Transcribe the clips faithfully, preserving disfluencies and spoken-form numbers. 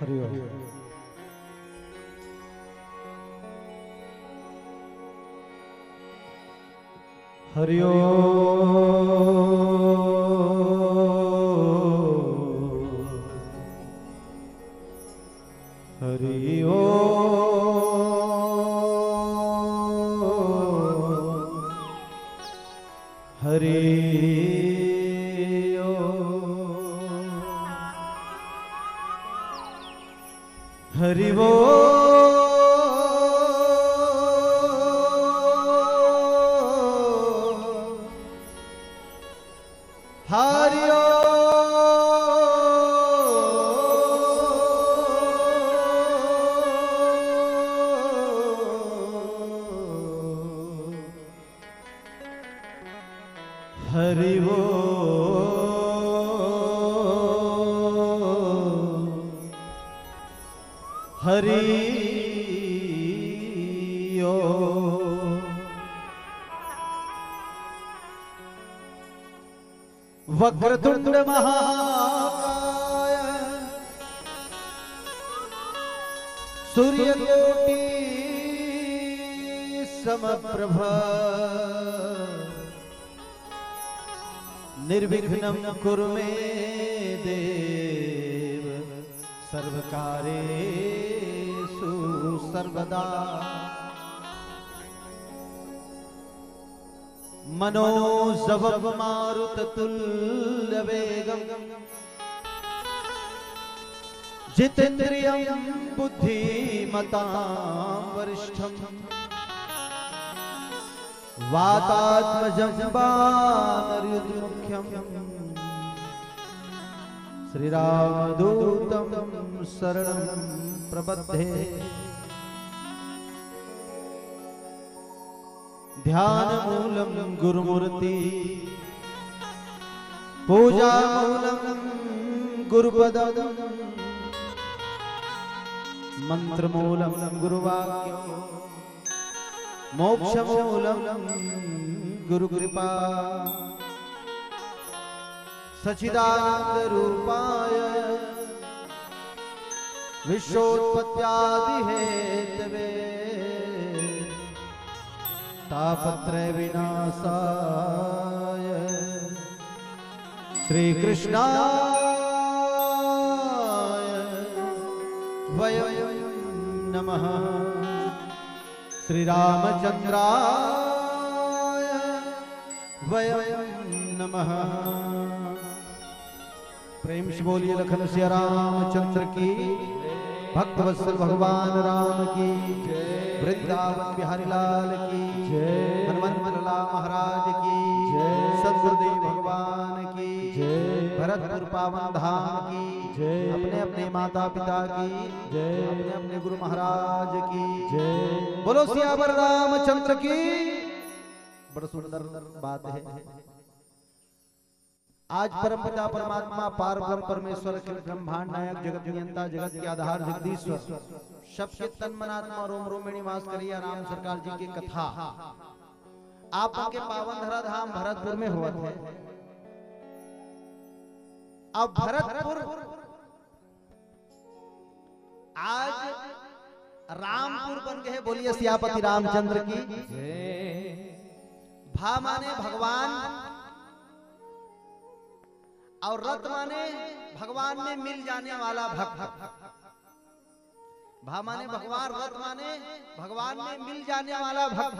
हरि ओम। हरि ओम। हरि ओम। हरि ओम। हरि बोल। हरि ओम। हरि बोल। हरि ओम। वक्रतुंड महाकाय सूर्यकोटि समप्रभ निर्विघ्नं कुरु मे देव सर्वकार्येषु सर्वदा। मनोजवं मारुततुल्यवेगं जितेन्द्रियं बुद्धिमतां वरिष्ठं वातात्मजं वानरयूथमुख्यं श्रीरामदूतं शरणं प्रपद्ये। ध्यानमूलं गुरुमूर्ति, पूजामूलं गुरुपदं, मन्त्रमूलं गुरुवाक्यं, मोक्षमूलं गुरुकृपा। सच्चिदानन्दरूपाय विश्वोत्पत्त्यादिहेतवे तापत्रयविनाशाय श्रीकृष्णाय वयं नमः। श्रीरामचन्द्राय वयं नमः। प्रेम से बोलिए लखन सिया रामचंद्र की, भक्तवत्सल भगवान राम की, वृंदावन बिहारी लाल की, हनुमंत लाल महाराज की, सदगुरुदेव भगवान की, भरतपुर पावन धाम की, अपने अपने माता पिता की, अपने अपने गुरु महाराज की। बोलो सियावर रामचंद्र की। बड़ा सुंदर बात है। आज परमपिता परमात्मा पार ब्रह्म परमेश्वर अखिल ब्रह्मांड नायक जगत नियंता जगत के आधार जगदीश्वर सबके तन मन आत्मा रोम रोम में निवास करिया राम सरकार जी की कथा आप के पावन धरा धाम भरतपुर में होवत है। अब भरतपुर आज रामपुर बन गए। बोलिए सियापति रामचंद्र की। भा माने भगवान और रत माने भगवान में मिल जाने वाला भक्त। भा माने भगवान, रत माने भगवान में मिल जाने वाला भक्त।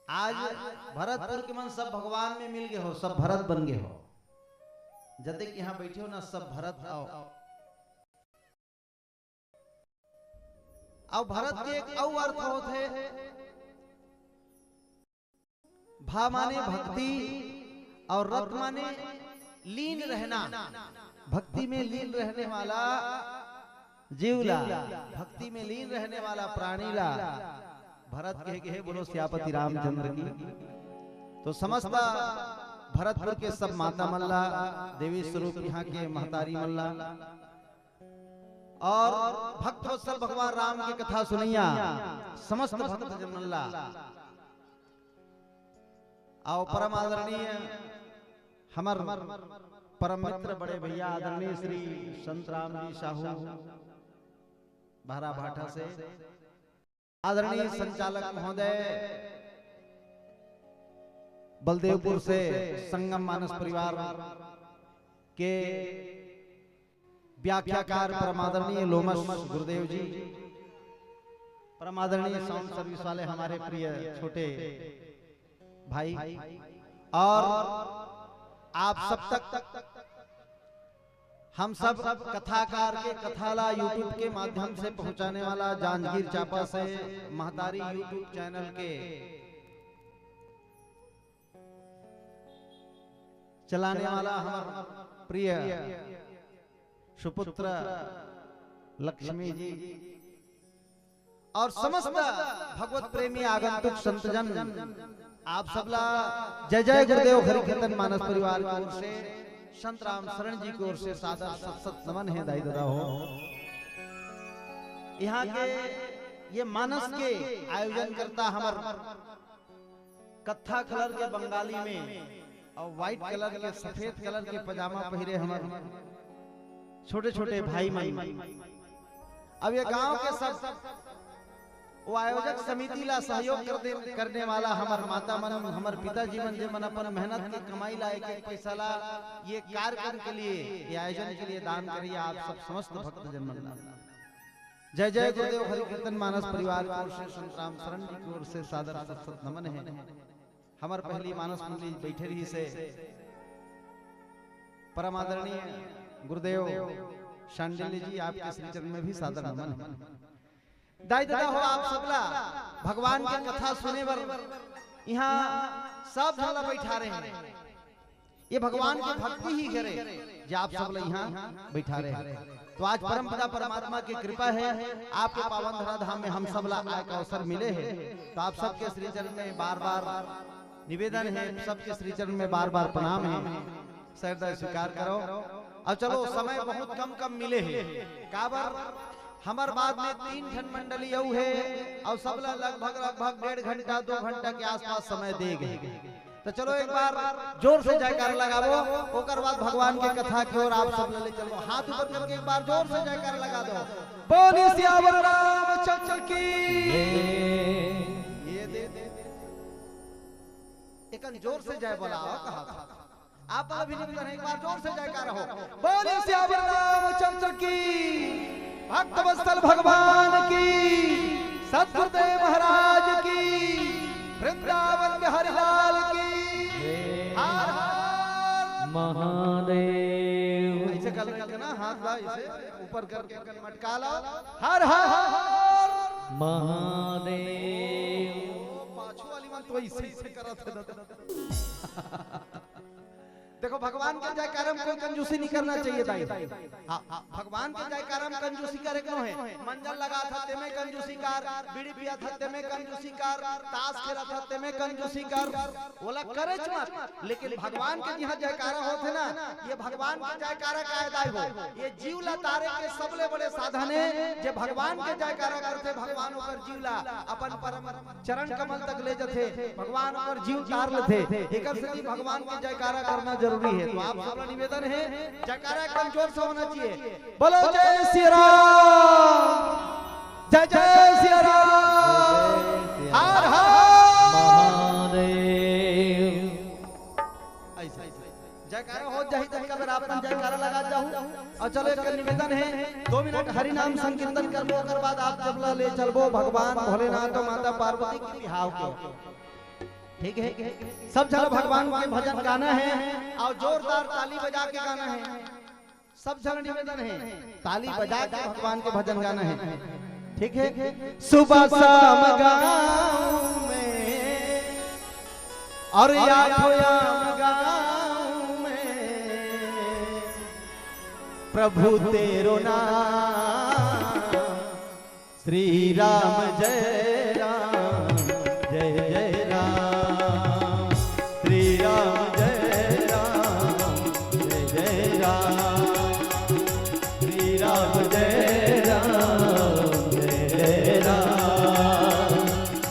आज भरतपुर के मन सब भगवान में मिल गए हो, सब भरत बन गए हो। जतेक यहाँ बैठे हो ना, सब भरत आओ। अब भरत के एक अउ अर्थ होत है, भा माने भक्ति और रत माने लीन रहना। भक्ति में लीन रहने वाला जीव ला, भक्ति में लीन रहने वाला प्राणी ला भरत कह के हे। बोलो सियापति रामचंद्र की। तो समस्त भरतपुर के सब माता मन ला, देवी स्वरूप यहाँ के महतारी मन ला और भक्त वत्सल भगवान राम की कथा सुनैया समस्त भक्त जन मन ला। आओ परम आदरणीय हमर परम मित्र बड़े भैया आदरणीय श्री संत राम जी साहू बहरा भाटा से, आदरणीय संचालक महोदय बलदेवपुर से संगम मानस परिवार के व्याख्याकार परमादरणीय लोमश गुरुदेव जी, परमादरणीय साउंड सर्विस वाले हमारे प्रिय छोटे भाई, और आप सब तक हम सब कथाकार के कथा ला YouTube के माध्यम से पहुंचाने वाला जांजगीर चांपा से महतारी YouTube चैनल के चलाने वाला हमार प्रिय सुपुत्र लक्ष्मी जी और समस्त भगवत प्रेमी आगंतुक संतजन, आप सबला जय जय गुरुदेव हरि कीर्तन मानस परिवार की ओर से, संत राम शरण जी की ओर से सादर सत सत नमन है दाई दादा हो। यहाँ के ये मानस के आयोजन करता हमार कत्था कलर के बंगाली में और व्हाइट कलर के, सफेद कलर के पजामा पहिरे हमर छोटे छोटे भाई मन। अब ये गांव के सब वो आयोजक समिति ला सहयोग कर दे, करने वाला हमर माता मन, हमर पिताजी मन, जे मन अपन मेहनत के कमाई ला, एक एक पैसा ला ये कार्यक्रम के लिए, ये आयोजन के लिए दान करिए। आप सब समस्त भक्तजन मन ला जय जय गुरुदेव हरि कीर्तन मानस परिवार की ओर से, संत राम शरण जी की ओर से सादर सत सत नमन है। हमर पहली मानस मंडली बैठे रही से परम आदरणीय गुरुदेव शांडिल्य जी, आपके श्री चरण में भी सादर नमन है। दाई ददा हो, आप सबला भगवान के कथा सुने बर यहाँ सब झन ला बैठा रहे हैं। ये भगवान के भक्ति ही करे जे आप सब ला यहाँ बैठा रहे हैं। तो आज परमपिता परमात्मा की कृपा है, आपके पावन धरा धाम में हम सब ला आय का अवसर मिले है। तो आप सबके श्री चरण में बार बार निवेदन है, सबके श्री चरण में बार बार प्रणाम है, श्रद्धा स्वीकार करो। अब चलो, समय बहुत कम कम मिले है, काबर हमर बाद में तीन ठन मंडली अउ है, अउ सबला लगभग लगभग डेढ़ घंटा दो घंटा के आसपास समय दे गए। तो चलो एक बार जोर से जयकार लगाबो, ओकर बाद भगवान के कथा की ओर आप सब ले चलबो। हाथ ऊपर करके एक बार जोर से जयकार लगा दो। बोलिए सियावर रामचंद्र की। ये दे, दे, दे। एकन जोर से जय बोलाओ, कहा था। आप अभिनंदन है, एक बार जोर से जयकार हो। बोलिए सियावर रामचंद्र की, भक्तवत्सल भगवान की, सतगुरुदेव महाराज की, वृंदावन बिहारी लाल की। हर हर महादेव। ऐसे कर करके ना हाथ ला ऐसे ऊपर करके मटका लो। हर हर महादेव। पाछू वाली मन तो ऐसे ऐसे करत है दादा। देखो, भगवान के जयकारा में कोई कंजूसी नहीं करना चाहिए दाई। हाँ, हाँ, भगवान के जयकारा में कंजूसी करे को है। मंजन लगा था, तेमे कंजूसी कर, बीड़ी पिया था, तेमे कंजूसी कर, ताश खेला था, तेमे कंजूसी कर, ओला करे मत। लेकिन भगवान के जहाँ जयकारा होथे ना, ये भगवान के जयकारा का अदाई हो। ये जीव ला तारे के सबले बड़े साधन है। जे भगवान के जयकारा करथे, भगवान ओकर जीव ला अपन परम चरण कमल तक ले जथे, भगवान ओकर जीव तार लेथे। एकर सेती भगवान के जयकारा करना जरूरी है। तो आप सबला निवेदन है, जयकारा एकदम जोर से होना चाहिए। बोलो जय सिया राम, जय जय सिया राम, हर हर महादेव। ऐसे, ऐसे। जयकारा हो जाही, तनिका बेर आप मन जयकारा लगा जाहू। और चलो, एक निवेदन है, दो मिनट हरि नाम संकीर्तन करबो, ओकर बाद आप सबला ले चलबो भगवान भोलेनाथ और माता पार्वती के बिहाव के। ठीक है, सब झन भगवान के भजन गाना है और जोरदार ताली बजा के गाना है। सब झन निवेदन है, ताली बजा के भगवान के भजन गाना है। ठीक है, सुबह शाम गाँव में और आठों याम गाँव में प्रभु तेरो नाम। श्री राम जय राम, जय जय राम। श्री राम जय राम, जय जय राम। श्री राम जय राम, जय जय राम।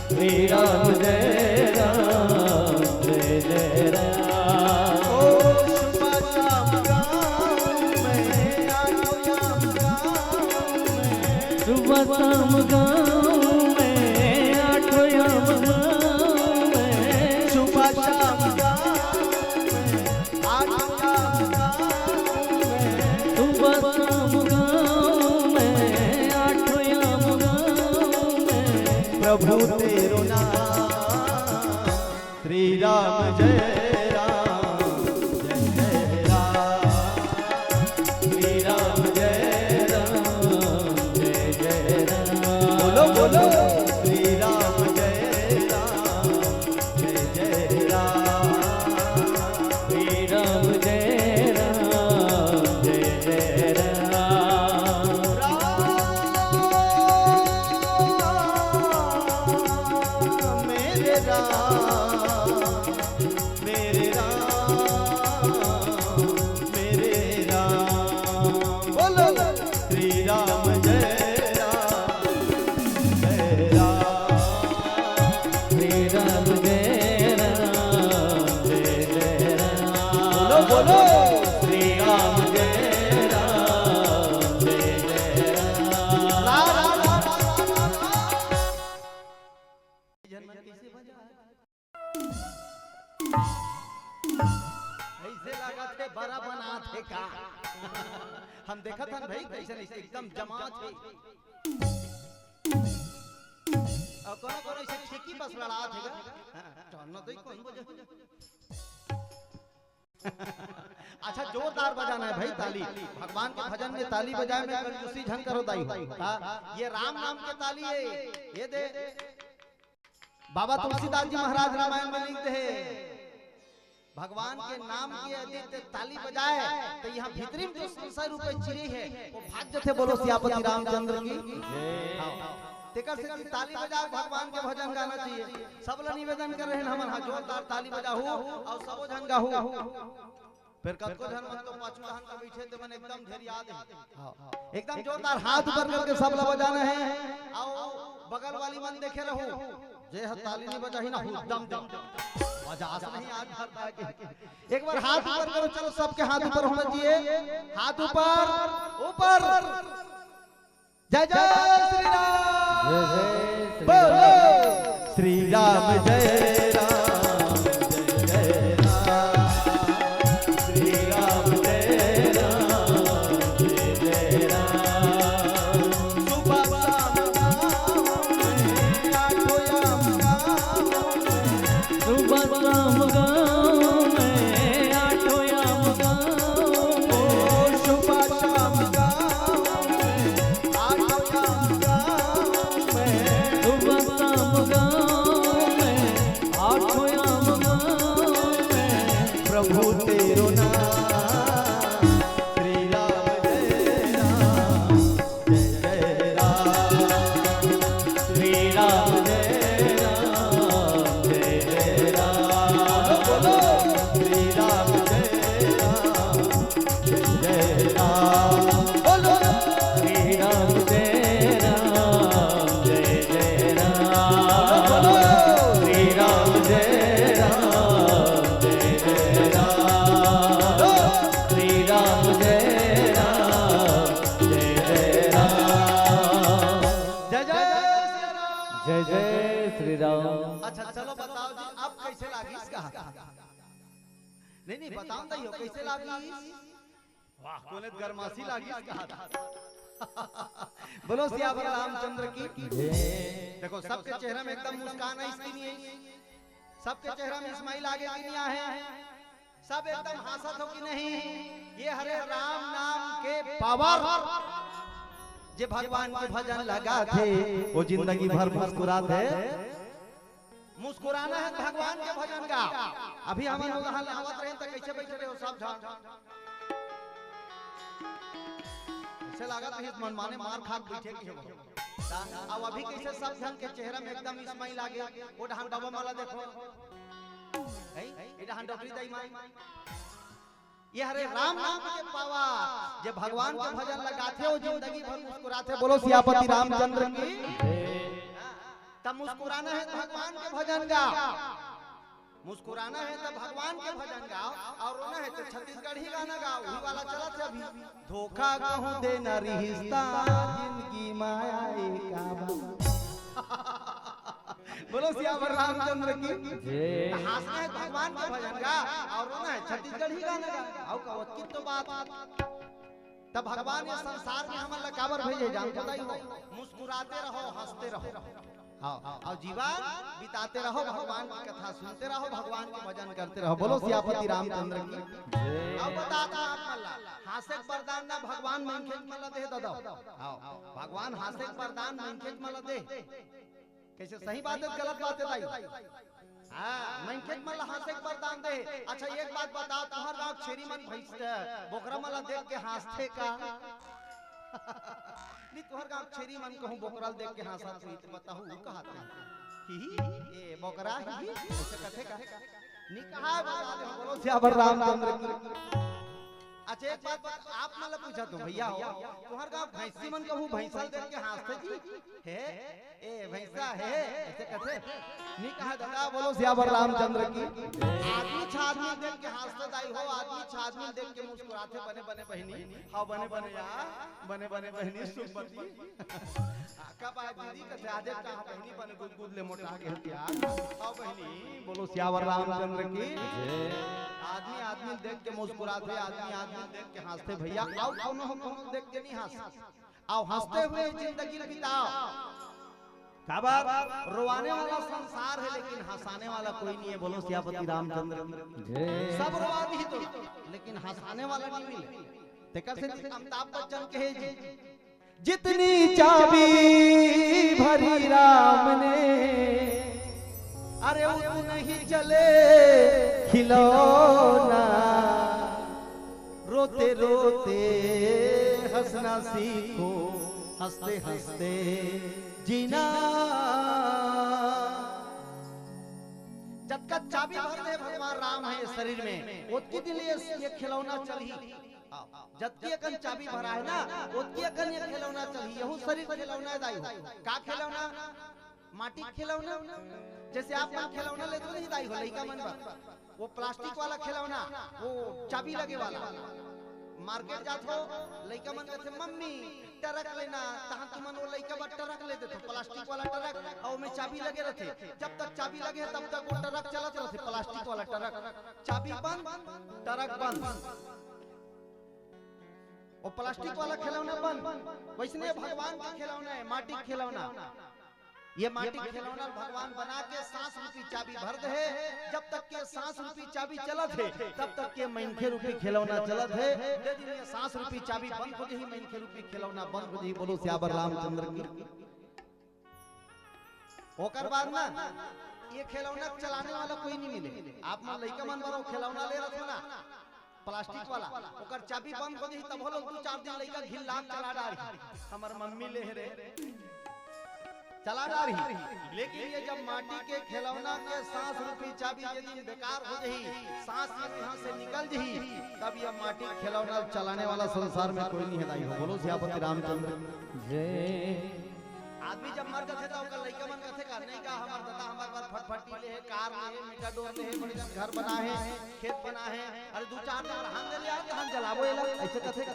श्री राम जय राम, जय जय राम। ओ सुबह शाम गाँव में, आठों याम गाँव में। सुबह शाम गाँव में, आठों याम गाँव में। सुबह शाम गाँव में, आठों याम गाँव में। सुबह शाम गाँव में, आठों याम गाँव में। प्रभु तेरो नाम। श्री राम जय राम, जय जय राम। श्री राम जय राम, जय जय राम। बोलो, बोलो। श्री राम जय राम, जय जय राम। श्री राम जय राम, जय जय राम। मेरे राम, मेरे राम, मेरे राम। बोलो। श्री राम जय राम, जय राम। श्री राम जय राम, जय जय राम। बोलो, बोलो। श्री राम जय राम, जय जय राम। रा, रा, रा, रा। ऐसे लागत हे बरा बनात हे का? हम देखत हन भाई, कैसे नहीं, एकदम जमात हे। और कोनो कोनो ऐसे खिड़की बस लड़ात हे का? हाँ, चलना तो ही कौन बजे? अच्छा, जोरदार बजाना है भाई ताली। भगवान के भजन में ताली बजाए में कंजूसी झन करो दाई हो। का? ये राम नाम के ताली है। ये दे, बाबा तुलसीदास जी महाराज रामायण में लिख दे, भगवान के नाम के यदि ते ताली बजाए तो यहाँ भीतरी में जो संशय रूपे चिड़ी है वो भाग जथे। बोलो सियापति रामचंद्र की। हाँ। तेकर से ताली बजाओ, भगवान के भजन गाना चाहिए। सब ला निवेदन कर रहे हैं हमन, हाँ, जोरदार ताली बजाहू और सबो झन गाहू। फिर कतको झन मन तो पाछू डहन के बैठे ते मन एकदम ढेर याद है। हाँ, एकदम जोरदार हाथ ऊपर करके सब ला बजाना है। आओ, बगल वाली मन देखे रहो, जे ह ताली नहीं बजाही ना, हुद्दम दम। बजा नहीं आज भरता है कि एक बार हाथ ऊपर करो, चलो सबके हाथ ऊपर होना चाहिए। हाथ ऊपर, ऊपर। जय जय श्री राम। जय जय श्री बोलो। राम। श्री राम जय राम, जय जय राम। श्री राम जय राम, जय जय राम। सुबह शाम गाँव में, आठों याम गाँव में। सुबह शाम गाँव में, आठों याम गाँव में। ओ सुबह शाम गाँव में, आठों याम गाँव में। सुबह शाम गाँव में, आठों याम गाँव में। प्रभु तेरो नाम, श्री राम जय राम, जय जय राम। श्री राम जय राम, जय जय राम। बोलो, बोलो। श्री राम जय राम, जय जय राम। बोलो। श्री राम जय राम, जय जय राम। बोलो। श्री राम जय राम, जय जय राम। श्री राम जय राम, जय जय राम। जय जय श्री राम। जय जय श्री राम। अच्छा, चलो बताओ जी, अब कैसे लागिस कहा? नहीं, नहीं, बताओ तो, यो कैसे लागिस? वाह, कोने गरमासी लागिस कहा था। बोलो सियावर रामचंद्र की। देखो, सबके चेहरा में एकदम मुस्कान है इसकी नहीं है? सबके चेहरा में स्माइल आगे की नहीं आहे? सब एकदम हंसत हो कि नहीं? ये हरे राम नाम के पावर, जे भगवान के भजन लगाथे, वो जिंदगी भर मुस्कुराथे। मुस्कुराना है तो भगवान के भजन गा। अभी हमन उहाँ ले आवत रहे त कैसे बैठे रहे हो सब झन? ऐसे लागत है इस मनमाने मार खा के बैठे के हो। अब अभी कैसे सब झन के चेहरा में एकदम स्माइल आगे। वो डहान बाबा माला देखो। हैं? ये डहान डोकरी दाई माई। ये हरे राम नाम के पावर, जे भगवान के भजन लगाथे, वो जिंदगी भर मुस्कुराथे। बोलो सियापति रामचंद्र की। तब मुस्कुराना है तो भगवान के भजन गा, मुस्कुराना है तो भगवान के भजन गाओ, और रोना है तो छत्तीसगढ़ी गाना गाओ। वही वाला चलत है अभी। धोखा कहूँ देना रिश्ता, जिंदगी माया एक आवा। बोलो सियावर रामचंद्र की। जय। तो हंसना है भगवान के भजन गा, और रोना है छत्तीसगढ़ी गाना गा। आओ का वतकी तो बात। तब भगवान ये संसार में हमन ला काबर भेजे जान बताई हो? मुस्कुराते रहो, हंसते रहो। हाँ, और जीवन बिताते रहो, भगवान की कथा सुनते रहो, भगवान के भजन करते रहो। बोलो सियापति रामचंद्र की। जय। अब बता दो आप मन ला, हांसे के वरदान ना भगवान मनखे मन ला दे दादा। हाँ, भगवान हांसे के वरदान मनखे मन ला दे। कैसे सही बात है, गलत बात है दाई? हाँ, मनखे मन ला हांसे के वरदान दे। अच्छा, एक बात बता, तुम्हर गांव छेरी मन भैंस, बोकरा मन ला देख के हांसथे का? नहीं, तुम्हर गांव छेरी मन कहूं बोकरा ला देख के हांसत होही तो बताहू, ऊ कहाथे। ही ही, ए बोकरा ही ही, ऐसे कथे का? नहीं कहा है, बता दे, बोलो सियावर रामचंद्र की। अच्छा, एक बात, बात आप मन ला पूछा तो भैया हो, तुम्हर गांव भैंसी मन कहूं भैंसा ला देख के हांसथे जी? हे, ए भैंसा हे, ऐसे कथे? नहीं कहा दादा, बोलो सियावर रामचंद्र की। आदमी छ आदमी देख के हांसथे दाई हो, आदमी छ आदमी देख के मुस्कुराथे, बने बने बहिनी, हाँ बने बने यार, बने बने बहिनी सुखमती। आ, का बात दीदी कथे आज कहाँ बहिनी बने गुदगुद ले मोटा के हो क्या? हाँ बहिनी, बोलो सियावर रामचंद्र की। जय। आ, आदमी आदमी देख के मुस्कुराथे, आदमी आदमी देख के हंसथे भैया। अउ कोनो ह कोनो देख के नहीं हंस, अउ हंसते हुए जिंदगी बिताओ। काबर? रोवाने वाला संसार हे, लेकिन हंसाने वाला कोई नहीं हे। बोलो सियापति रामचंद्र की। जय। सब रोवा दिही तो, लेकिन हंसाने वाला नहीं मिले। तेकर से अमिताभ बच्चन कहे जी, जितनी चाबी भरी राम ने, अरे उतना ही चले खिलौना। रोते रोते हंसना सीखो, हंसते हंसते जीना। जतका चाबी भर दे भगवान राम हे शरीर में, ओतकी दिन ये, ये खिलौना चलही। जतकी अकन चाबी भरा हे ना, ओतकी अकन ये खिलौना चलही। यहू शरीर खिलौना हे दाई हो। का खिलौना? माटी के खिलौना। जैसे आप मन खिलौना लेते नहीं दाई हो, लइका मन बर, वो प्लास्टिक वाला खिलौना, वो चाबी लगे वाला। मार्केट जात हो, लइका मन कहते, "मम्मी, ट्रक लेना।" तहां तुमन वो लइका बर ट्रक ले देथो, प्लास्टिक वाला ट्रक, अउ ओमे चाबी लगे रहथे। जब तक चाबी लगे हे, तब तक वो ट्रक चलत रहथे, प्लास्टिक वाला ट्रक। चाबी बंद, ट्रक बंद। वो प्लास्टिक वाला खिलौना बंद, वैसने भगवान के खिलौना हे, माटी के खिलौना। ये माटी के खिलौना भगवान बना के सांस रूपी चाबी भर दे हे। जब तक के सांस रूपी चाबी चलत हे, तब तक के मनखे रूपी खिलौना चलत हे। जे दिन ये सांस रूपी चाबी बंद हो जाही, मनखे रूपी खिलौना बंद हो जाही। बोलो सियावर रामचंद्र की। ओकर बाद ना, ये खिलौना चलाने वाला कोई नहीं मिले। आप मन लइका मन बर वो खिलौना ले रखो ना, प्लास्टिक वाला, ओकर चाबी बंद हो जाही, तब हो लोग दू चार दिन लइका घिल्ला के चला डारही, "हमर मम्मी ले हे रे," चला डारही। लेकिन ये जब माटी के खिलौना के सांस रूपी चाबी ये दिन बेकार हो जाही, सांस ये यहाँ से निकल जाही, तब ये माटी के खिलौना चलाने वाला संसार में कोई नहीं हे दाई हो। बोलो सियापति रामचंद्र। जय। आदमी जब मर जाथे त ओकर लइका मन कथे का, "नहीं का हमर ददा हमर बर फटफटी ले हे, कार ले हे, मेटाडोर ले हे, बड़े जन घर बना हे, खेत बना हे, अरे दू चार दिन रहन दे ले यार, तहन जलाबो एला," ऐसे कथे का।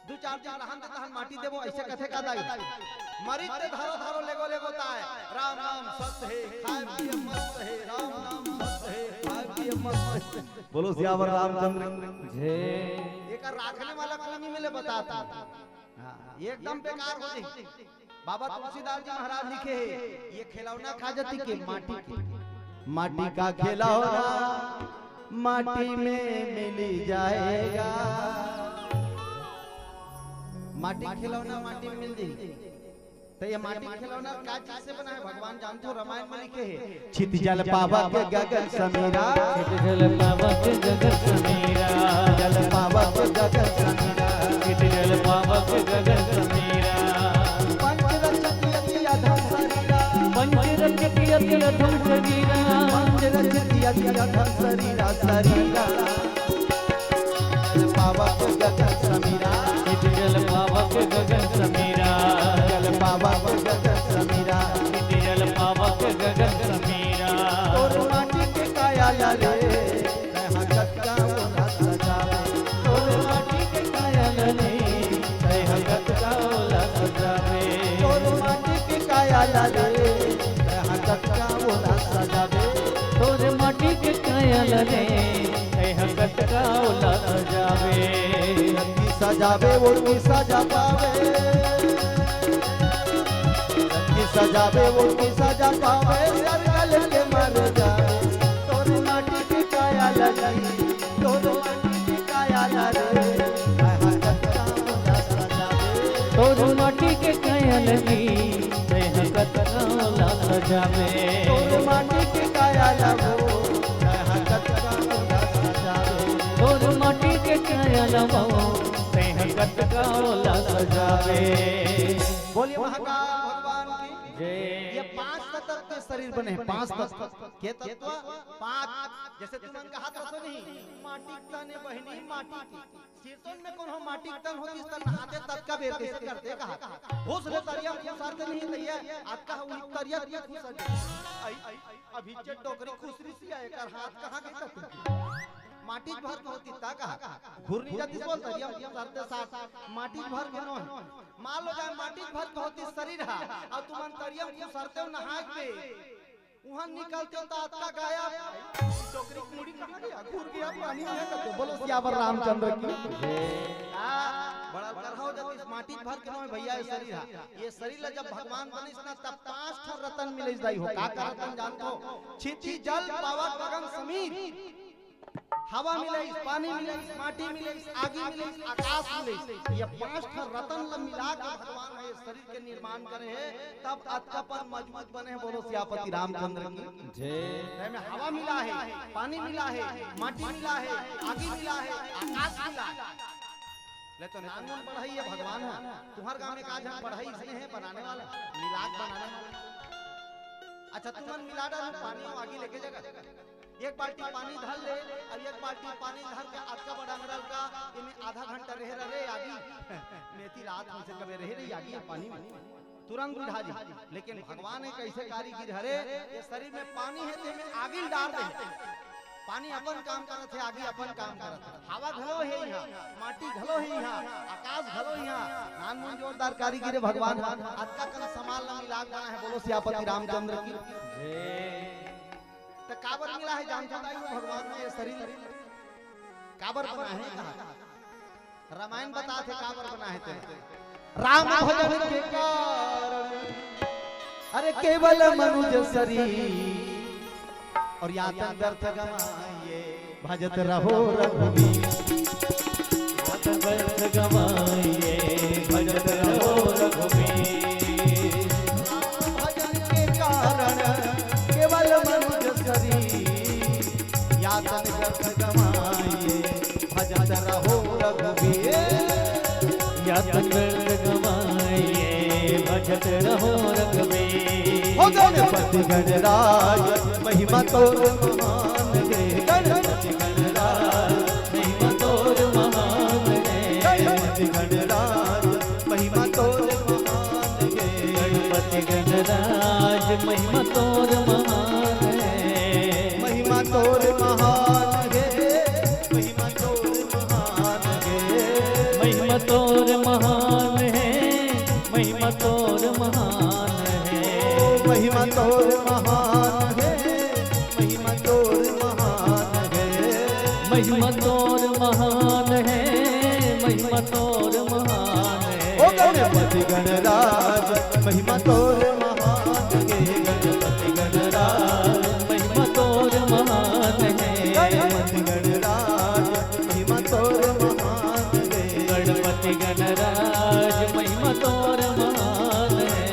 दू चार दिन रहन दे, तहन माटी देबो, ऐसे कथे का दाई। मरी ते धारो धारो लेगो लेगो ताय, राम नाम सत्य हे, खाए पिए मस्त हे, राम नाम सत्य हे, खाए पिए मस्त हे। बोलो सियावर रामचंद्र। जय। एकर राखने वाला कोई नहीं मिले, बता तू। हाँ, एकदम बेकार हो जाही। बाबा तुलसीदास जी महाराज लिखे हे, ये खिलौना का जाति के, माटी के। माटी का खिलौना माटी में मिली जाएगा। माटी के खिलौना माटी में मिल जाही। तो ये माटी के खिलौना का चीज से बना हे? भगवान जानथो, रामायण में लिखे हे, छित जल पावक गगन समीरा। छित जल पावक गगन समीरा। जल पावक गगन समीरा। छित जल पावक गगन समीरा। पंच रचित अति अधम शरीरा। पंच रचित अति अधम शरीरा। पंच रचित अति अधम शरीरा, शरीरा। जल पावक गगन समीरा। छित जल पावक गगन समीरा। जल पावक गगन समीरा। छित जल पावक गगन समीरा। तोर माटी के काया ला रे, तैं हा कतका ओला सजावे। तोर माटी के काया ला रे, तैं हा कतका ओला सजावे। तोर माटी के काया ला रे, तैं हा कतका ओला सजावे। तोर माटी के काया ला रे, तैं हा कतका ओला सजावे। जतकी सजावे, ओतकी सजा पावे। जतकी सजावे, ओतकी सजा पावे। सरगल के मर जावे, तोर माटी के काया ला रे, तोर माटी के काया ला रे, तैं हा कतका ओला सजावे। तोर माटी के काया ला रे, तैं हा कतका ओला सजावे। तोर माटी के काया ला वो, तैं हा कतका ओला सजावे। तोर माटी के काया ला वो, तैं हा कतका ओला सजावे। बोलिए महाकाल भगवान की। जय। ये पांच तत्व के शरीर बने हैं, पांच तत्व के तत्व, पांच। जैसे तुमन कहा था नहीं, माटी के तन ए बहिनी, माटी के। सिरतोन में कोनो माटी के तन होतिस त नहाते ततका बेर कइसे करते कहा। होस ले तरिया खुसरते नहीं तइया, अतका उही तरिया के खुसर। आई, आई, अभी जे डोकरी खुसरी सिया एकर हाथ कहाँ के कतू। माटी भर के होतिस त कहा। घुरनी जातिस बोल तरिया खुसरते साथ माटी भर के नोहे। मान लो जाए माटी भर के होतिस शरीर हा, अउ तुमन तरिया खुसरते हो नहाए के। उहाँ निकलते त अतका गायब। डोकरी के मुड़ी कहाँ गया? घूर गया, पानी में है करते। बोलो सियावर रामचंद्र की। हाँ, बड़ा करहा हो जाती, इस माटी भर के नोहे भैया, ये शरीर हा। ये शरीर ला जब भगवान बनिस ना, तब पांच ठन रतन मिलिस दाई हो। का का रतन जानत हो? क्षिति, जल, पावक, गगन, समीर। हवा मिलिस, पानी मिलिस, माटी मिलिस, आगी मिलिस, आकाश मिलिस। ये पांच ठन रतन ला मिला के भगवान ह ये शरीर के निर्माण करे हे, तब अतका पन मजबूत बने हे। बोलो सियापति रामचंद्र की। जय। एमे हवा मिला हे, पानी मिला हे, माटी मिला हे, आगी मिला हे, आकाश मिला हे। ले तो नानमुन बढ़ई हे भगवान ह। तुम्हर गांव में का झन बढ़ई इसने हे बनाने वाला, मिलाक बनाने वाला। अच्छा, तुमन मिला डालो पानी अउ आगी लेके जगा। एक बाल्टी पानी धर ले अउ एक बाल्टी पानी धर के अतका बड़ा अंगरा ल का एमे आधा घंटा रहे रहे आगी। मेथी रात में से कबे रहे रही आगी पानी में, तुरंत बुझा जी। लेकिन भगवान एक ऐसे कारीगिर हरे, ये शरीर में पानी हे तेमे आगी ल डार दे। पानी अपन काम करत हे, आगी अपन काम करत हे। हवा घलो हे इहाँ, माटी घलो हे इहाँ, आकाश घलो हे इहाँ। नानमुन जोरदार कारीगिर हे भगवान। अतका कन समान ला मिलाक बना हे। बोलो सियापति रामचंद्र की। जय। त काबर मिला हे जानत हो दाई हो भगवान के शरीर? काबर बना हे कहा? रामायण बताथे काबर बना हे ते। राम भजन के कारण, अरे केवल मनुज शरीर, अउ यातन व्यर्थ गमाइए भजत रहो रघुबीर। यातन व्यर्थ गमाइए भजत रहो रघुबीर। राम भजन के कारण केवल मनुज शरीर, यातन व्यर्थ गमाइए भजत रहो रघुबीर। यातन व्यर्थ गमाइए भजत रहो रघुबीर। हो गणपति गणराज महिमा तोर महान हे। गणपति गणराज महिमा तोर महान हे। गणपति गणराज महिमा तोर महान हे। गणपति गणराज महिमा तोर महान हे। महिमा तोर महान हे। महिमा तोर महान हे। महिमा तोर महान हे। महिमा तोर महान हे। महिमा तोर महान हे। महिमा तोर महान हे। महिमा तोर महान हे। महिमा तोर महान हे। ओ गणपति गणराज महिमा तोर महान हे। गणपति गणराज महिमा तोर महान हे। गणपति गणराज महिमा तोर महान हे। गणपति गणराज महिमा तोर महान हे।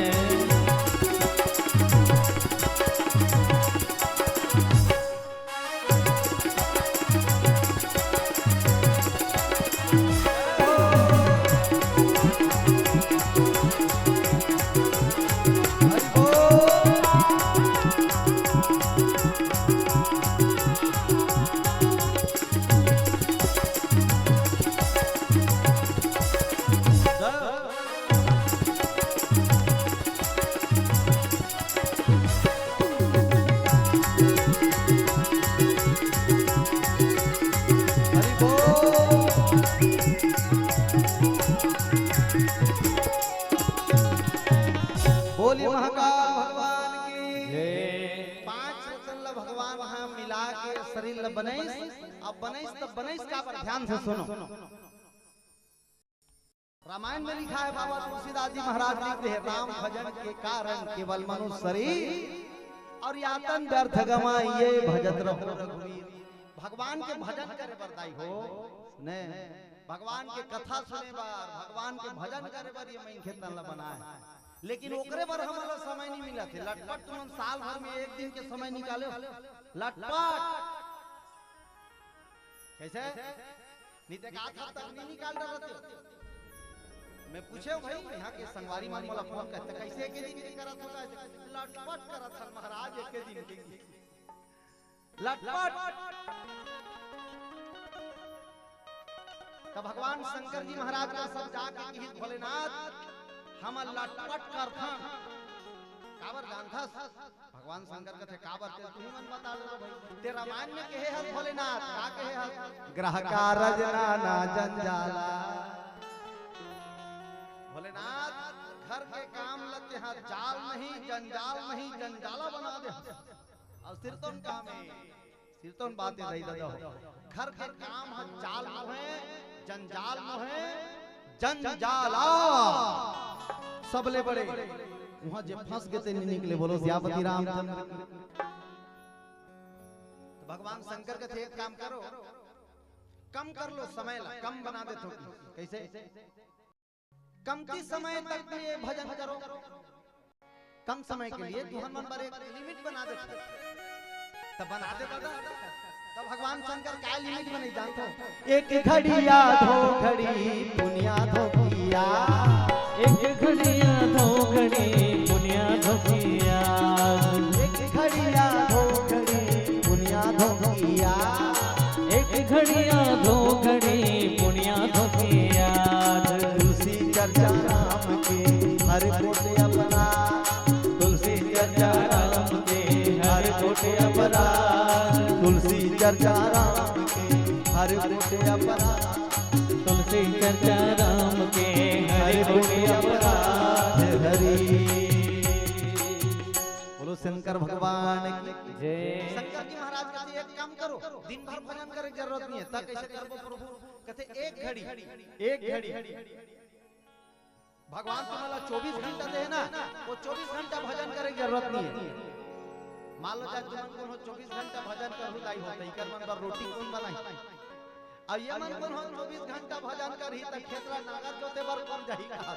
बोलिए महाकाल भगवान की। जय। पांच रतन ला भगवान ह मिला के शरीर ला बनाइस। अब बनाइस त बनाइस काबर, ध्यान से सुनो। रामायण में लिखा है, बाबा तुलसीदास जी महाराज लिखते हैं, "राम भजन के कारण केवल मनुष्य शरीर, अउ यातन व्यर्थ गमाइए भजत रहो रघुबीर।" भगवान के भजन करे बर दाई हो, ने, भगवान के कथा सुने बर, भगवान के भजन करे बर ये मनखे तन ला बनाए। लेकिन ओकरे बर हमन ला समय नहीं मिलत हे। लटपट तुमन साल भर में एक दिन के समय निकाले हो। लटपट। कैसे? नहीं ते का था तक नहीं निकाल डरत हो। मैं पूछे भाई, यहाँ के संगवारी मन मोला फोन करते, "कैसे एके दिन के करत हो?" लटपट करत हन महाराज, एके दिन के। लटपट। त भगवान शंकर जी महाराज का सब जाके किहिस, "भोलेनाथ, हम लटपट करथन।" काबर जानथस? भगवान शंकर कथे, "काबर ते तुही मन बता दो भाई।" ते रामायण में कहे हस भोलेनाथ, का कहे हस? "गृह कारज नाना जंजाला।" भोलेनाथ, घर के काम ल तेहा जाल नहीं, जंजाल नहीं, जंजाला बना दे। अउ सिरतोन काम हे, सिरतोन बात हे दाई ददा हो। घर के काम ह जाल मोहे, जंजाल मोहे, जंजाला। सबले बड़े उहाँ जे फंस गे ते नी निकले, बोलो सियापति रामचंद्र की। तो भगवान शंकर कथे, एक काम करो, कम कर लो समय ला, कम बना देथों। कइसे? कमती समय तक में ये भजन करो, कम समय के लिए तुहन मन बर एक लिमिट बना दे। तब बना दे दादा, तब भगवान शंकर का लिमिट बने जानथो? एक घड़ी आधो घड़ी पुनिया धोकिया। एक घड़ी आधो घड़ी पुनिया धोकिया। एक घड़ी आधो घड़ी पुनिया धोकिया। एक घड़ी आधो घड़ी पुनिया धोकिया। तुलसी चर्चा राम के हर कोट अपराध। तुलसी चर्चा राम के हर कोट अपराध। तुलसी चर्चा राम के हर कोट अपराध। तुलसी चर्चा राम के हर कोट अपराध हरी। बोलो शंकर भगवान की जय। शंकर जी महाराज कथे, एक काम करो, दिन भर भजन करे के जरूरत नहीं है। तब कइसे करबो प्रभु? कथे, एक घड़ी, एक घड़ी। भगवान तुमन ला चौबीस घंटा दे हे ना, वो चौबीस घंटा भजन करे के जरूरत नहीं है। मान लो जाए तुमन कोनो चौबीस घंटा भजन करहू दाई हो, त इकर मन बर रोटी कोन बनाही? अउ ये मन कोनो चौबीस घंटा भजन करही, त खेत ला नांगर जोते बर कोन जाही कहा?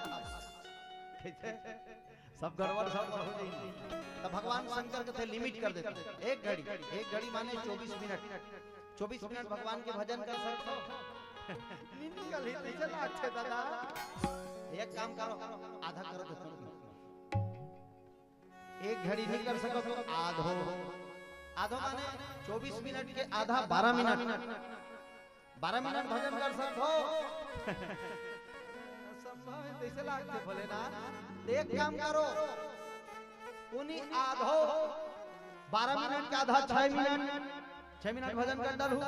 कइसे? सब गड़बड़, सब गड़बड़ हो जाही। त भगवान शंकर कथे लिमिट कर देथे, एक घड़ी, एक घड़ी माने चौबीस मिनट। चौबीस मिनट भगवान के भजन कर सकथो? नी निकलही, कइसे लागथे दादा? एक काम करो, आधा कर दो। एक घड़ी नी कर सकव तो आधो। आधो माने चौबीस मिनट के आधा, बारह मिनट। बारह मिनट भजन कर सकथो? संभव हे, कइसे लागथे भोलेनाथ? त एक काम करो, पुनी आधो, बारह मिनट के आधा, छह मिनट, छह मिनट भजन कर डालहू।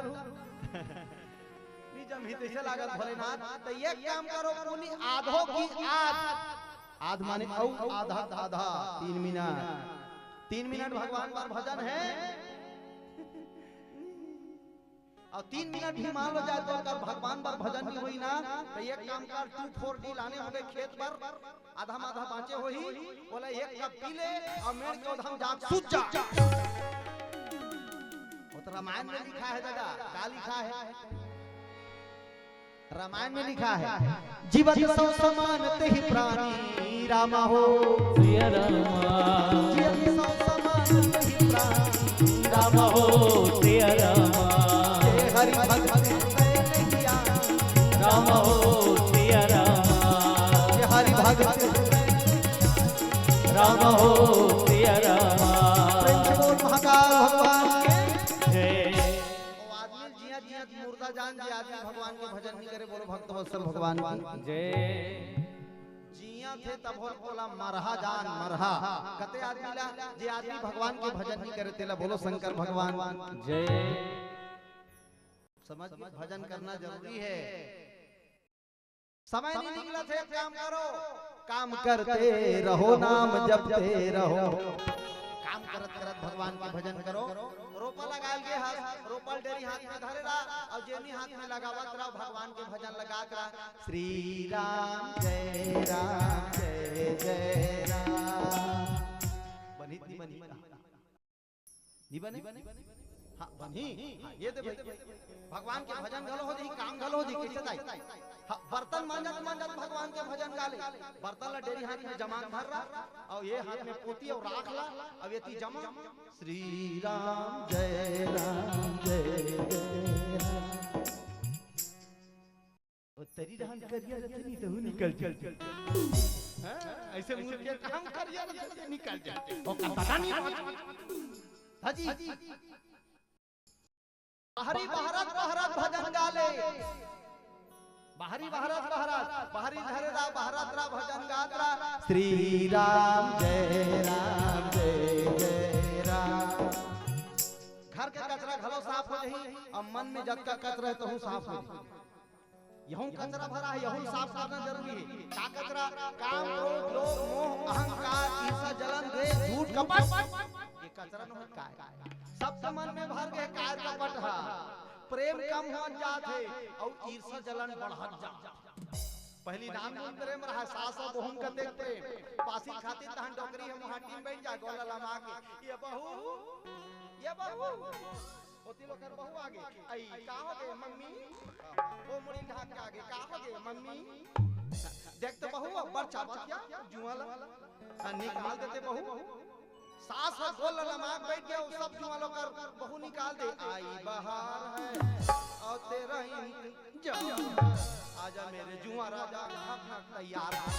नी जमही, कइसे लागत भोलेनाथ? त एक काम करो, पुनी आधो की आध, आध माने अउ आधा, आधा, तीन मिनट, तीन मिनट भगवान बर भजन हे। अउ तीन मिनट भी मान लो जाए तो अगर भगवान बर भजन नहीं होही ना, त एक काम कर, टू फोर डी लाने होबे खेत बर, आधा माधा बांचे होही, ओला एक कप पी ले अउ मेड़ के ओधम जाके सूत जा। वो तो रामायण में लिखा हे दादा, का लिखा हे? रामायण में लिखा हे, जीवत सौ समान तेहि प्राणी रामा हो। सिया रामा। जीवत सौ समान तेहि प्राणी रामा हो। सिया रामा। जे हरि भगत हृदय नहीं आना। रामा हो। सिया रामा। जे हरि भगत हृदय नहीं आना। रामा हो। सिया रामा। प्रेम से बोल महाकाल भगवान के जय। वो आदमी जिया जिया मुर्दा जान, जे आदमी भगवान के भजन नहीं करे, बोलो भक्त वत्सल भगवान की जय। जिया थे तब हो ओला मरहा जान, मरहा। कते आदमी ला, जे आदमी भगवान के भजन नहीं करे, तेला बोलो शंकर भगवान की जय। समझ, भजन करना जरूरी है। समय नहीं निकलत हे, काम करो, काम करते रहो, नाम जपते रहो। काम करत करत भगवान के भजन करो। रोपा लगाल गे हस, रोपा ल डेरी हाथ में धरे रहा, अउ जेनी हाथ में लगावत रहा, भगवान के भजन लगात रहा। श्री राम जय राम जय जय राम। बनी, बनी। नी बने? हाँ, बनही। हाँ, ये दे भाई। भगवान के भजन घलो हो जाही, काम घलो हो जाही, कइसे दाई? हाँ, बर्तन मांजत मांजत भगवान के भजन गा ले। बर्तन ला डेरी हाथ में जमा धर रहा, अउ ये हाथ में पोती अउ राख ला, अउ ये ती जमा। श्री राम जय राम जय जय राम। वो तरी रहन करिया रथे नी तहू निकल जाथे। हाँ, अइसे मुड़ के हम करिया रथे निकल जाथे। ओकर पता नहीं। हाँ जी। बाहरी बहरत बहरत भजन गा ले। बाहरी बहरत बहरत, बाहरी धरे रहा, बहरत रहा, भजन गात रहा। श्री राम जय राम जय जय राम। घर के कचरा घलो साफ हो जाही, अउ मन में जतका कचरा हे तहू साफ हो जाही। यहू कचरा भरा हे, यहू साफ करना जरूरी हे। का कचरा? काम, क्रोध, लोभ, मोह, अहंकार, ईर्ष्या, जलन, द्वेष, झूठ, कपट। ये कचरा नोहय काय? सबके मन में भर गे कायर कपट ह। प्रेम कम होत जात हे अउ ईर्षा जलन बढ़त जात हे। पहिली नाम नीम प्रेम रहय, सास अउ बहू म कतेक प्रेम। पासी खातिर तहन डोकरी ह मुहाटी म बइठ जाय, गोला लमा के, "ये बहू, ये बहू।" ओती लोग कर बहू आगे, "अई, का हो गे मम्मी?" ओ मुड़ी ढाक के आगे, "का हो गे मम्मी?" देख तो बहू, अब्बड़ चाबत या जुआं ला। आ, निकाल देते बहू। सास ह गोल लमाक बइठ गे, अउ सब जुआं लोग कर बहू निकाल दे। "आई बहार है अउ तेरा इंतजार है, आजा मेरे जुआं राजा, हम तैयार हैं।"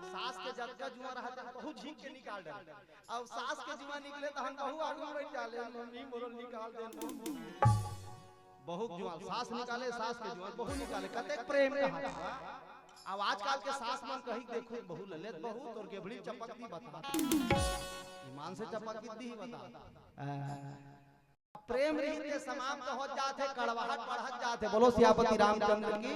सास के जतका जुआं रहत हे, बहू झींक के निकाल डरे। अउ सास के जुआं निकले, तहन बहू आगू बइठ जाले, "मम्मी, मोर ल निकाल दे, मम्मी।" बहू के जुआं, सास निकाले, सास के जुआं, बहू निकाले, कतेक प्रेम कहा। अब आजकल के सास मन कही, "देखो बहू ललेत, बहू तोर गेबड़ी चपक दी बता।" ईमान से चपक दी बता। प्रेम रिहित के समाप्त होत जात हे, कड़वाहट बढ़त जात हे। बोलो सियापति रामचंद्र की।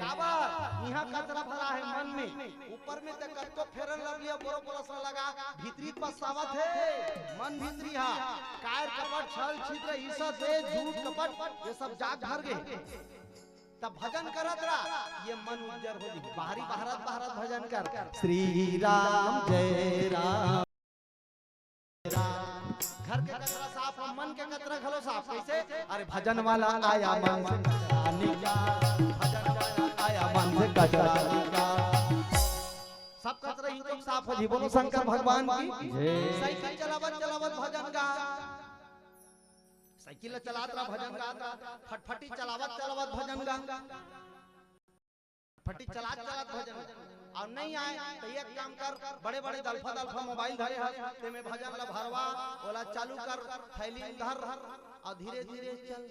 काबर? इहाँ कचरा भरा हे मन में। ऊपर में ते कतको Fair and Lovely अउ Boroplus लगा, भीतरी पछतावत हे। मन भीतरी हा, कायर कपट, छल छिद्र, ईर्षा, द्वेष, झूठ, कपट, ये सब जाग भर गे। तब भजन करत रहा, ये मन उज्जर हो जाही। बाहरी बहरत बहरत भजन कर, श्री राम जय राम। घर के कचरा साफ हो, मन के कचरा घलो साफ। कइसे? अरे भजन वाला आया मन से कचरा निकाल, भजन वाला आया मन से कचरा निकाल। सब कचरा ही तो साफ हो जी। बोलो शंकर भगवान की। जय। साइकिल चलावत चलावत भजन गा, साइकिल चलात रहा भजन गात रहा, फटफटी चलावत चलावत भजन गा। फटी चलात चलात भजन। अउ नइ आय त एक काम कर, बड़े बड़े दलफा दलफा मोबाइल धरे हस, तेमे भजन ल भरवा, ओला चालू कर, थैली म धर अउ धीरे धीरे चल।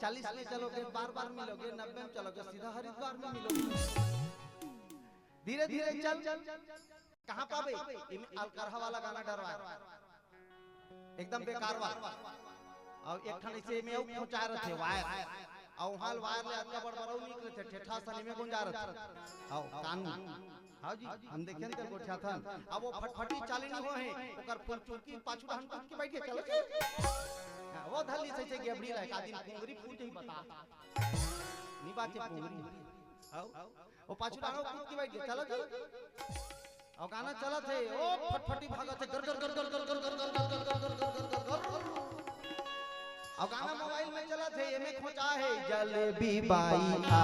चालीस में चलोगे, बार बार मिलोगे, नब्बे में चलोगे, सीधा हरिद्वार में मिलोगे। धीरे धीरे चल। कहाँ पाबे? एमे अलकरहा वाला गाना डरवाय, एकदम बेकार वाला। अउ एक ठन अइसे एमे अउ खोंचाय रथे wire, अउ उहाँ ले wire ले अतका बड़ बड़ऊ निकलथे, ठेठा असन एमे गोंजा रथे। हव, कानून। हव जी, हम देखेन ते गोठियाथन। अब वो फटफटी चाली नइ होहे, ओकर फुलचुकी पाछू डहन कूद के बइठ गे, चलो जी। हाँ, वो धर लिस अइसे गेबड़ी ला, एक आदिन पुंगरी फूट जाही बता। नइ बाचे पुंगरी। हव। ओ पाछू डालो कूद के बइठ गे, चलो जी। अउ गाना चलत हे, ओ फटफटी भागत हे, गर गर गर गर। अउ गाना मोबाइल में चलत हे, एमे खोंचा हे, जलेबी बाई आ,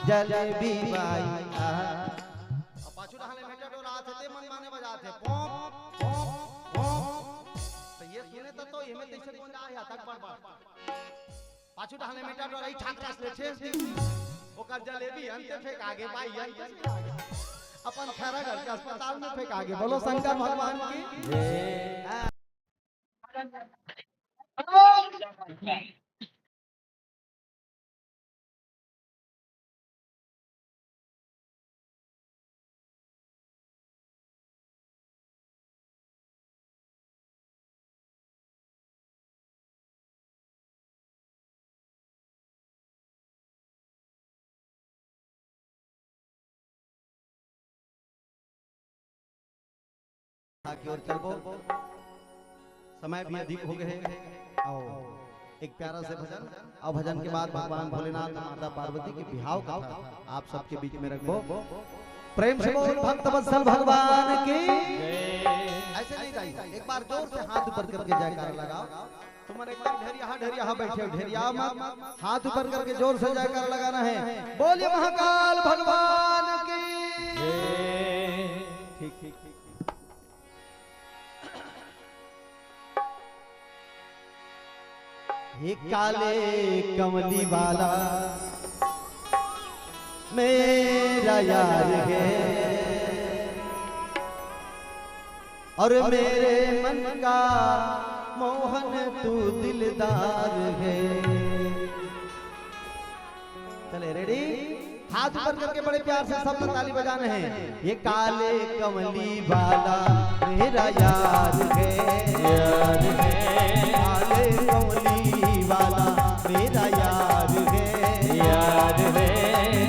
जलेबी बाई आ। अउ पाछू डाले मेटाडोर आत हे, ते मन माने बजात हे, पोंप, पोंप, पोंप। त ये सुने त, तो एमे तइसे गुंजा हे, अतक बड़ बड़। पाछू डहन ले मेटाडोर आई, ठाकरा से ठेस दी। ओकर जलेबी अंते फेंका गे, बाई अंते फेंका गे। अपन खैरागढ़ के अस्पताल में फेंका गे। बोलो शंकर भगवान की। की ओर चलबो, समय भी अधिक हो गए हे। अउ एक प्यारा से भजन, अउ भजन के बाद भगवान भोलेनाथ माता पार्वती के बिहाव कथा आप सबके बीच में रखबो। प्रेम से बोल भक्त वत्सल भगवान की। ऐसे नहीं जाइए, एक बार जोर से हाथ ऊपर करके जयकारा लगाओ। तुमन एकदम ढेरिया, ढेरिया बइठे हो, ढेरिया मत। हाथ ऊपर करके जोर से जयकारा लगाना है। बोलिए महाकाल भगवान की। ठीक, ठीक, ठीक। हे काले कमली वाला मेरा यार है, और मेरे मन का मोहन तू दिलदार है। चले, ready? हाथ ऊपर करके बड़े प्यार से सबने ताली बजाना है। ये काले कमली वाला मेरा यार है, यार है। काले कमली वाला मेरा यार है, यार है।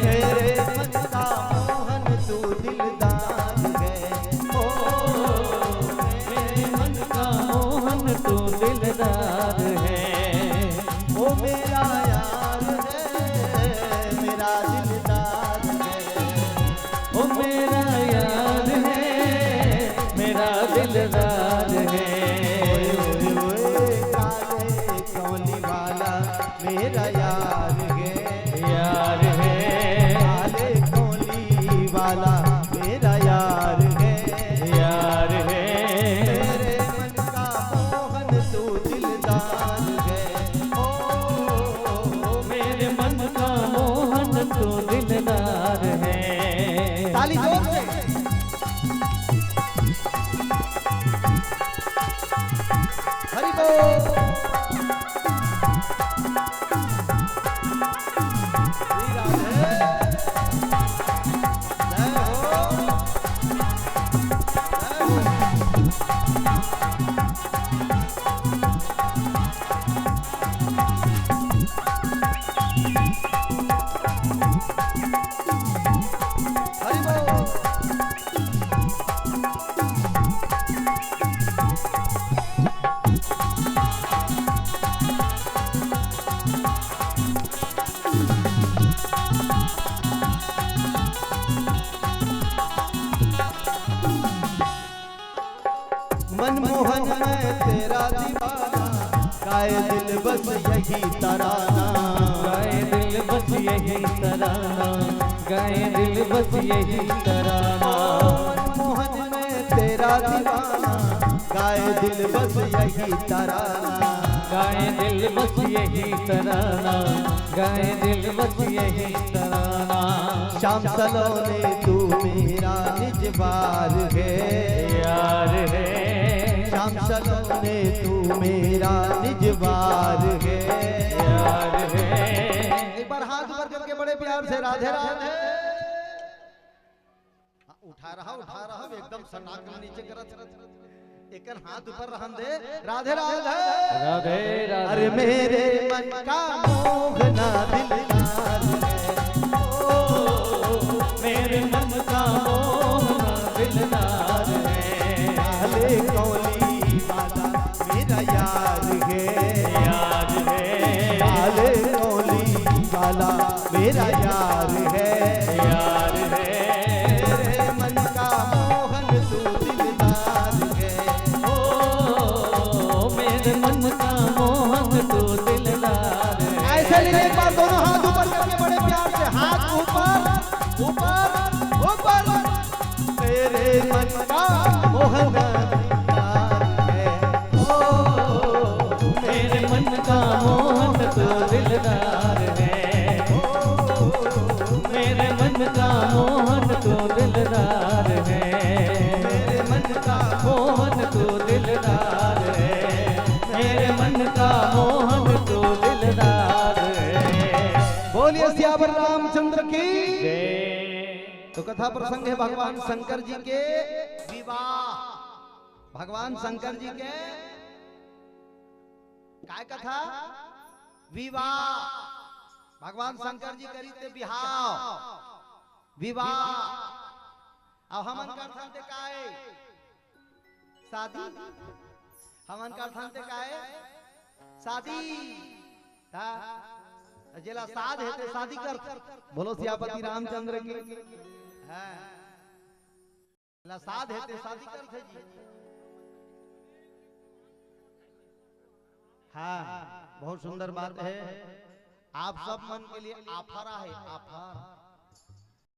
मेरे मन का मोहन तू दिलदार है, ओ मेरे ओ मेरा यार है, मेरा दिलदार है। ओ मेरा यार है, मेरा दिलदार है। ओए, ओए, ओए, काले कौली वाला मेरा यार है। यार है। काले कौली वाला मेरा यार है। यार है। मेरे मन का मोहन तू दिलदार है। ओ, मेरे मन का मोहन तू दिलदार है। ताली जोर से। हरि बोल। श्री राधे। जय हो। जय हो। हरि बोल। मनमोहन मैं तेरा दीवाना, गाए दिल बस यही तराना। गाए दिल बस यही तराना, गाए दिल बस यही तराना। मनमोहन मैं तेरा दीवाना, गाए दिल बस यही तराना। गाए दिल बस यही तराना, गाए दिल बस यही तराना। श्याम सलोने तू मेरा निजवार है। यार है। श्याम सलोने तू मेरा निजवार है। यार है। एक बार हाथ ऊपर करके बड़े प्यार से राधे राधे। हाँ, उठा रहा, उठा रहा, एकदम सटाक नीचे करत। एकर हाथ ऊपर रहन दे। राधे राधे। राधे राधे। अरे मेरे मन का मोहना दिलदार है। ओ, मेरे मन का मोहना दिलदार है। काले कौली वाला मेरा यार है। यार है। काले कौली वाला मेरा यार है। यार है। मेरे मन का मोहन तू दिलदार है। ओ, मेरे मन का मोहन तू दिलदार है। ऐसे नहीं, एक बार दोनों हाथ ऊपर करके बड़े प्यार से, हाथ ऊपर, ऊपर, ऊपर। मेरे मन का मोहन दिलदार है। ओ, मेरे मन का मोहन तो दिलदार है। मेरे मन का मोहन तो दिलदार है। मेरे मन का मोहन तो दिलदार है। मेरे मन का मोहन तो दिलदार है। बोलिए सियावर रामचंद्र की। जय। तो कथा प्रसंग है भगवान शंकर जी के विवाह। भगवान शंकर जी के काय कथा? विवाह। भगवान शंकर जी करी ते बिहाव, विवाह। अब हमन करथन ते काय? शादी। हमन करथन ते काय? शादी। ता जेला साध हे ते शादी कर। बोलो सियापति रामचंद्र की। हाँ। ला साध हे ते शादी करथे जी। हाँ, बहुत सुंदर बात है। आप सब मन के लिए offer आहे, offer।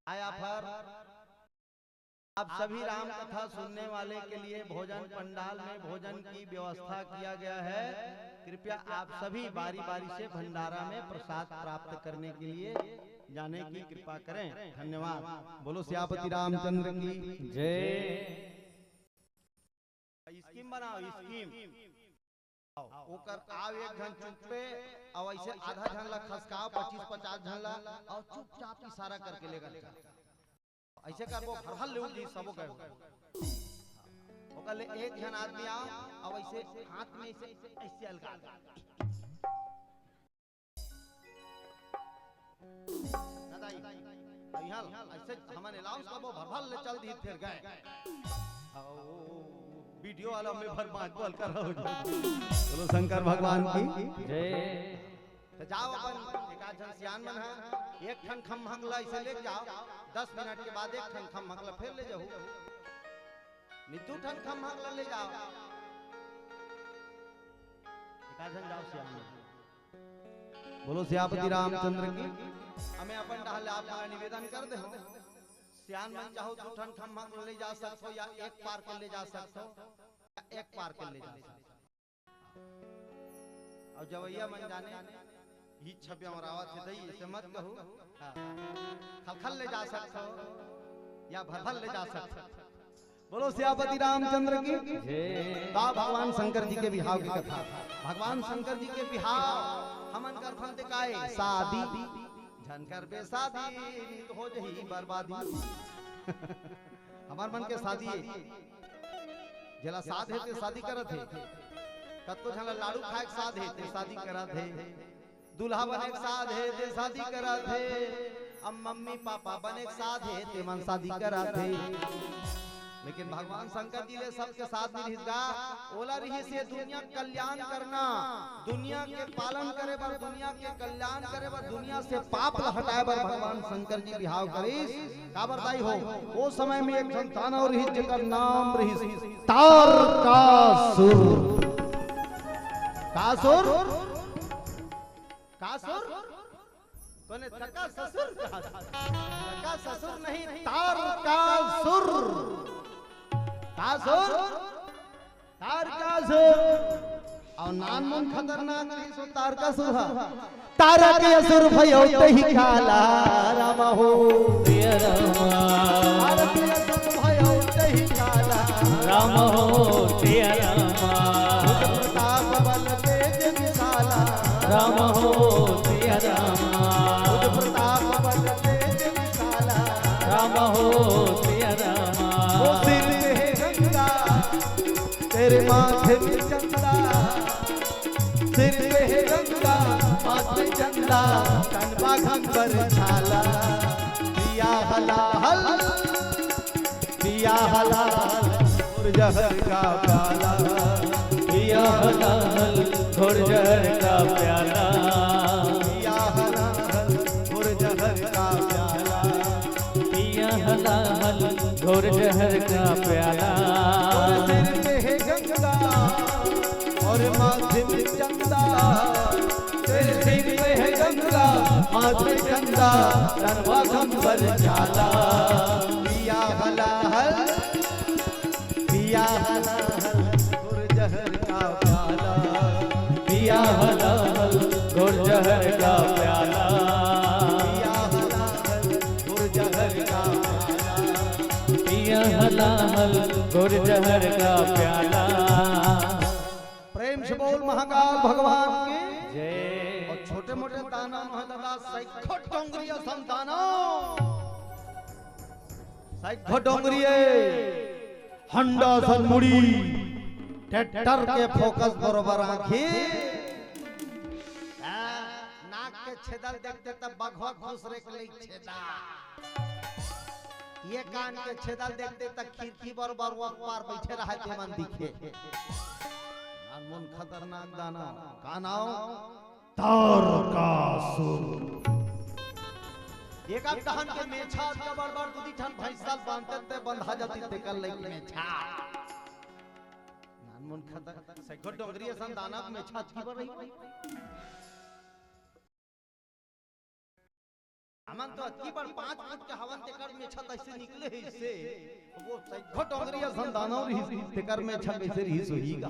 आय offer। आप सभी राम कथा सुनने वाले के लिए भोजन पंडाल में भोजन की व्यवस्था किया गया है। कृपया आप सभी बारी-बारी से भंडारा में प्रसाद प्राप्त करने के लिए जाने की कृपा करें। धन्यवाद। बोलो सियापति रामचंद्र की जय। Scheme बनाओ, scheme। ओकर आव एक झन चुप पे, अउ ऐसे आधा झन ला खसकाओ, पच्चीस पचास झन ला, अउ चुपचाप इशारा करके लेकर चल। ऐसे करबो, भरभर ले उठ जी, सबो गए। ओकर ले एक झन आदमी आओ, अउ ऐसे हाथ में ऐसे, ऐसे अलगा दे। ना दाई, अब यहाँ ऐसे हमन announce करबो, भरभर ले चल दी, फिर गए। अउ video वाला में भर बात बोल कर हो जाए। बोलो शंकर भगवान की जय। जाओ अपन एक आध झन सियान मन ह, एक ठन खम्हक ल ऐसे ले जाओ, दस मिनट के बाद एक ठन खम्हक ल फेर ले जाओ, नहीं दू ठन खम्हक ल ले जाओ, एक आध झन जाओ सियान मन। बोलो सियापति रामचंद्र की। हमें अपन डहर ले आप मन निवेदन कर दे हो, सियान मन चाहो दू ठन खम्हक ल ले जा सकथो या एक पार कर ले जा सकथो, या एक पार कर ले जा सकथो। अउ जवइया मन जाने ही छब्या मरावत हे दई, ऐसे मत कहू। हाँ। खलखल ले जा सकथो या भलभल ले जा सकथो। बोलो सियापति रामचंद्र की। जय। तो भगवान शंकर जी के बिहाव के कथा। भगवान शंकर जी के बिहाव हमन करथन ते काय? शादी। झन करबे शादी, नहीं तो हो जही बर्बादी। हमर मन के शादी हे, जेला साध हे ते शादी करत हे, कतको झन ला लाड़ू खाए के साध हे ते शादी करत हे, दूल्हा बने के साध हे ते शादी करत हे, अब मम्मी पापा बने के साध हे ते मन शादी करत हे। लेकिन भगवान शंकर जी ले सबके साध नहीं रिहिस गा, ओला रिहिस ये दुनिया के कल्याण करना, दुनिया के पालन करे बर, दुनिया के कल्याण करे बर, दुनिया से पाप ला हटाए बर भगवान शंकर जी बिहाव करिस। काबर दाई हो, ओ समय में एक झन दानव रिहिस, जेकर नाम रिहिस तारकासुर। कासुर? कासुर? तोने तका ससुर कहा था। तका ससुर नहीं, तारकासुर। कासुर? तारकासुर। अउ नानमुन खतरनाक रिहिस ओ तारकासुर ह। तारकासुर भयो तहि काला राम हो। सिया रामा। तारकासुर भयो तहि काला। राम हो सिया रामा। प्रताप बल तेज विशाला। राम हो सिया रामा। प्रताप बल तेज विशाला। राम हो सिया रामा। ओ सिर पे है गंगा, तेरे माथे में चंदा, सिर पे है गंगा, माथे चंदा, तन बाघंबर छाला। पिया हलाहल, पिया हलाहल, और जहर का प्याला। पिया हलाहल, घोर जहर का प्याला। पिया हलाहल, घोर जहर का प्याला। पिया हलाहल, घोर जहर का प्याला। और सिर पे है गंगा और माथे में चंदा। तेरे सिर पे है गंगा, माथे चंदा, तन बाघंबर छाला। पिया हलाहल, पिया हलाहल, घोर जहर का प्याला। पिया हलाहल, घोर जहर का प्याला। पिया हलाहल, घोर जहर का प्याला। पिया हलाहल, घोर जहर का प्याला। प्रेम से बोल महाकाल भगवान की। जय। अउ छोटे मोटे दानव नोहे दादा, सैकड़ों डोंगरी असन दानव। सैकड़ों डोंगरी ए, हंडा असन मुड़ी, ट्रैक्टर के फोकस बरोबर आंखी। आ, नाक के छेदल देखते त बघवा खुसरे के लइक छेदा। ये कान के छेदल देखते त खिड़की बरोबर ओ पार बइठे रहय ते मन दिखे। नानमुन खतरनाक दानव। का नाव? तारकासुर। एक आध डहन के मेछा अतका बड़ बड़ दू दी ठन भैंसा ल बांधते ते बंधा जातिस तेकर लइक मेछा। नानमुन खतर, सैकड़ों डोंगरी असन दानव मेछा अतकी बड़ रही। हमन तो अतकी बड़ पाँच फुट के हवन, तेकर मेछा तइसे निकले हे अइसे। ओ सैकड़ों डोंगरी असन दानव रिहिस, तेकर मेछा कइसे रिहिस होही गा।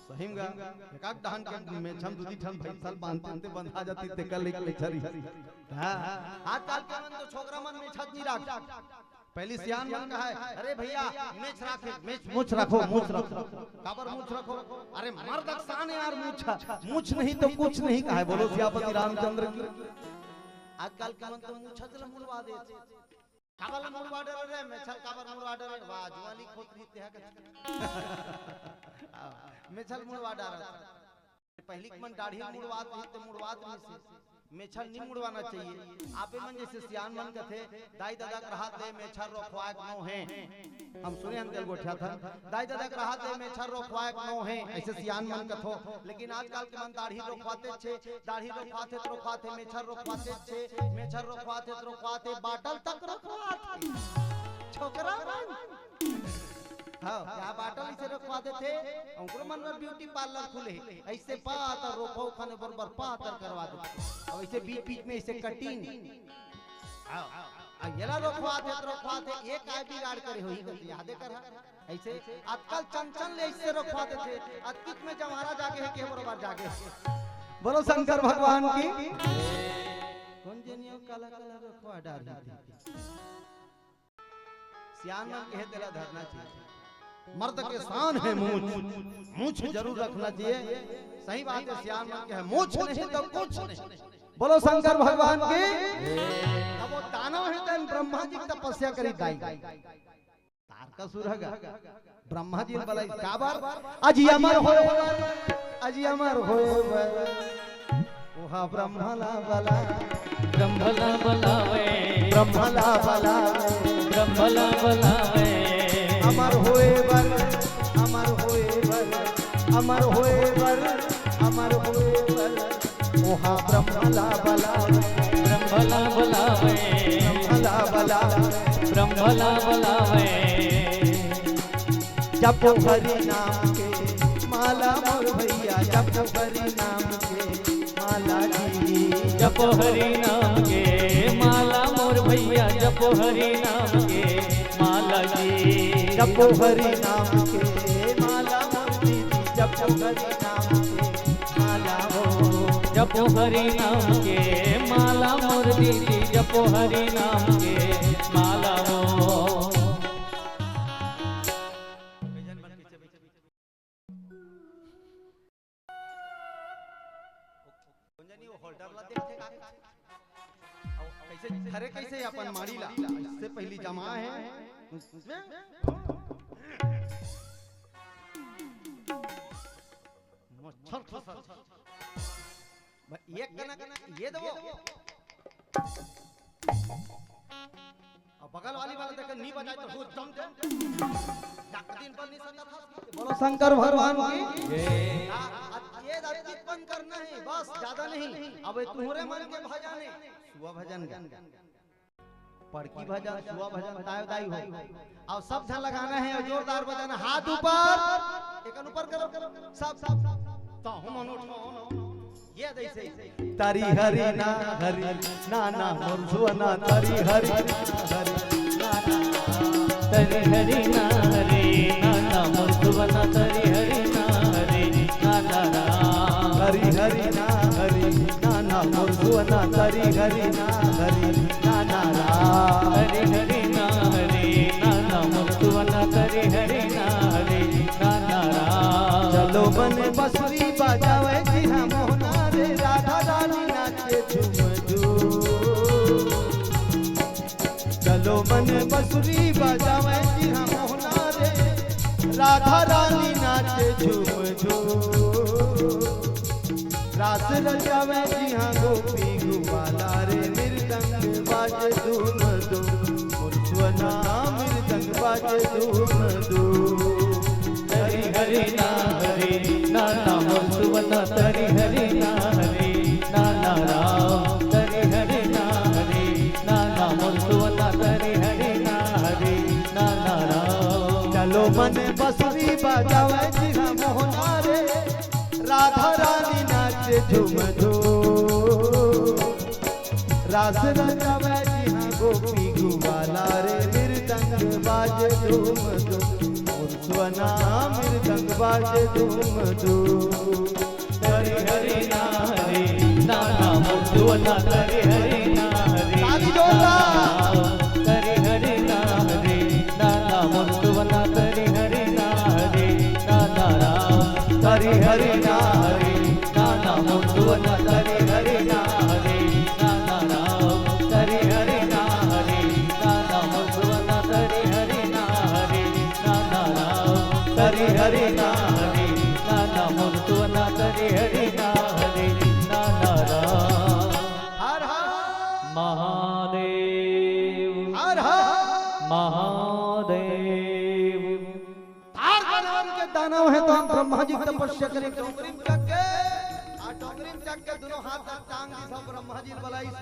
सही म गा, एक आध डहन के मेछा म दू दी ठन भैंसा ल बांधते ते बंधा जातिस, तेकर लइक मेछा रिहिस। हाँ, आजकल के मन तो छोकरा मन मेछा नइ राखय। पहिली सियान मन कहय, "अरे भैया, मेछ राखे, मेछ, मूछ रखो, मूछ रखो।" काबर मूछ रखो? अरे मर्द के शान हे यार मूछ, मूछ नहीं तो कुछ नहीं कहय। बोलो सियापति रामचंद्र की। आजकल के मन तो मूछ ल मुड़वा देथे। काबर ल मुड़वा डरे रे, मेछ ल काबर मुड़वा डरे? वाह, जुआली खोत रही ते ह। मेछ ल मुड़वा डरे। पहिली के मन दाढ़ी मुड़वात रही ते मुड़वात रहिसे। मेछर नी मुड़वाना चाहिए। आपे मन जैसे सियान मन कथे, दाई ददा के रहत ले मेछर रोखवाए के नो हे। हम सुने हन तेल गोठियाथन, दाई ददा के रहत ले मेछर रोखवाए के नो हे, ऐसे सियान मन कथो। लेकिन आजकल के मन दाढ़ी रोखवाते छे, दाढ़ी रोखवाथे त रोखवाथे, मेछर रोखवाते छे, मेछर रोखवाथे त रोखवाथे, बाटल तक रोखवाथे। छोकरा मन। हाँ, क्या बाटल इसे रोखवा देथे, ओकरो मन में ब्यूटी पार्लर खुले हे। ऐसे पातर रोखो खाने बरोबर पातर करवा देथे। अब ऐसे बीच बीच में ऐसे कटिंग। हाँ, अब येला रोखवाथे त रोखवाथे, ये काय बिगाड़ करे होही करके यादे कर हा। ऐसे आजकल चंचल ले ऐसे रोखवा देथे, अतकिच में जवारा जागे हे के बरोबर जागे हे। बोलो शंकर भगवान की। कौन जनियो काला काला रोखवा डार देथे। सियान मन कहे तेला धरना चाहिए। मर्द के शान है मूछ, मूछ जरूर रखना चाहिए। सही बात है, सियान मन कहे मूछ नहीं तो कुछ नहीं। बोलो शंकर भगवान की। अब वो दानव है तन ब्रह्मा जी की तपस्या करी दाई। तारकासुर हगा। ब्रह्मा जी बलाई काबर, अजी अमर होए बर, अजी अमर होए बर। ओहा ब्रह्मा ला बला, ब्रह्मा ला बलावे, ब्रह्मा ला बलावे, ब्रह्मा ला बलावे। अमर होए बर, अमर होए बर, अमर होए बर, अमर होए बर। ओहा ब्रह्मा ला बलावे, ब्रह्मा ला बलावे, ब्रह्मा ला बलावे, ब्रह्मा ला बलावे। जपो हरि नाम के माला मोर भैया, जपो हरि नाम के माला जी। जपो हरि नाम के माला मोर भैया, जपो हरि नाम के माला जी। जपो हरि नाम के माला मोर दीदी, जपो हरि नाम के माला हो। जपो हरि नाम के माला मोर दीदी, जपो हरि नाम के माला हो। कोन जनी वो होल्डर ला देखथे का? अउ कैसे धरे, कैसे अपन माड़ी ला? इससे पहली जमा है। मच्छर फंसा। भाई, ये कना, ये दो। अब बगल वाली वाला देखे, नहीं बजाए तो हो दम दे। जाके दिन पर नहीं सकता था। बोलो शंकर भगवान की। हाँ, अब ये दादी बंद करना है, बस, ज्यादा नहीं। अब ये तुम्हारे मन के भजन है, सुआ भजन का। पड़की भजन, सुआ भजन, ताय दाई हो। अउ सब झन लगाना है अउ जोरदार बजाना, हाथ ऊपर, एक ऊपर करो, सब, सब, सब। तो हम उठो, ये जैसे। तरी हरि ना हरि ना ना मोर सुअना, तरी हरि ना हरि ना ना। तरी हरि ना हरि ना ना मोर सुअना, तरी हरि ना हरि ना ना रा। तरी हरि ना हरि ना ना मोर सुअना, तरी हरि ना हरि ना ना रा। हरि हरि ना हरि ना ना मोर सुअना, तरी हरि ना हरि ना ना रा। चलो मन बसुरी बजावे जी हम मोहना रे, राधा रानी नाचे झूम झूम। चलो मन बसुरी बजावे जी हम मोहना रे, राधा रानी नाचे झूम झूम। रास रचावे जिहाँ गोपी गुवाला रे, मृदंग बाजे धूम धूम, मुरझुअना मृदंग बाजे धूम धूम। तरी हरि ना हरि ना ना मुरझुअना, तरी हरि ना हरि ना ना राम, तरी हरि ना हरि ना ना मुरझुअना, तरी हरि ना हरि ना ना राम। चलो मन बसुरी बजावे जिहाँ मोहना रे, राधा रानी नाचे झूम झूम। रास रचावे जिहाँ गोपी गुवाला रे, मृदंग बाजे धूम धूम। मुरझुअना मृदंग बाजे धूम धूम। तरी हरि ना हरि ना ना मुरझुअना, तरी हरि ना हरि ताली जोरदार। तरी हरि ना हरि ना ना मुरझुअना, तरी हरि ना हरि ना ना राम। तरी हरि ना हरि ना ना मुरझुअना, तरी हरि ना हरि ना ना राम। तरी हरि ना हरि ना ना मुरझुअना, तरी हरि ना हरि ना ना राम। तरी हरि ना हरि ना ना मुरझुअना, तरी हरि ना हरि ना ना राम। दानव हे तो हम ब्रह्मा जी के तपस्या करें। डोंगरी म चघ के, आ डोंगरी म चघ के दुनों हाथ ला टांग दिस अउ ब्रह्मा जी ल बलाइस।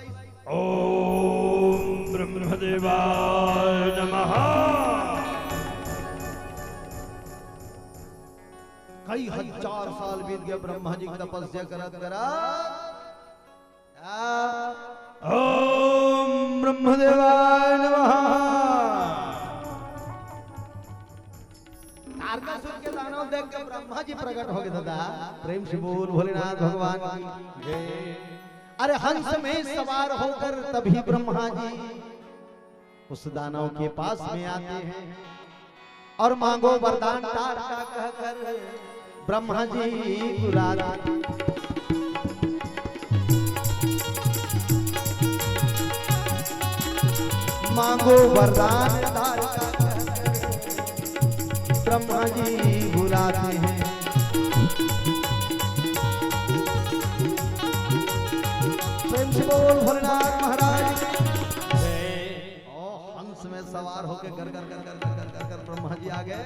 ओम ब्रह्मदेवाय नमः। कई हजार साल बीत गए ब्रह्मा जी के तपस्या करत करत। ओम ब्रह्मदेवाय नमः। तारकासुर के दानव देख के ब्रह्मा जी प्रकट हो गए दादा। प्रेम से बोल भोलेनाथ भगवान की जय। अरे हंस में सवार होकर तभी ब्रह्मा जी उस दानव के पास में आते हैं और मांगो वरदान तारका कहकर ब्रह्मा जी बुलाते। मांगो वरदान तारका कहकर ब्रह्मा जी बुलाते हैं। प्रेम से बोल भोलेनाथ महाराज की। ओ, हंस में सवार होके गर गर गर गर गर गर गर गर ब्रह्मा जी आ गए।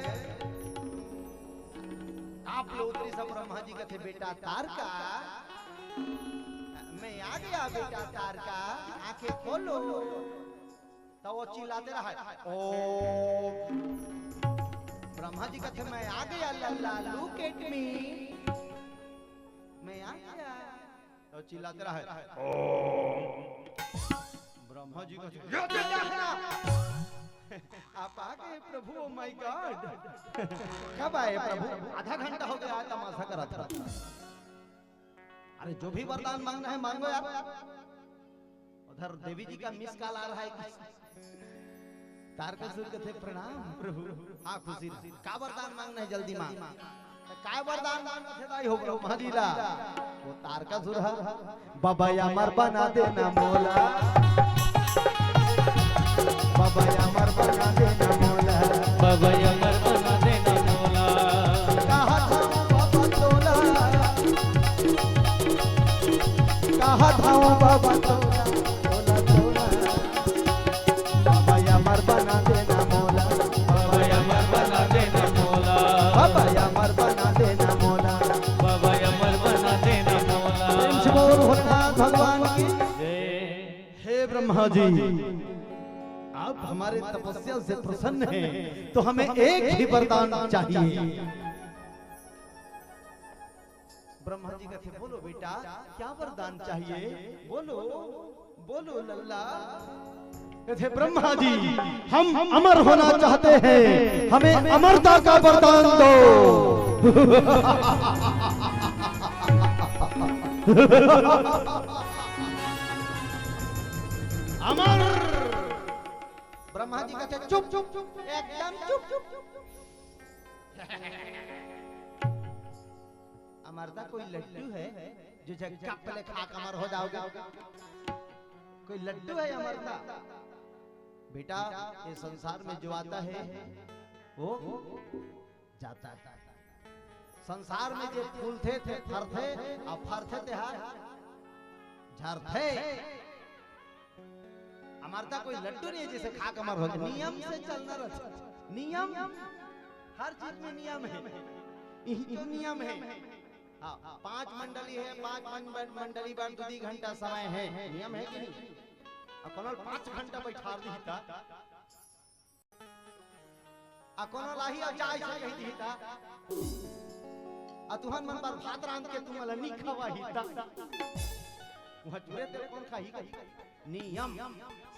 आप लोग उतरी सब ब्रह्मा जी कथे, "बेटा तारका, मैं आ गया बेटा तारका, आंखें खोलो।" तो वो चिल्लाते रहा, "ओ।" ब्रह्मा जी कथे, "मैं आ गया लल्ला, look at me, मैं आ गया।" तो चिल्लाते रहा, "ओ।" ब्रह्मा जी कथे, "ये क्या करना? आप आ गए प्रभु, oh my God।" "कब आए प्रभु? आधा घंटा हो गया, तमाशा करा था।" "अरे जो भी वरदान मांगना है मांगो यार।" उधर देवी जी का मिस कॉल आ रहा है कि तारकासुर कथे, "प्रणाम प्रभु।" "हाँ खुशी रह, का वरदान मांगना है जल्दी मांग।" "त काय वरदान मांगथे दाई हो ब्रह्मा जी ला?" वो तारकासुर ह, "बाबा अमर बना देना मोला, बाबा अमर बना देना मोला, बाबा अमर बना देना मोला।" कहा था बाबा तोला, कहा था बाबा तोला, तोला, तोला। बाबा अमर बना देना मोला, बाबा अमर बना देना मोला, बाबा अमर बना देना मोला, बाबा अमर बना देना मोला। प्रेम से बोल भोलेनाथ भगवान की। जय। हे ब्रह्मा जी, आप हमारे तपस्या से प्रसन्न हैं, तो हमें एक ही वरदान चाहिए। ब्रह्मा जी कथे, "बोलो बेटा, क्या वरदान चाहिए? बोलो, बोलो लल्ला।" कथे, "ब्रह्मा जी, हम अमर होना चाहते हैं, हमें अमरता का वरदान दो।" अमर। ब्रह्मा जी कथे, "चुप, चुप, चुप, एकदम चुप।" अमरता कोई लड्डू है जो झक्का पले खा के अमर हो जाओगे? कोई लड्डू है अमरता? बेटा, ये संसार में जो आता है वो जाता है। संसार में जे फूलथे ते फरथे, अउ फरथे ते हा झरथे। अमरता कोई लड्डू नहीं है जिसे खा के अमर हो जाए। नियम से चलना रहता। नियम, हर चीज में नियम है। इही तो नियम है। हाँ, पांच मंडली है, पांच मन-, मंडली बर दू दी घंटा समय है। नियम है कि नहीं? अउ कोनो ल पांच घंटा बैठा दी था। अउ कोनो ल आही अउ जा अइसे कहि दिही ता। अउ तुहन मन बर भात रांध के तुमन ल नी खवाही ता। उहाँ चुरे तेल कोन खाही कही? नियम।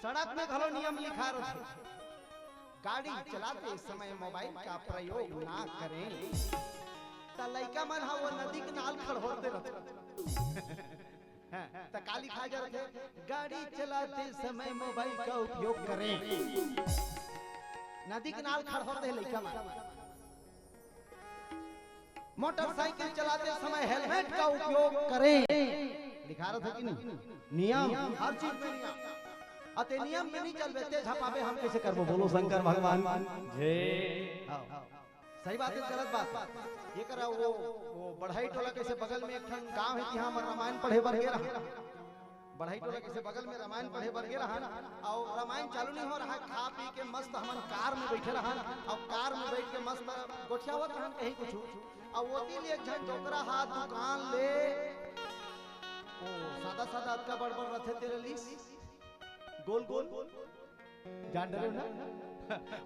सड़क में घलो नियम लिखा रथे। गाड़ी चलाते समय मोबाइल का प्रयोग ना करें। त लइका मन ह वो नदी के नाल खड़होर दे रथे। हाँ, त का लिखा जा रथे? गाड़ी चलाते समय मोबाइल का उपयोग करें। नदी के नाल खड़होर दे लइका मन। मोटरसाइकिल चलाते समय हेलमेट का उपयोग करें। लिखा रथे कि नहीं? नियम, हर चीज में नियम। अते नियम में नहीं चलबे, ते झपाबे, हम कैसे करबो? बोलो शंकर भगवान। जय। हाँ। सही बात है, गलत बात। ये करा वो, वो बढ़ई टोला कैसे बगल में एक ठन गांव है, तिहाँ हमर रामायण पढ़े बर गे रहा। बढ़ई टोला कइसे बगल में रामायण पढ़े बर गे रहन, अउ रामायण चालू नहीं हो रहा, खा पी के मस्त हमन कार में बइठे रहन, अउ कार में बइठ के मस्त गोठियावत रहन कहीं कुछ। अउ ओती ले एक झन डोकरा हा दुकान ले, ओ सादा सादा अतका बड़ बड़ रथे तेरे लिस, गोल गोल, जान डरे ना?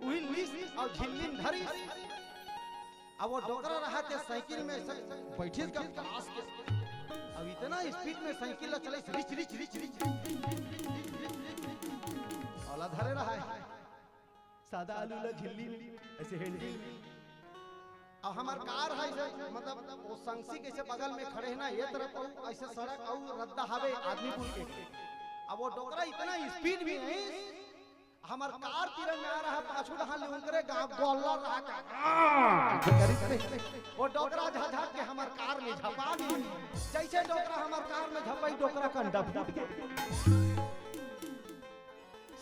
उही लिस अउ झिल्ली धरिस। अब वो डोकरा रहा ते साइकिल में से बैठिस का पास के। अब इतना स्पीड में साइकिल ला चलाइस, रिच रिच रिच रिच। ओला धरे रहा है। सादा आलू ला झिल्ली, ऐसे हैंडल। अब हमर कार है से, मतलब वो संगसी कइसे बगल में खड़े है ना, ये तरफ अउ ऐसे सड़क अउ रद्दा हवे आदमी पुल के। अब वो डोकरा इतना स्पीड में है, हमर कार तीर में आ रहा, पाछू डहान ले उंकरे गांव गोल्ला रहा का। वो डोकरा झझक के हमर कार में झपा दी। जइसे डोकरा हमर कार में झपाई, डोकरा कंडा फूट गे।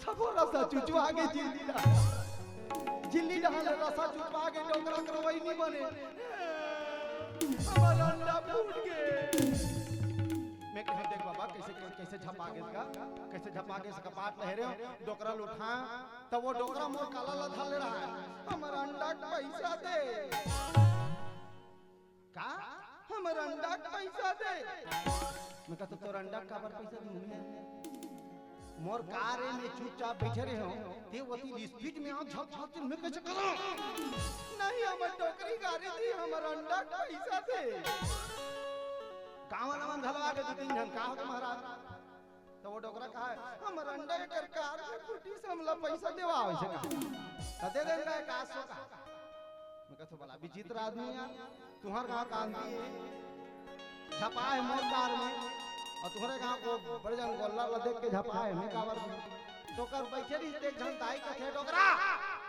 सबो रसा चुचवा गे झिल्ली ला। झिल्ली डहान ले रसा चुचवा गे, डोकरा करवई नहीं बने। हमर अंडा फूट गे। मैं कहा, "देख बाबा, कइसे, कइसे झपा गे का? कइसे झपा गे?" कपाट लहरे हो, डोकरा ल उठा, त वो डोकरा मोर काला ला धर ले रहा है। "हमर अंडा के पइसा दे।" "का?" "हमर अंडा के पइसा दे।" मैं कहा, "तो तोर अंडा के काबर पइसा दूं मैं? मोर कार में चुपचाप बइठे रहे हो, ते ओती स्पीड में आओ, झप झप, मैं कइसे करूं?" "नहीं, हमर डोकरी गारी थी, हमर अंडा के पइसा दे।" गांव वाला मन घलो आगे दू तीन झन, "का हो महाराज?" त वो डोकरा कहा, "हमर अंडा एकर कार में फूटिस, हमला पइसा देवा," वइसे कहा। "त दे दे अंडा, का सो का?" मैं कहा, "तो बड़ा विचित्र आदमी यार, तुहर गांव कांदी है, झपा है मोर कार में, अउ तुहरे गांव को बड़े जन गोल्ला ला देख के झपा है, मैं काबर?" तो कर बइठे रहिस ते एक झन दाई कथे, "डोकरा,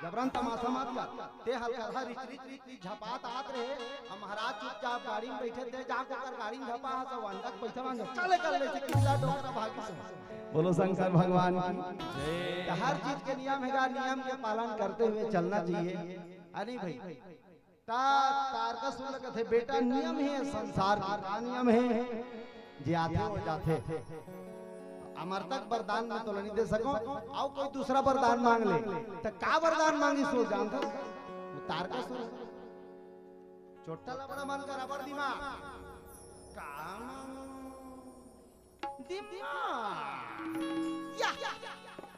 जबरन तमाशा मत कर, ते हल्का रिच रिच रिच रिच झपात आत रहे, अउ महाराज चुपचाप गाड़ी में बइठे, ते जाके ओकर गाड़ी में झपा हस, अउ अंडा के पइसा मांगे, चले कर ले से कितना डोकरा भागी सो।" बोलो शंकर भगवान की। त हर चीज के नियम हे गा, नियम के पालन करते हुए चलना चाहिए। अरे भाई, ता-, तारकासुर ल कथे, "बेटा, नियम हे संसार के।" "का नियम हे?" "जे आथे, वो जाथे।" "अमरता के वरदान मैं तोला नहीं दे सकंव, अउ कोई दूसरा वरदान मांग ले।" त का वरदान मांगिस वो जानथस? वो तारकासुर। चोट्टा लबड़ा मन कर अबड़ दिमाग। का मांगो? दिमाग। या।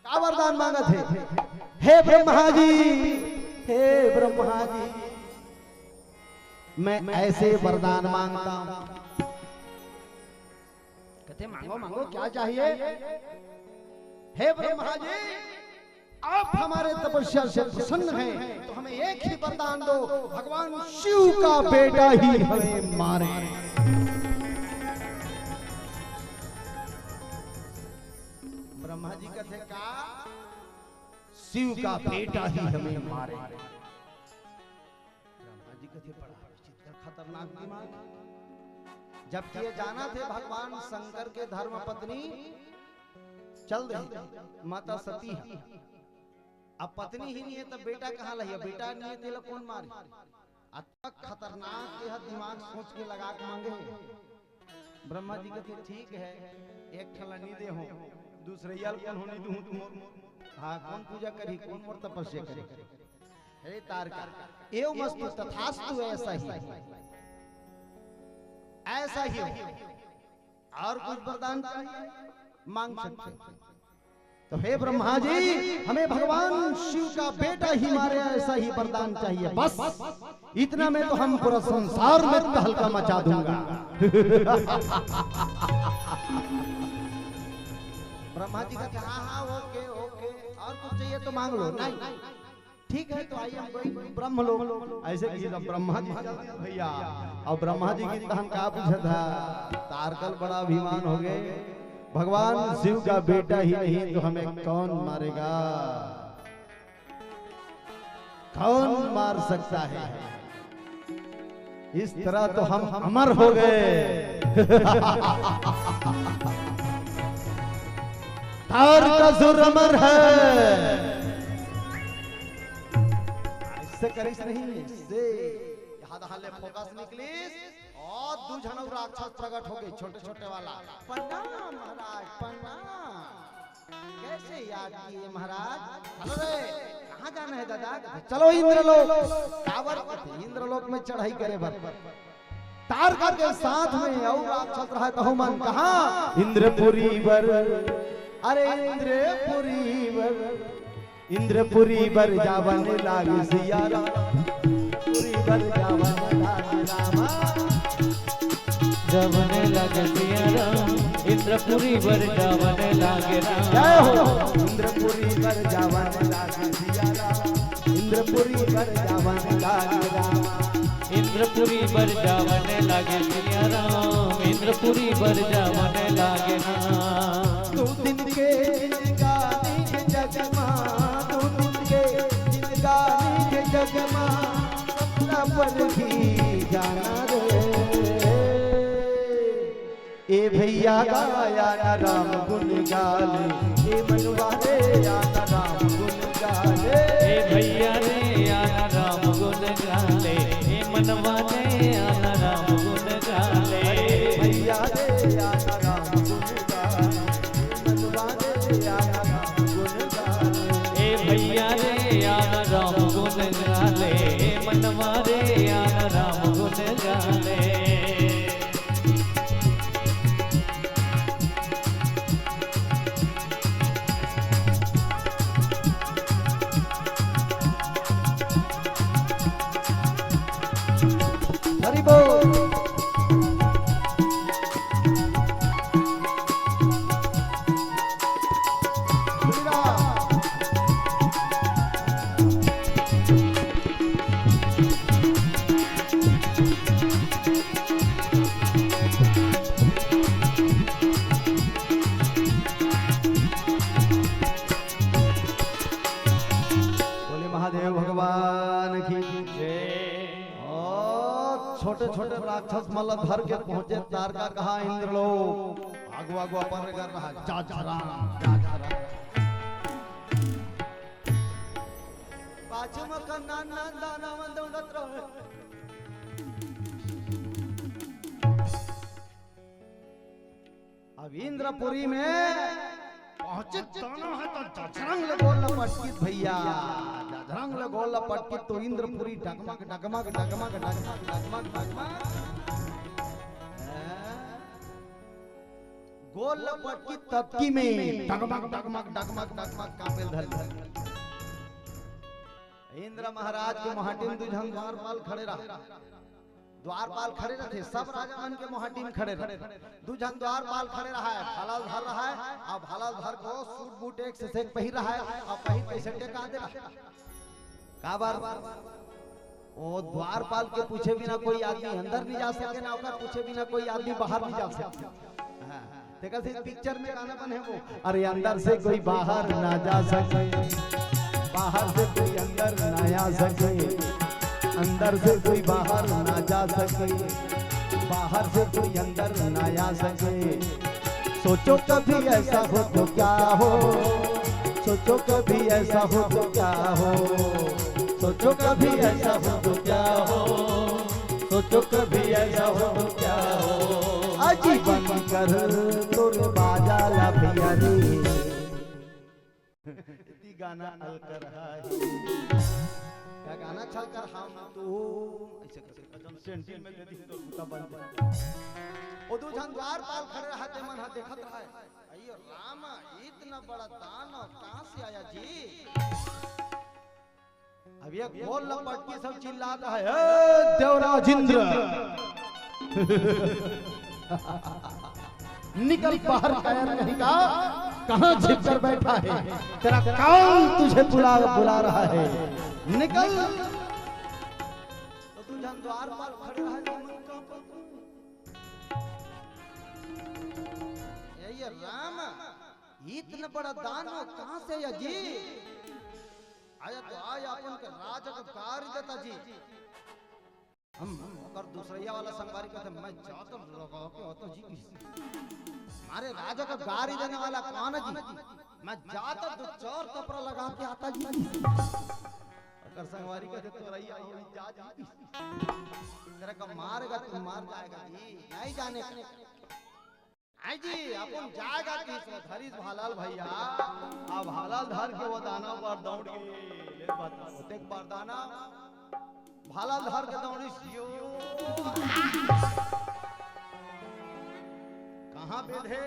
का वरदान मांगत हे? "हे ब्रह्मा जी, हे ब्रह्मा जी, मैं ऐसे वरदान मांगता हूं।" कथे, "मांगो, मांगो, क्या चाहिए?" "हे ब्रह्मा जी, आप हमारे तपस्या से प्रसन्न हैं, तो हमें एक ही वरदान दो, भगवान शिव का बेटा ही हमें मारे।" ब्रह्मा जी कथे, "का?" "शिव का बेटा ही हमें मारे।" ब्रह्मा जी कथे, "बड़ा विचित्र खतरनाक दिमाग।" जबकि ये जानथे भगवान शंकर के धर्म पत्नी चल रही, माता सती है। अब पत्नी ही नहीं है, तब बेटा कहां लही? बेटा नहीं है, तेला कौन मारे? अतका खतरनाक ये ह दिमाग सोच के लगा के मांगे हे। ब्रह्मा जी कथे, "ठीक है, एक ठन ला नी दे हो, दूसरइया ल कोन हो नी दूं तुम।" हाँ, कौन पूजा करही, कौन मोर तपस्या करही? हे तारका, एवमस्तु तथास्तु, ऐसा ही, ऐसा ही हो। और कुछ वरदान चाहिए, मांग सकते हो। तो हे ब्रह्मा जी, हमें भगवान शिव का बेटा ही मारे, ऐसा ही वरदान चाहिए। बस इतना में तो हम पूरा संसार में तहलका मचा दूंगा। ब्रह्मा जी कथे, "हाँ, हाँ, ओके, ओके, और कुछ चाहिए तो मांग लो।" "नहीं।" "ठीक है, तो आइए हम कोई ब्रह्मलोक।" ऐसे कि जब ब्रह्मा जी चल दिए भैया, अब ब्रह्मा जी की तहन का पूछा था, तारका ल बड़ा अभिमान हो गए, "भगवान शिव का बेटा ही नहीं तो हमें कौन मारेगा, कौन मार सकता है?" इस तरह तो हम अमर हो गए। तारकासुर अमर है। ऐसे करिस नहीं, ऐसे। यहाँ दहाले फोकस निकलिस और दू झन अउ राक्षस प्रकट हो गए, छोटे-छोटे वाला। प्रणाम महाराज। महाराज, प्रणाम। कैसे याद किए महाराज? चलो रे, कहाँ जाना है दादा? चलो इंद्रलोक। काबर? इंद्रलोक में चढ़ाई करे बर। तारका के साथ में अउ राक्षस रहत हो मन कहाँ? इंद्रपुरी बर। अरे इंद्रपुरी बर, इंद्रपुरी बर जावन लागे सिया राम, पुरी बर जावन लागे रामा। जावन लागे सिया राम, इंद्रपुरी बर जावन लागे राम। जय हो। इंद्रपुरी बर जावन लागे सिया राम, इंद्रपुरी बर जावन लागे रामा। इंद्रपुरी बर जावन लागे सिया राम, इंद्रपुरी बर जावन लागे ना। दू दिन के जिंदगानी के जग मा, दू दिन के जिंदगानी के जग मा, सपना पर भी जाना रे। ए भैया गाया ना राम गुन गाले, ए मनवा रे आना राम गुन गाले। ए भैया रे आना राम गुन गाले, ए मनवा रे आना राम गुन गाले। ए भैया रे आना राम गुन गाले, ए मनवा रे आना राम गुन गाले। ए भैया रे आना राम गुन गाले, ए मनवा रे आना राम गुन गाले। हरि बोल। बोले महादेव भगवान की। जय। और छोटे छोटे राक्षस मन ल धर के पहुंचे तारका कहाँ? इंद्रलोक। आगू आगू अपन रे कर रहा, जा झराम, जा झराम। पाछू में का नान नान दाना मन दौड़त रहे। अब इंद्रपुरी में पहुंचित दाना है तो जझरंग ले गोल ल पटकित भैया, जझरंग ले गोल ल पटकित तो इंद्रपुरी डगमग, डगमग, डगमग, डगमग, डगमग, डगमग। गोल ल पटकित ततकी में डगमग, डगमग, डगमग, डगमग कांपेल धर। इंद्र महाराज के मोहाटी में दू झन द्वारपाल खड़े रहा। द्वारपाल खड़े रहिथे, सब राजा मन के मोहाटी में खड़े रहिथे। दू झन द्वारपाल खड़े रहा है, भाला धर रहा है, अब भाला धर को सूट बूट एक से एक पहिर रहा है, अब पहिर कैसे टेका दे रहा है। काबर? वो द्वारपाल के पूछे बिना कोई आदमी अंदर नहीं जा सके ना, ओकर पूछे बिना कोई आदमी बाहर नहीं जा सके। हाँ। तेकर से पिक्चर में गाना बने वो, अरे अंदर से कोई बाहर ना जा सके, बाहर से कोई अंदर ना आ सके, अंदर से कोई बाहर ना जा सके, बाहर से कोई अंदर ना आ सके। सोचो कभी ऐसा हो तो क्या हो, सोचो कभी ऐसा हो तो क्या हो, सोचो कभी ऐसा हो तो क्या हो, सोचो कभी ऐसा हो तो क्या हो। अजी बनकर तोर बाजा ला भैया रे। इति गाना अलकर है। क्या गाना छलकर हम तू ऐसे करके कदम सेंटिल में दे दी तो बूता बन जाए। ओ दू झन द्वारपाल खड़े रहा, ते मन हा देखत रहा है। अयो राम, इतना बड़ा दानव कहाँ से आया जी? अब ये गोल ल पटकी सब चिल्लात हे, "ए देवराज इंद्र, निकल बाहर, कायर कहीं का, कहाँ छिप कर बैठा है? तेरा काल तुझे बुला, बुला रहा है, निकल।" तो दू झन द्वारपाल खड़े रहा, "ए ये राम, इतना बड़ा दानव कहाँ से आया जी?" आया तो आया, अपन के राजा के गारी देता जी। हम ओकर दूसरैया वाला संगवारी कहते, "मैं जात लगा के आता जी।" मारे राजा के गारी देने वाला कौन है जी? "मैं जात दो चार थपरा लगा के आता जी।" ओकर संगवारी कहते, "तो रही आई, जा जी।" तेरा का मारेगा, तू मार जाएगा जी, नहीं जाने। आई जी, अपन जाएगा किस धरिस भाला ल भैया। अब भाला ल धर के वो दानव बर दौड़ गे। ले बता, ओतेक बड़ दानव भाला ल धर के दौड़िस यो। कहाँ बेधे?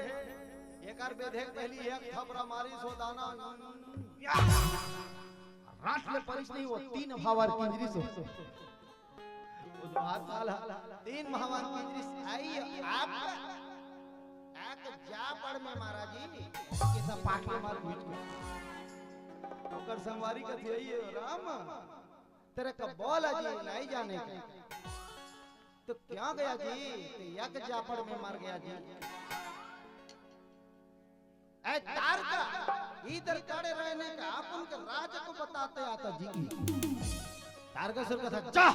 एकर बेधे के पहली एक थपरा मारिस वो दानव। रात ले परिस नहीं, वो तीन भावर किंजरिस वो। वो दो हाथ वाला तीन भावर किंजरिस आई। आप, आप जापड़ में मारा जी, ये सब पाटले मार घुस गए। ओकर संगवारी कथे, "ये राम, तेरे का बोला जी नहीं जाने का।" तो क्या गया जी? तो एक जापड़ में मर गया जी। ए तारका, इधर खड़े रहने का अपन के राज को बताते आता जी। तारकासुर कथे, "जा।"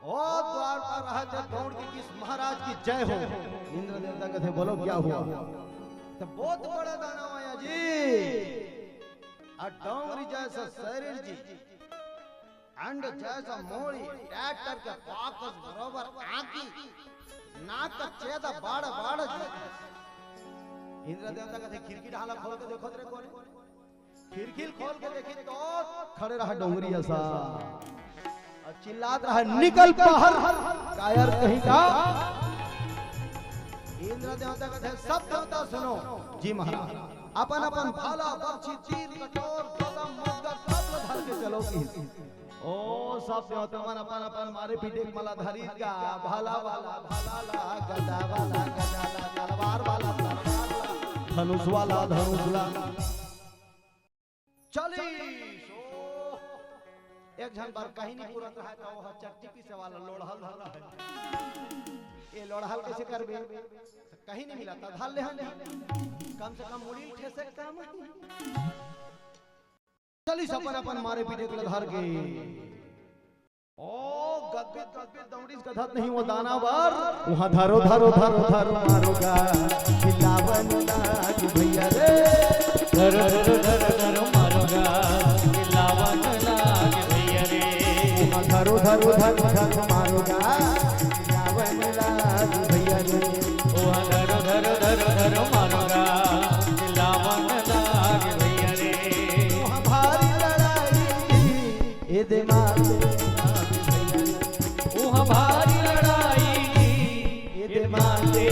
ओ द्वारपाल रहत हे, दौड़ के किस महाराज की जय हो। इंद्र देवता कथे, "बोलो क्या हुआ?" तो बहुत बड़ा दानव आया जी। आ डोंगरी जैसा शरीर जी, अंड जैसा मोड़ी, ट्रैक्टर के पाकस बरोबर आकी, नाक का छेदा बड़ बड़ जी। इंद्र देवता कथे, "खिड़की डाला खोल के देखो तेरे कोने।" खिड़की खोल के देखी तो खड़े रहा डोंगरी असा। अउ चिल्लात रहा, "निकल बाहर, कायर कहीं का।" इंद्र देवता कथे, "सब देवता सुनो।" "जी महाराज।" "अपन अपन भाला, बरछी, तीर, कटोर, गदा, मुद्गर सब ल धर के चलो।" की ओ सब देवता मन अपन अपन मारे पीटे के मला धरिस गा, भाला वाला भाला ला, गदा वाला गदा ला, तलवार वाला तलवार ला, धनुष वाला धनुष ला। चली सो एक झन बर कहीं नहीं पूरत रहा, तो वह चट्टी पीसे वाला लोढ़ल धर रहा है। ये लोढ़ल कैसे करबे? तो कहीं नहीं मिला, तो धर ले हम। कम से कम मुड़ी ठेसे काम है। चलिस अपन अपन मारे पीटे के ल धर के। ओ गदबित गदबित दौड़िस कथत नहीं वो दानव बर। उहाँ धरो धरो धरो धरो मारो गा, चिल्लावन लाग भैया रे। धरो धरो धरो धरो मारो गा, चिल्लावन लाग भैया रे। उहाँ धरो धरो धरो धरो मारो गा, चिल्लावन लाग भैया रे। उहाँ धरो धरो धरो धरो मारो गा, चिल्लावन लाग भैया रे। उहाँ भारी लड़ाई ए दे माते आवे भैया रे। उहाँ भारी लड़ाई ए दे माते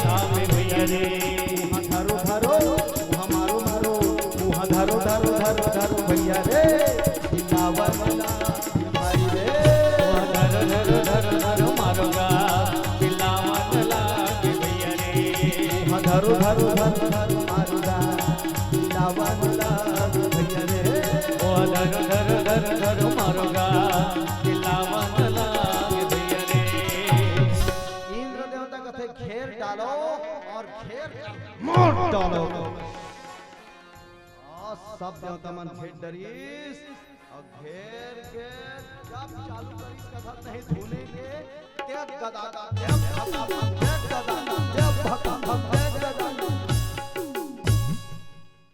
आवे भैया रे। उहाँ धरो धरो, उहाँ मारो मारो, उहाँ धरो धरो धरो धरो भैया रे। चिल्लावन लाग भाई रे। उहाँ धरो धरो धरो धरो मारो गा, चिल्लावन लाग भैया रे। उहाँ धरो धरो धरो धरो मारो गा, चिल्लावन लाग भैया रे। ओ धर धर धर धर मारो गा, चिल्लावन लाग भैया रे। इंद्र देवता कथे, "घेर डालो और घेर कर मार डालो।" आ, सब देवता मन घेर डरिस। अउ घेर के जब चालू करिस कथत नहीं धुने के, तेज गदा का, तेज भका भक, तेज गदा का, तेज भका भक, तेज गदा का।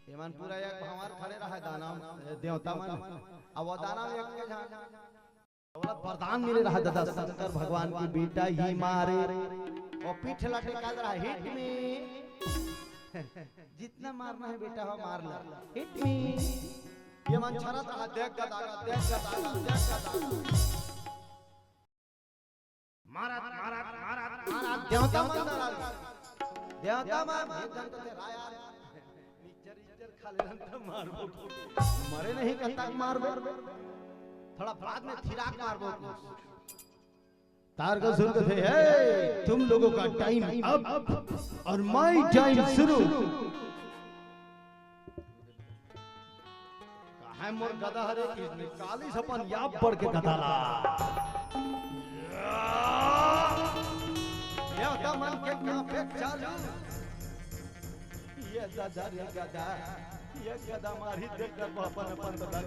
ये मन पूरा एक भांवर खड़े रहा दानव, देवता मन। अब वो दानव एक के झन ओला वरदान मिले रहा दादा शंकर भगवान की, बेटा ही मारे। वो पीठ ला टेका रहा, "Hit me।" जितना मारना है बेटा हो मार ला। "Hit me।" ये मन छरत रहा, "देख गदा का, देख गदा का, देख गदा का।" मारत, मारत, मारत, मारत, देवता मन डरा। देवता मन, एक घंटा ते राया। मिक्सचर, मिक्सचर खा लेलन त मारबो। मरे नहीं कहता मारबो। थोड़ा बाद में थिराक मारबो। तारकासुर कथे, "हे, तुम लोगों का टाइम अप और माय टाइम शुरू।" काहे मोर गदा हरे कि निकालिस अपन याब बढ़ के गदा ला। देवता मन के कांपे चालू। ये दादा रे गदा, ये गदा मारी देख कर अपन अपन बता।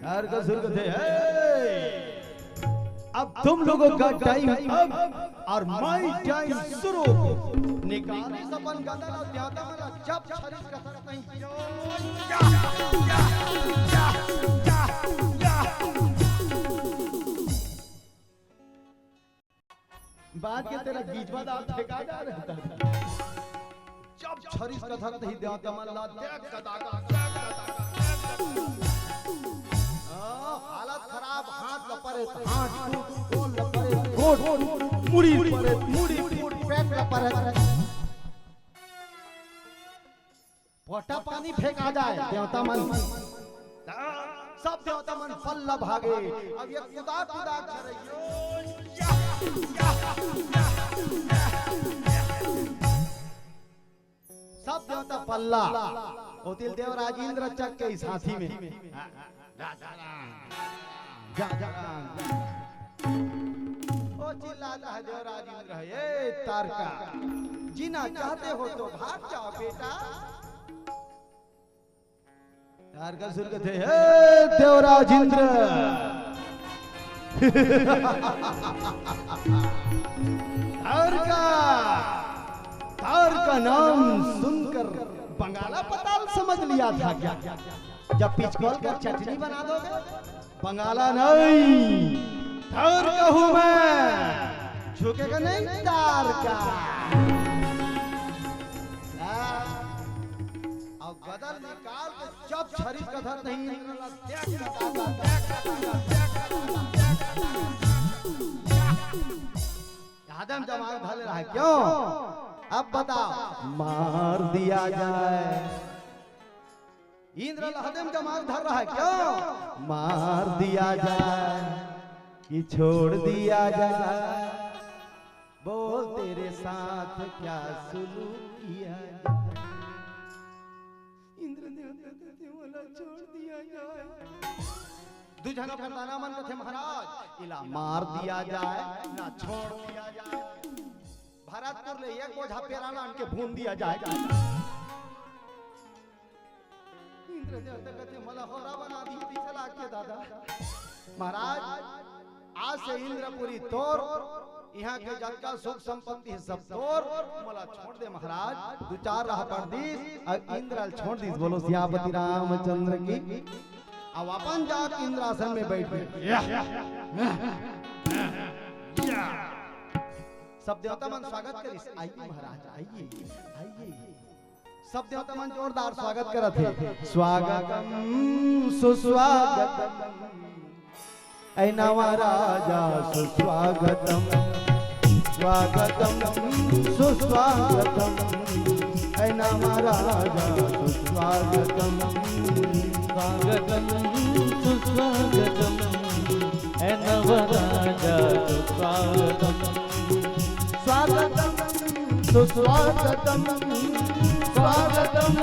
तारकासुर कथे, "हे, अब तुम लोगों का टाइम अप और माय टाइम शुरू।" निकालिस अपन गदा ला, देवता मन ला जब छरिस कथत नहीं, या, या, या, या, या। बात के तेरा गीजवा दाल ठेका जा रहता। जब छरिस कथक तही देवता मन ला देख कदाका, देख कदाका, देख कदाका। हाँ, हालत खराब, हाथ ल परे, हाथ टूट, गोड़ ल परे, गोड़ टूट, मुड़ी ल परे, मुड़ी टूट, पेट ल परे। पोटा पानी फेंका जाए, देवता मन। सब देवता मन पल्ला भागे। अब ये कुदा कुदा चरइयो। सब देवता पल्ला। ओतिल देवराज इंद्र चक के साथी में। जा, जा। ओ चिल्लाता है देवराज इंद्र है, "ए तारका, जीना चाहते हो तो भाग जाओ बेटा।" तारका सुन के थे, "हे देवराज इंद्र, तारका, तारका नाम सुनकर बंगाला पताल समझ लिया था क्या? जब पिचकोल कर चटनी बना दोगे, बंगाला नहीं, तारका हूँ मैं, झुकेगा नहीं तारका।" अब गदल निकाल के जब छरिस कथक नहीं, हदेम जमाल धले रहा है। क्यों? अब बताओ, मार दिया जाए। इंद्र हदेम जमाल धर रहा है। क्यों? मार दिया जाए कि छोड़ दिया जाए, बोल तेरे साथ क्या सुलूक किया जाए। इंद्र देवता कथे, "मोला छोड़ दिया जाए।" दू झन प्रधाना मन कथे, "महाराज, इला मार दिया जाए, ना छोड़ दिया जाए। भरतपुर ले एक बोझा पेरा लान के भून दिया जाए।" इंद्र देवता कथे, "मोला होरा बना दी, पीछे लाग के दादा।" महाराज, आज से इंद्रपुरी तोर, यहाँ के जतका सुख संपत्ति है सब तोर, मोला छोड़ दे महाराज। दू चार राह परदीस, अब इंद्र ल छोड़ दीस। बोलो सियापति रामचंद्र की। अब अपन जाके इंद्रासन में बैठ गए। या, या, या, या। सब देवता मन स्वागत करिस, "आइए महाराज, आइए, आइए।" सब देवता मन जोरदार स्वागत करत हे। स्वागतम सुस्वागतम, ऐ नवा राजा सुस्वागतम। स्वागतम सुस्वागतम, ऐ नवा राजा सुस्वागतम। स्वागतम सुस्वागतम, ऐ नवा राजा सुस्वागतम। स्वागतम सुस्वागतम, स्वागतम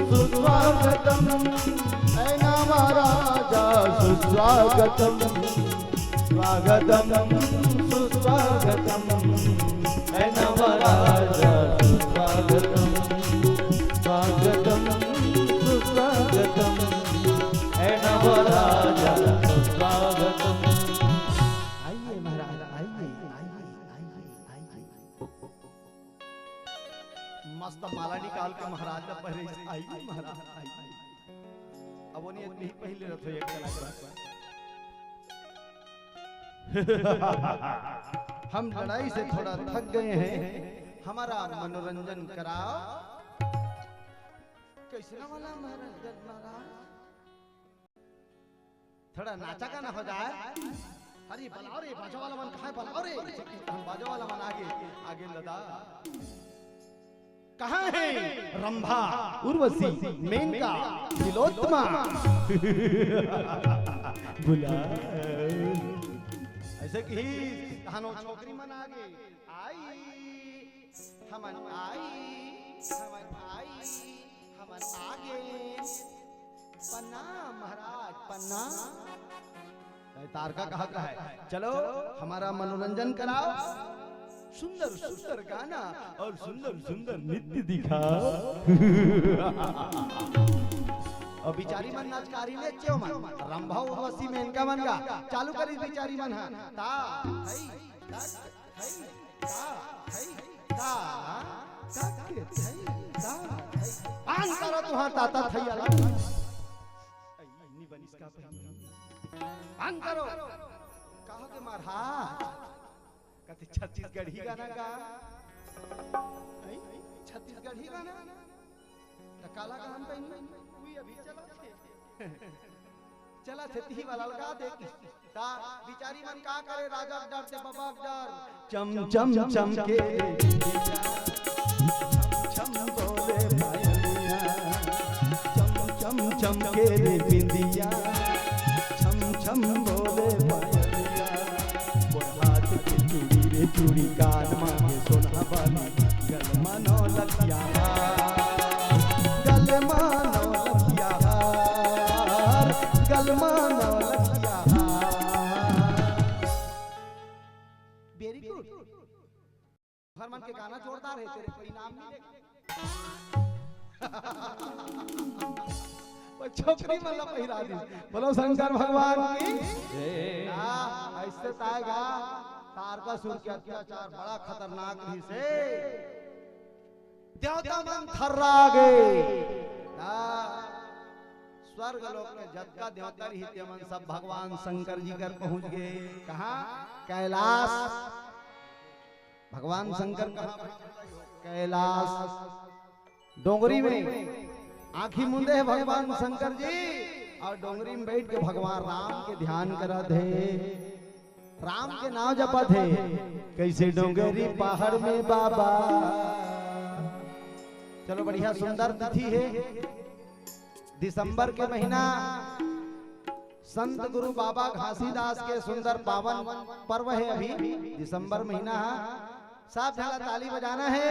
सुस्वागतम, ऐ नवा राजा सुस्वागतम। स्वागतम सुस्वागतम, ऐ नवा राजा सुस्वागतम। स्वागतम सुस्वागतम, ऐ नवा राजा सुस्वागतम। आइए महाराज, आइए, आइए, आइए, आइए। मस्त माला निकाल के महाराज ला पहिरे, "आइए महाराज, आइए।" अब ओनी आदमी पहले रथो एक चला के। "हम लड़ाई से थोड़ा थक गए हैं, हमारा मनोरंजन कराओ।" कैसना वाला मनोरंजन महाराज? थोड़ा नाचा गाना हो जाए। अरे बलाओ रे, बाजा वाला मन कहाँ है? बलाओ रे, हम बाजा वाला मन आगे, आगे लदा। कहाँ है रंभा, उर्वशी, मेनका, तिलोत्तमा? बुला। ऐसे कि तहानो छोकरी मन आगे। आई, हमन आई, हमन आई, हमन आगे। प्रणाम महाराज, प्रणाम। तारका कहत रहा है, "चलो, हमारा मनोरंजन कराओ, सुंदर सुंदर गाना और सुंदर सुंदर नृत्य दिखाओ।" और बिचारी मन नाचकारी ने च्यो मन, रंभा उर्वशी मेनका मन गा, चालू करी बिचारी मन हा। ता, हई, तक, हई, ता, हई, ता, तक, हई, ता, हई। पान करो तुहार ताता थैया ला। बंद करो। कहो के महाराज, कथे छत्तीसगढ़ी गाना गा। आई? छत्तीसगढ़ी गाना? त काला गान त इनमें कोई अभी चला थे। चला थे तिही वाला लगा दे कि। ता बिचारी मन का करे, राजा के डर से बाबा के डर। चम चम चम के रे बिंदिया, छम छम बोले पायलिया। चम चम चम के रे बिंदिया, छम छम बोले पायलिया। मोर हाथ के चूड़ी रे चूड़ी, कान मा के सोनहा बाली, गल मा नौ लखिया हार, गल मा नौ लखिया हार, गल मा नौ लखिया हार। Very good। हर मन के गाना जोरदार हे, तेरे को इनाम मिलेगा। वो छोकरी मन ला पहिरा दी। बोलो शंकर भगवान की। जय। हाँ, ऐसे ताएगा तारकासुर के अत्याचार बड़ा खतरनाक रहिसे। देवता मन थर्रा गे। हाँ, स्वर्ग लोक में जतका देवता रहिसे मन सब भगवान शंकर जी कर पहुंच गे। कहाँ? कैलाश। भगवान शंकर कहाँ? कैलाश। डोंगरी में आंखी मूंदे हे भगवान शंकर जी अउ डोंगरी में बइठ के भगवान राम के ध्यान करत हे, राम के नाव जपत हे। कइसे डोंगरी पहाड़ में बाबा। चलो, बढ़िया सुंदर तिथि हे, दिसंबर के महीना। संत गुरु बाबा घासीदास के सुंदर पावन पर्व हे अभी, दिसंबर महीना हे। सब झन ला ताली बजाना हे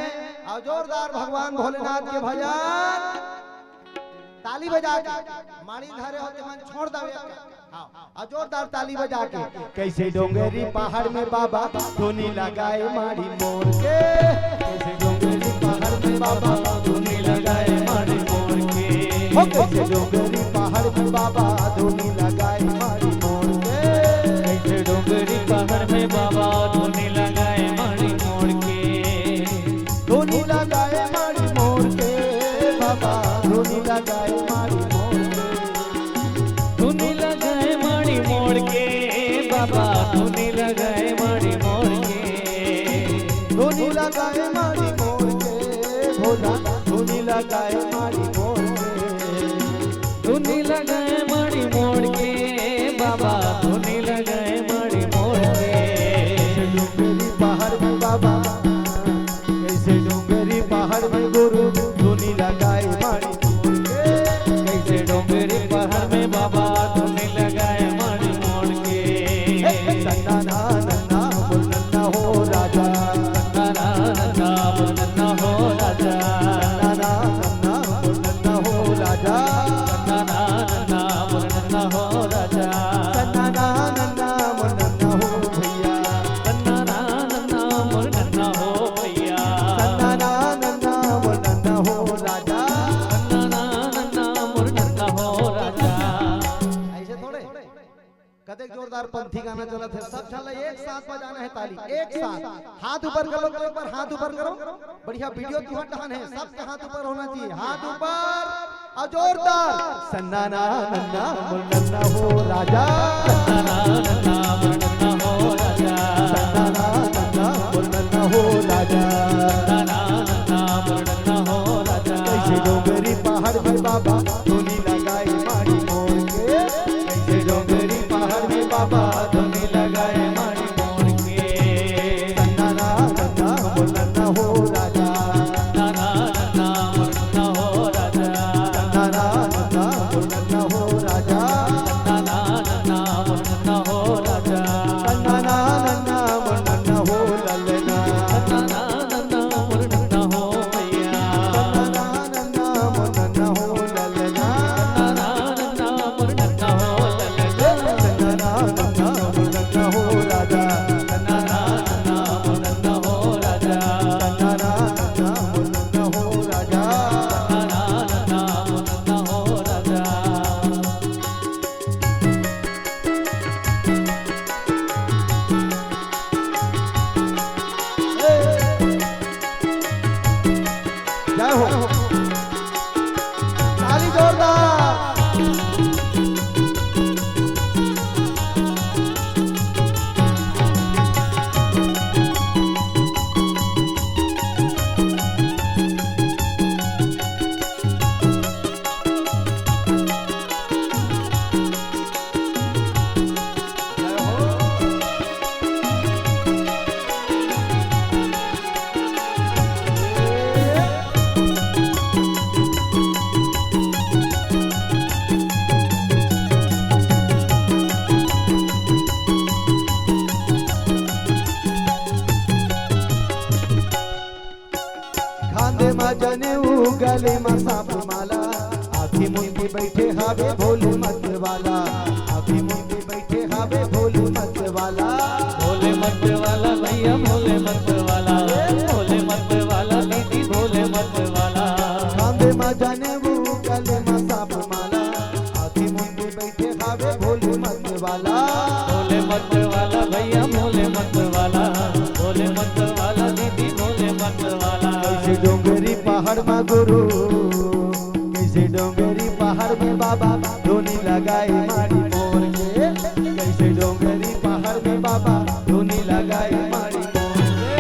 अउ जोरदार भगवान भोलेनाथ के भजन। ताली बजा के माड़ी धरे हो ते मन छोड़ दवे। हाँ, अउ जोरदार ताली बजा के। कइसे डोंगरी पहाड़ में बाबा धुनी लगाए माड़ी मोर के। कइसे डोंगरी पहाड़ में बाबा धुनी लगाए माड़ी मोर के। हो कइसे डोंगरी पहाड़ में बाबा धुनी लगाए माड़ी मोर के। कइसे डोंगरी पहाड़ में बाबा धुनी लगाए माड़ी मोर के। धुनी लगाए माड़ी मोर के, बाबा धुनी लगाए माड़ी मोर के। धुनी लगाए माड़ी मोर के, बाबा धुनी लगाए माड़ी मोर के। धुनी लगाए माड़ी मोर के, भोला धुनी लगाए माड़ी मोर के। धुनी लगाए माड़ी मोर के, बाबा धुनी लगाए माड़ी मोर के। कइसे डोंगरी पहाड़ में बाबा, कइसे डोंगरी पहाड़ में गुरु धुनी लगाए माड़ी मोर के। कइसे डोंगरी पहाड़ में बाबा धुनी लगाए माड़ी मोर के। हे, हे, नन्ना ना, नन्ना बोल नन्ना हो राजा। नन्ना ना, नन्ना बोल नन्ना हो राजा। नन्ना ना, नन्ना बोल नन्ना हो राजा। नन्ना ना, नन्ना बोल नन्ना हो राजा। नन्ना ना, नन्ना बोल नन्ना हो भैया। नन्ना ना, नन्ना बोल नन्ना हो भैया। नन्ना ना, नन्ना बोल नन्ना हो राजा। नन्ना ना, नन्ना बोल नन्ना हो राजा। ऐसे थोड़े। कतेक जोरदार पंथी गाना चलत हे, सब झन ला एक साथ बजाना हे ताली, एक साथ। हाथ ऊपर करो, एक बार हाथ ऊपर करो। बढ़िया वीडियो तुंहर डहान हे, सबके हाथ ऊपर होना चाहिए। हाथ ऊपर अउ जोरदार। सन्ना ना नन्ना बोल नन्ना हो राजा। सन्ना ना नन्ना बोल नन्ना हो राजा। सन्ना ना नन्ना बोल नन्ना हो राजा। सन्ना ना नन्ना बोल नन्ना हो राजा। कइसे डोंगरी पहाड़ में बाबा धुनी लगाए माड़ी मोर के। कइसे डोंगरी पहाड़ में बाबा धुनी लगाए माड़ी मोर के। नन्ना ना नन्ना बोल नन्ना हो राजा। नन्ना ना नन्ना बोल नन्ना हो राजा। नन्ना ना नन्ना बोल नन्ना हो राजा। नन्ना ना नन्ना बोल नन्ना हो राजा। नन्ना ना नन्ना बोल नन्ना हो ललना। नन्ना ना नन्ना बोल नन्ना हो भैया। नन्ना ना नन्ना बोल नन्ना हो ललना। नन्ना ना नन्ना बोल नन्ना हो ललना। नन्ना ना नन्ना बोल नन्ना हो राजा। नन्ना ना नन्ना बोल नन्ना हो राजा। नन्ना ना नन्ना बोल नन्ना हो राजा। नन्ना ना नन्ना बोल नन्ना हो राजा। जय हो। ताली जोरदार। तने उ गले म सांप माला, आँखी मूंद के बइठे हावे भोले मत वाला, आँखी मूंद के बइठे हावे भोले मत वाला। भोले मत वाला भैया, भोले मत वाला, भोले मत वाला दीदी, भोले मत वाला। खांदे म जनेऊ गले म सांप माला, आँखी मूंद के बइठे हावे भोले मत वाला। भोले मत वाला भैया, भोले मत वाला, भोले मत वाला दीदी, भोले मत वाला। कइसे डोंगरी पहाड़ म गुरु, कइसे डोंगरी पहाड़ में बाबा धुनी लगाए माड़ी मोर के, कइसे डोंगरी पहाड़ में बाबा धुनी लगाए माड़ी मोर के।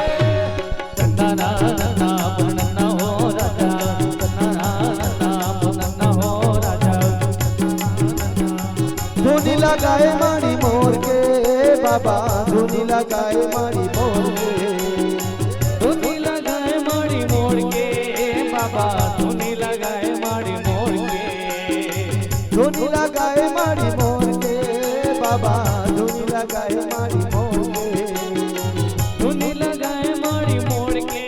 नन्ना नन्ना नन्ना हो राजा, नन्ना नन्ना नन्ना हो राजा। धुनी लगाए माड़ी मोर के बाबा, धुनी लगाए माड़ी मोर के। धुनी लगाए माड़ी मोर के बाबा, धुनी लगाए माड़ी मोर के। धुनी लगाए माड़ी मोर के बाबा, धुनी लगाए माड़ी मोर के। धुनी लगाए माड़ी मोर के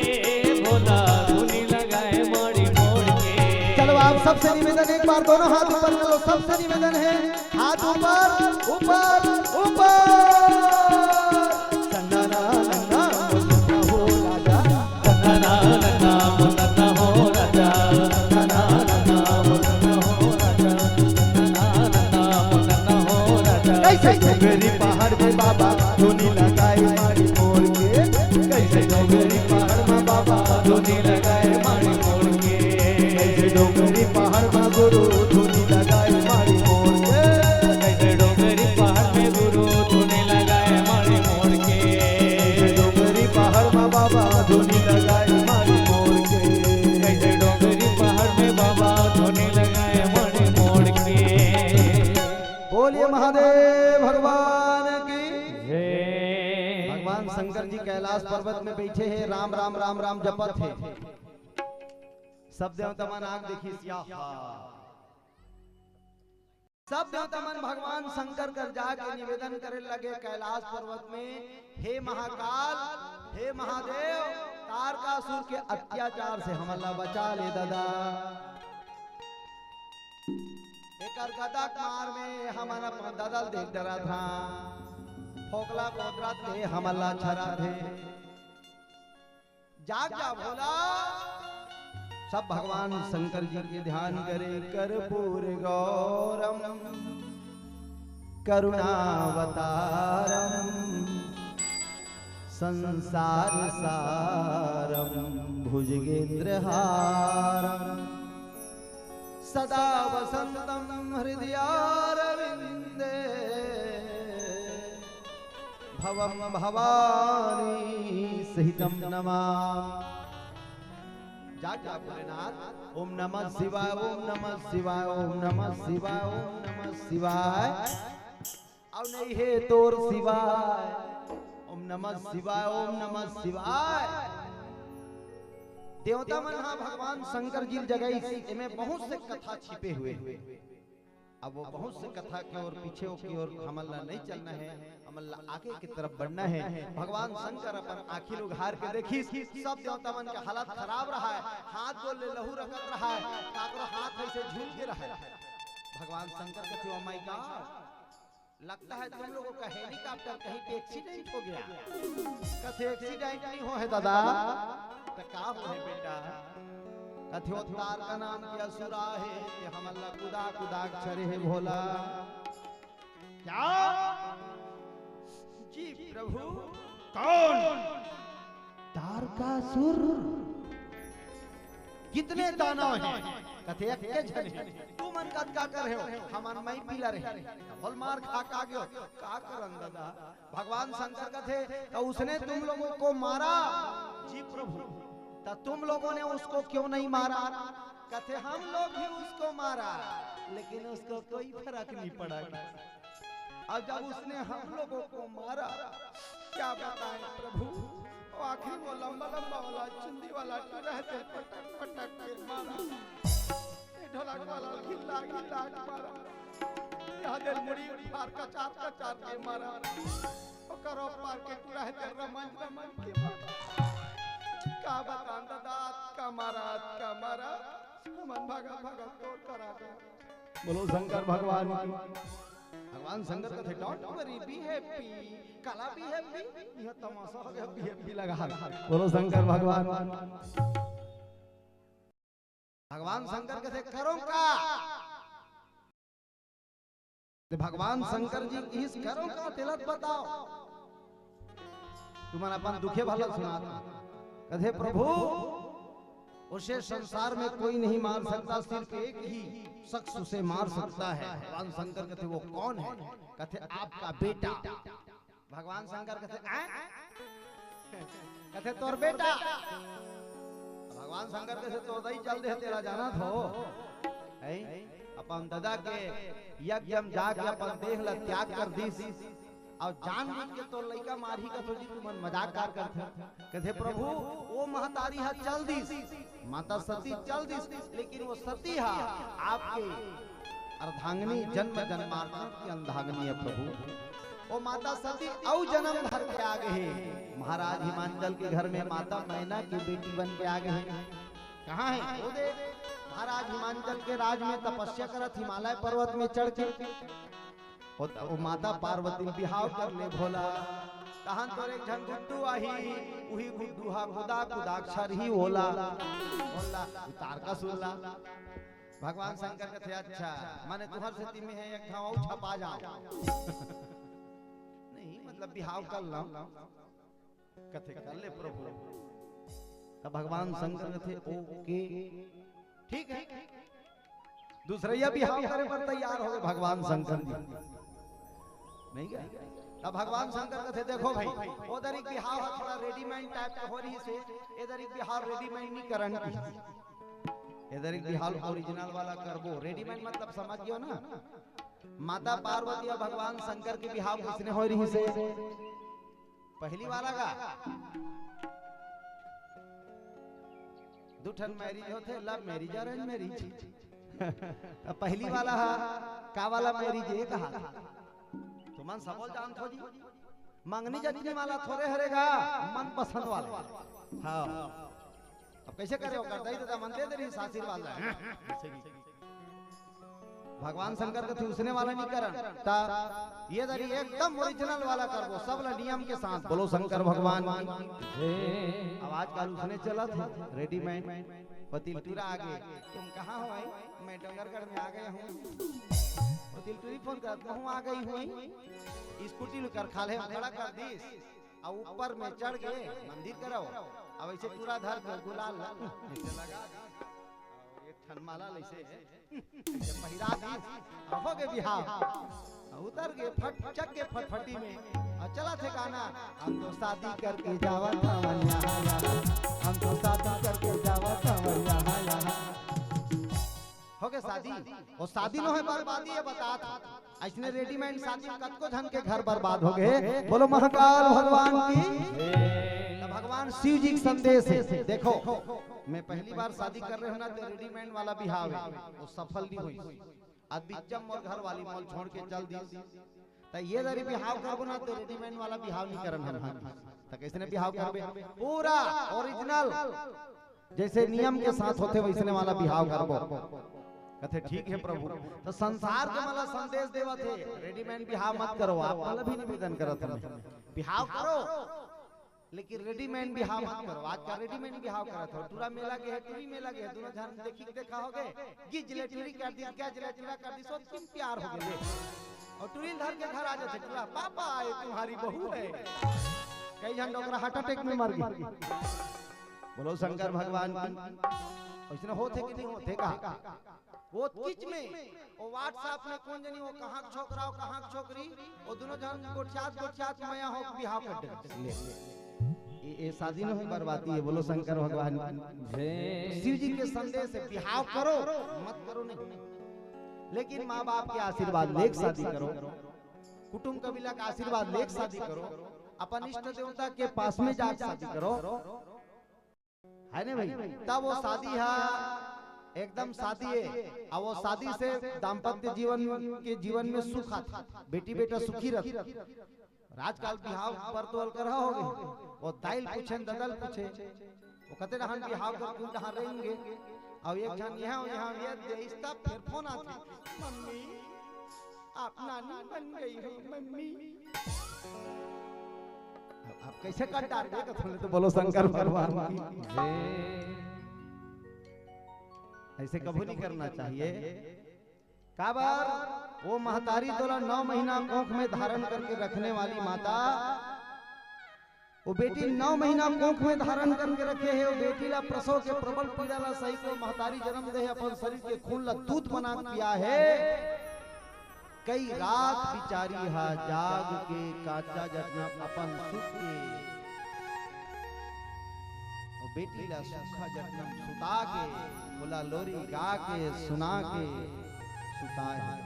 भोला, धुनी लगाए माड़ी मोर के। चलो, आप सबसे निवेदन, एक बार दोनों हाथ ऊपर करो, सबसे निवेदन है, हाथ ऊपर, ऊपर, ऊपर। नन्ना नन्ना हो राजा, नन्ना नन्ना नन्ना हो राजा, नन्ना नन्ना नन्ना हो राजा, नन्ना नन्ना नन्ना हो राजा। कइसे डोंगरी पहाड़ में बाबा धुनी लगाए माड़ी मोर के, कइसे डोंगरी पहाड़ में बाबा धुनी लगाए माड़ी मोर के। कइसे डोंगरी पहाड़ म गुरु धुनी लगाए माड़ी मोर के। कइसे डोंगरी पहाड़ में गुरु धुनी लगाए माड़ी मोर के। कइसे डोंगरी पहाड़ म बाबा धुनी लगाए माड़ी मोर के। कइसे डोंगरी पहाड़ में बाबा धुनी लगाए माड़ी मोर के। बोलिए महादेव भगवान की। जय। भगवान शंकर जी कैलाश पर्वत में बइठे हे, राम राम राम राम जपत हे। सब देवता मन आग देखिस, या हा। सब देवता मन भगवान शंकर कर जाके निवेदन करे लगे कैलाश पर्वत में, हे महाकाल, हे महादेव, तारकासुर के अत्याचार से हमन ला बचा ले ददा। एकर गदा के मार में हमन अपन ददा ल देख डरत हन, फोकला कोतरा ले हमन ला छरत हे। जाग जा भोला। सब भगवान शंकर जी के ध्यान करे। कर्पूर गौरम करुणावतारम संसार सारम भुजगेंद्र हारम सदा वसंतम हृदयारविंदे भवम भवानी सहितम नमामि। जाग जा भोलेनाथ। ओम नमः शिवाय, ओम नमः शिवाय, ओम नमः शिवाय, ओम नमः शिवाय। अउ नहीं हे तोर शिवाय। ओम नमः शिवाय, ओम नमः शिवाय। देवता मन हा भगवान शंकर जी ल जगाइस, एमे बहुत से कथा छिपे हुए हे। अब वो बहुत से कथा के ओर पीछे की ओर हमन ला नहीं चलना है, हमन ला आगे की तरफ बढ़ना है। भगवान शंकर अपन आँखी ल उघार के देखिस, सब देवता मन के हालत खराब रहा है, हाथ गोड़ ले लहू रकत रहा है, काकरो हाथ ऐसे झूल के रहा है। भगवान शंकर कथे, "Oh my God, लगता है तुम लोगों का हेलीकॉप्टर कहीं पे एक्सीडेंट हो गया।" कथे, "एक्सीडेंट नहीं हो है दादा।" "तो का हो है बेटा?" कथे, "वो तारका नाम के असुर आहे, ते हमन ला कुदा कुदा के छरे हे भोला।" "क्या?" "जी प्रभु।" "कौन?" "तारकासुर।" "कितने दानव हे?" कथे, "एक के झन हे।" "तुमन कतका करे हो?" "हमन मई पीला रहे।" "बोल मार खा का गयो।" "का करन दादा?" भगवान शंकर कथे, "तो उसने तुम लोगों को मारा?" "जी प्रभु।" "तो तुम लोगों ने उसको क्यों नहीं मारा?" कथे, "हम लोग भी उसको मारा, लेकिन उसको कोई फर्क नहीं पड़ा।" और जब उसने हम लोगों को मारा, क्या बताएं प्रभु, वो आखिर वो लंबा लंबा वाला चुंदी वाला टूरा हे, पटक पटक के मारा। ये ढोलक वाला घिल्ला घिल्ला के मारा। यह दिल मुड़ी फार कचार कचार के मारा। ओकर पार के टूरा हे, रमन रमन के मारा। का बतान ददा, अतका मारा, अतका मारा, हमन भगत भगत तोर करा गए। बोलो शंकर भगवान की। भगवान शंकर कथे, "Don't worry, be happy।" काला be happy? यह तमाशा हो गया, be happy लगा। बोलो शंकर भगवान। भगवान शंकर कथे, "करो का?" ते भगवान शंकर जी किहिस, "करो का, तेला त बताओ।" तुमन अपन दुखे भला सुनात। कथे, "प्रभु, उसे संसार में कोई नहीं मार सकता, सिर्फ एक ही शख्स उसे मार सकता है।" भगवान शंकर कथे, "वो कौन है?" कथे, "आपका बेटा।" भगवान शंकर कथे, "आ?" कथे, "तोर बेटा।" भगवान शंकर कथे, "तोर दई चल दे, तेला जानत हो, हैं? अपन ददा के यज्ञ में जाके अपन देह ला त्याग कर दिस, अउ जानबूझ के तोर लइका मारही कथो जी, तुमन मजाक कार करथे।" कथे, "प्रभु, वो महतारी हा चल दिस, माता सती चल दिस, लेकिन वो सती हा आपके अर्धांगिनी, जन्म जन्मांतर की अर्धांगिनी है प्रभु। वो माता सती अउ जन्म धर के आ गए हे। महाराज हिमांचल के घर में माता मैना की बेटी बन के आ गए हे।" कहाँ है? वो देख, महाराज हिमांचल के राज में तपस्या करत, हिमालय पर्वत में चढ़ के। वो, वो माता पार्वती बिहाव कर ले भोला। तहन तोर एक झन गुड्डू आही, उही गुड्डू हा कुदा कुदा अक्षर ही ओला। ओला, उतार का सुनला। भगवान शंकर कथे, "अच्छा, माने तुहर सेती में है, एक घाव अउ छपा जाओ।" नहीं, मतलब बिहाव कर लो। कथे, "कर ले प्रभु।" तब भगवान शंकर कथे, "OK, ठीक है।" दूसरइया बिहाव करे बर तैयार हो गए भगवान शंकर जी। नहीं क्या? तब भगवान शंकर कथे, "देखो भाई, ओ दरी बिहाव ह थोड़ा readymade type का हो रही से, ए दरी बिहाव readymade नहीं करन की। ए दरी बिहाव original वाला करबो।" Readymade मतलब समझ गयो ना? माता पार्वती अउ भगवान शंकर के बिहाव किसने हो रही से? पहली वाला का दू ठन marriage होथे, love marriage, arrange marriage। अब पहली वाला हा, का वाला marriage ए कहा? तुमन सबो जानथो जी, मंगनी जचनी वाला थोरे हरे गा, मन पसंद वाला। हाँ, अब कैसे करे, ओकर दई ददा मन दे दे रही आशीर्वाद ला। भगवान शंकर कथे उसने वाला नहीं करन, ता ये दरी एकदम original वाला करबो, सब ला नियम के साथ। बोलो शंकर भगवान की। जय। अब आजकल उसने चलत हे, readymade। पतिल टूरा आगे, "तुम कहाँ हो भाई?" "मैं डोंगरगढ़ में आ गया हूँ।" पतिल टूरी फोन करत, "कहूँ आ गई हूँ?" Scooty ल कर खाल्हे खड़ा कर दिस, अउ ऊपर में चढ़ के मंदिर करव, अब ऐसे टूरा धर के गुलाल ला नीचे लगा दे। एक ठन माला लइसे पहिरा दिस, अब हो गे बिहाव। उतर गे फट, चक गे फटफटी में, अउ चलत हे गाना, "हम तो शादी करके जावत हवन यहाँ, यहाँ। हम तो शादी करके जावत हवन यहाँ, यहाँ।" हो गे शादी, अउ शादी नोहे बर्बादी, ये बतात। अइसने readymade शादी में कतको झन के घर बर्बाद हो गे। बोलो महाकाल भगवान की। त भगवान शिव जी के संदेश हे। देखो, मैं पहली बार शादी कर रहे हो ना, तो readymade वाला बिहाव हे, वो सफल नहीं होइस। अब बिच्चम मोर घर वाली मोल छोड़ के चल दिस। त ये दरी बिहाव करबो ना, तो readymade वाला बिहाव नहीं करन हम। त कइसने बिहाव करबे? पूरा original, जइसे नियम के साथ होथे, वइसने वाला बिहाव करबो। कथे, "ठीक हे प्रभु।" त संसार के मला संदेश देवत हे, readymade बिहाव मत करो, आप मला भी निवेदन करत हन, बिहाव करो, लेकिन readymade बिहाव मत करो। आजकल readymade बिहाव करत हो, टूरा मेला गे हे, टूरी मेला गे हे, दूनों झन देखी के देखा हो गे, गिज ले टूरी कर दिस, गज ले टूरा कर दिस, ओ किम प्यार हो गे। अउ टूरी ल धर के घर आ जाथे टूरा, "पापा, ये तुम्हारी बहू है।" कई झन डोकरा heart attack में मर गे। बोलो शंकर भगवान की। अइसने होथे कि नहीं होथे का? वो किच में, वो WhatsApp में कोन जनी वो कहाँ के छोकरा, वो कहाँ के छोकरी, वो दूनों झन गोठियात, गोठियात मया हो बिहाव कर दे। ले। ये, ये शादी नोहे बर्बादी हे, बोलो शंकर भगवान की। जय। तो शिव जी के संदेश हे, बिहाव करो, मत करो नहीं। लेकिन माँ बाप के आशीर्वाद लेके शादी करो, कुटुंब कबीला के आशीर्वाद लेके शादी करो, अपन इष्ट देवता के पास में जाके शादी करो। है ने भाई? तब वो शादी हा एकदम शादी हे। अब वो शादी से दाम्पत्य जीवन के जीवन में सुख आथे, बेटी बेटा सुखी रहथे। आजकल बिहाव बर तो अलकरहा हो गे, वो दाई ल पूछे न ददा ल पूछे, वो कते डहान बिहाव कर कुल डहान रेंगे। अउ एक झन यहाँ, यहाँ ये देइस तब फिर फोन आथे, "मम्मी, आप नानी बन गई हो, मम्मी।" अब, अब कैसे काट डाल दे, तो बोलो शंकर भगवान की। ऐसे कभी नहीं करना चाहिए। काबर वो महतारी तोला नौ महीना कोख में धारण करके रखने वाली माता, वो बेटी नौ महीना कोख में धारण करके रखे हे, वो बेटी ला प्रसव के प्रबल पीड़ा ला सही के महतारी जन्म दे हे, अपन शरीर के खून ला दूध बना के पिया हे। कई रात बिचारी हा जाग के काचा जटना अपन सुत के, वो बेटी ला सूखा जटना सुता के, ओला लोरी गा के सुना के सुताए हे।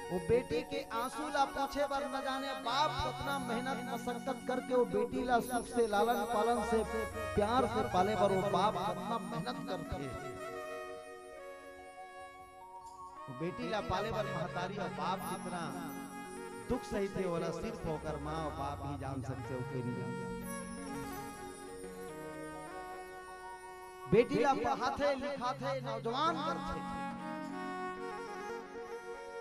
वो बेटी के आंसू ला पोछे बर न जाने बाप कतना मेहनत मशक्कत करके वो बेटी ला सुख से लालन पालन से प्यार से पाले बर वो बाप कतना मेहनत करथे। वो बेटी ला पाले बर महतारी अउ बाप कितना दुख सहिथे, ओला सिर्फ ओकर माँ अउ बाप ही जान सकथे, अउ कोई नहीं जान सकथे। बेटी ला पढ़ाथे, लिखाथे, नौजवान करथे।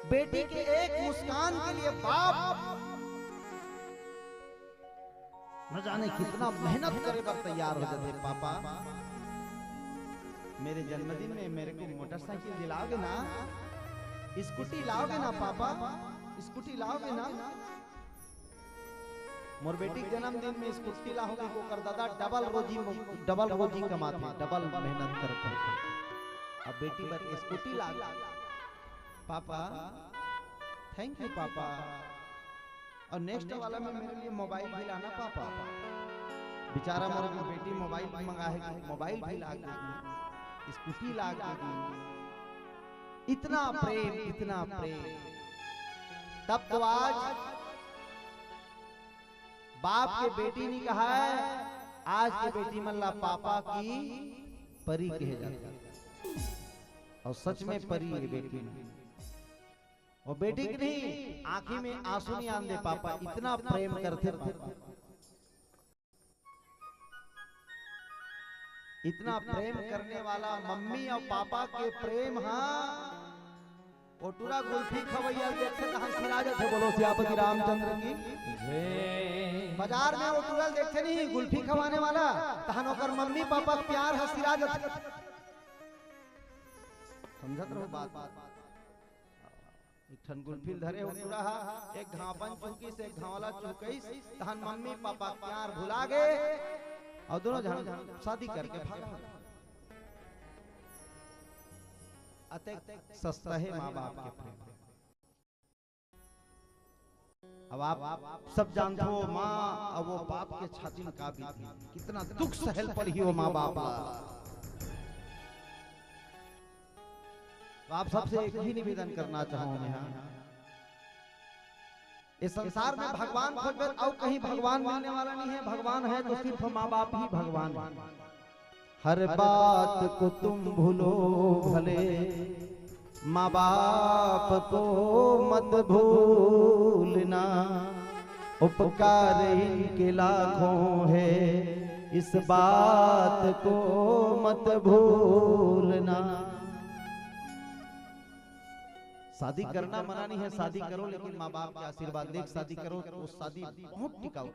बेटी के एक मुस्कान के लिए बाप न जाने कितना मेहनत करे बर तैयार हो जाथे। "पापा, मेरे जन्मदिन में मेरे को मोटरसाइकिल दिलाओगे ना? स्कूटी लाओगे ना पापा? स्कूटी लाओगे ना?" मोर बेटी के जन्मदिन में स्कूटी लाहूं, ओकर दादा डबल रोजी, डबल रोजी कमाथे, डबल मेहनत करथे। अब बेटी बर स्कूटी ला, "पापा, thank you पापा, और नेक्स्ट वाला में मेरे लिए मोबाइल भी लाना पापा।" बेचारा मोर बेटी मोबाइल भी मंगा हे, मोबाइल भी ला के दी, स्कूटी ला के दी। इतना प्रेम, इतना प्रेम। तब तो आज बाप के बेटी नहीं कहा है, आज के बेटी मन ला पापा की परी कहे जाथे। अउ सच में परी हे बेटी मन। वो बेटी के नहीं, आंखी में आंसू नहीं आन दे पापा, इतना प्रेम करथे पापा। इतना प्रेम करने वाला मम्मी अउ पापा के प्रेम हा, वो टूरा गुल्फी खवैया देखथे तहां सिरा जाथे। बोलो सियापति रामचंद्र की। जय। बाजार में वो टूरा देखथे नहीं, गुल्फी खवाने वाला, तहां ओकर मम्मी पापा के प्यार हा सिरा जाथे। समझत रहो बात। एक ठन गुल्फी ल धरे हो टूरा हा, एक घांव अपन चुहकिस, एक घांव ला चुहकइस, तहन मम्मी पापा के प्यार भुला गे, अउ दोनों झन शादी करके भागा। अतेक सस्ता हे माँ बाप के प्रेम। अब आप सब जानथो, माँ अउ वो बाप के छाती में का बीती, कितना दुख सहल पड़ही वो माँ बाप ला। तो आप सबसे एक ही निवेदन करना चाहूं मैं, हाँ, इस संसार में भगवान खोजबे अउ कहीं भगवान मिलने वाला नहीं है। भगवान है तो सिर्फ माँ बाप ही भगवान है। हर बात को तुम भूलो भले, माँ बाप को मत भूलना, उपकार इनके लाखों है, इस बात को मत भूलना। शादी करना मना नहीं है, शादी करो, लेकिन माँ बाप के आशीर्वाद लेके शादी करो, तो शादी बहुत टिकाऊ।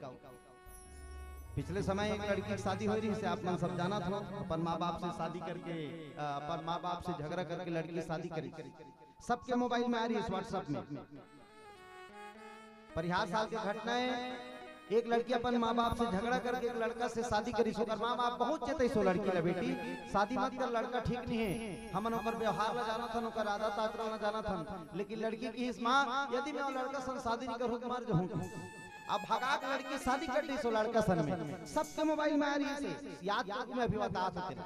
पिछले समय एक लड़की की शादी हो रही है, आप मन सब जानत हो, अपन माँ बाप से शादी करके, अ, अपन माँ बाप से झगड़ा करके लड़की शादी करी। सबके मोबाइल में आ रही है, WhatsApp में। परिहार साल के घटना है, एक लड़की अपन माँ बाप से झगड़ा करके एक लड़का से शादी करिस। ओकर माँ बाप बहुत चेतइस ओ लड़की ला, "बेटी, शादी मत कर, लड़का ठीक नहीं है, हमन ओकर व्यवहार ला जानत हन, ओकर आदत आचरण ला जानत हन।" लेकिन लड़की किहिस, "माँ, यदि मैं ओ लड़का संग शादी नहीं करूँ तो मर जाहूँ।" अब भगा के लड़की शादी कर दिस ओ लड़का संग में। सबके मोबाइल में आ रही है, याद कर, मैं अभी बतात हूँ तेला।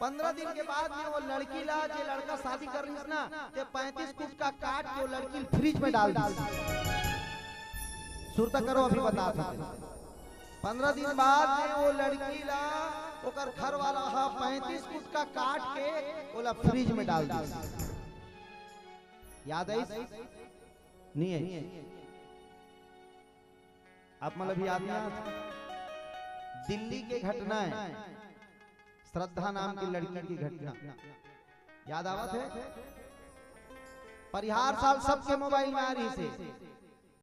पंद्रह दिन के बाद में ओ लड़की ला, जे लड़का शादी कर रहिस ना, ते पैंतीस गुटखा काट के ओ लड़की ल फ्रिज में डाल दिस। सुरता करो, अभी बतात हूँ। पंद्रह दिन बाद में ओ लड़की ला ओकर घर वाला हा पैंतीस गुटखा काट के ओला फ्रिज में डाल दिस। याद आइस? नहीं आइस। आप मन ला भी याद नहीं आत? दिल्ली के घटना है, श्रद्धा नाम की लड़की की घटना याद आवत है। परिहार साल सबके मोबाइल में आ रही से,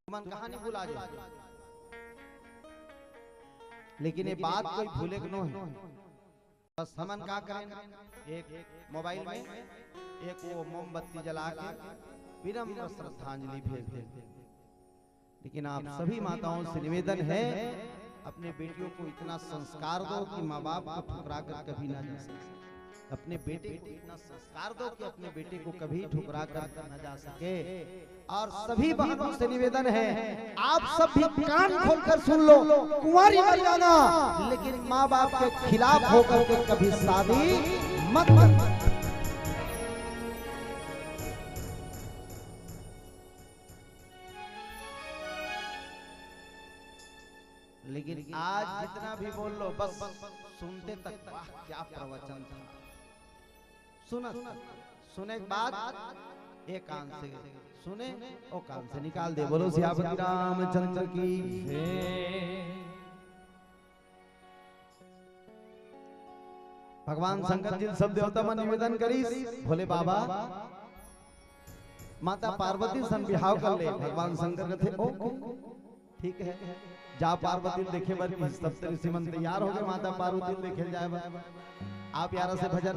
मन कहानी भुला जाए, लेकिन ये बात कोई भूले के नो है। बस हमन का करें, एक मोबाइल में एक वो मोमबत्ती जला के विनम्र श्रद्धांजलि भेज दें। लेकिन आप सभी माताओं से निवेदन है, अपने बेटियों को इतना संस्कार दो कि माँ बाप को ठुकरा कर कभी ना जा सके। अपने बेटे को इतना संस्कार दो कि अपने बेटे को कभी ठुकरा कर ना जा सके। और सभी बहनों से निवेदन है, आप सब भी कान खोलकर सुन लो, कुंवारी मर जाना, लेकिन माँ बाप के खिलाफ होकर के कभी शादी मत करना। लेकिन आज जितना भी बोल लो, बस सुनते तक, वाह, क्या प्रवचन था। सुना, सुने के बाद एक कान से सुने, वो कान से निकाल दे। बोलो सियापति रामचंद्र की। भगवान शंकर जी सब देवता मन निवेदन करिस, भोले बाबा, माता पार्वती सन बिहाव कर ले। भगवान शंकर कथे, "ओके, ठीक है, जा पार्वती ल देखे बर।" कि सप्तऋषि मन तैयार हो गए माता पार्वती ल देखे जाए बर। आप यारा से भजन,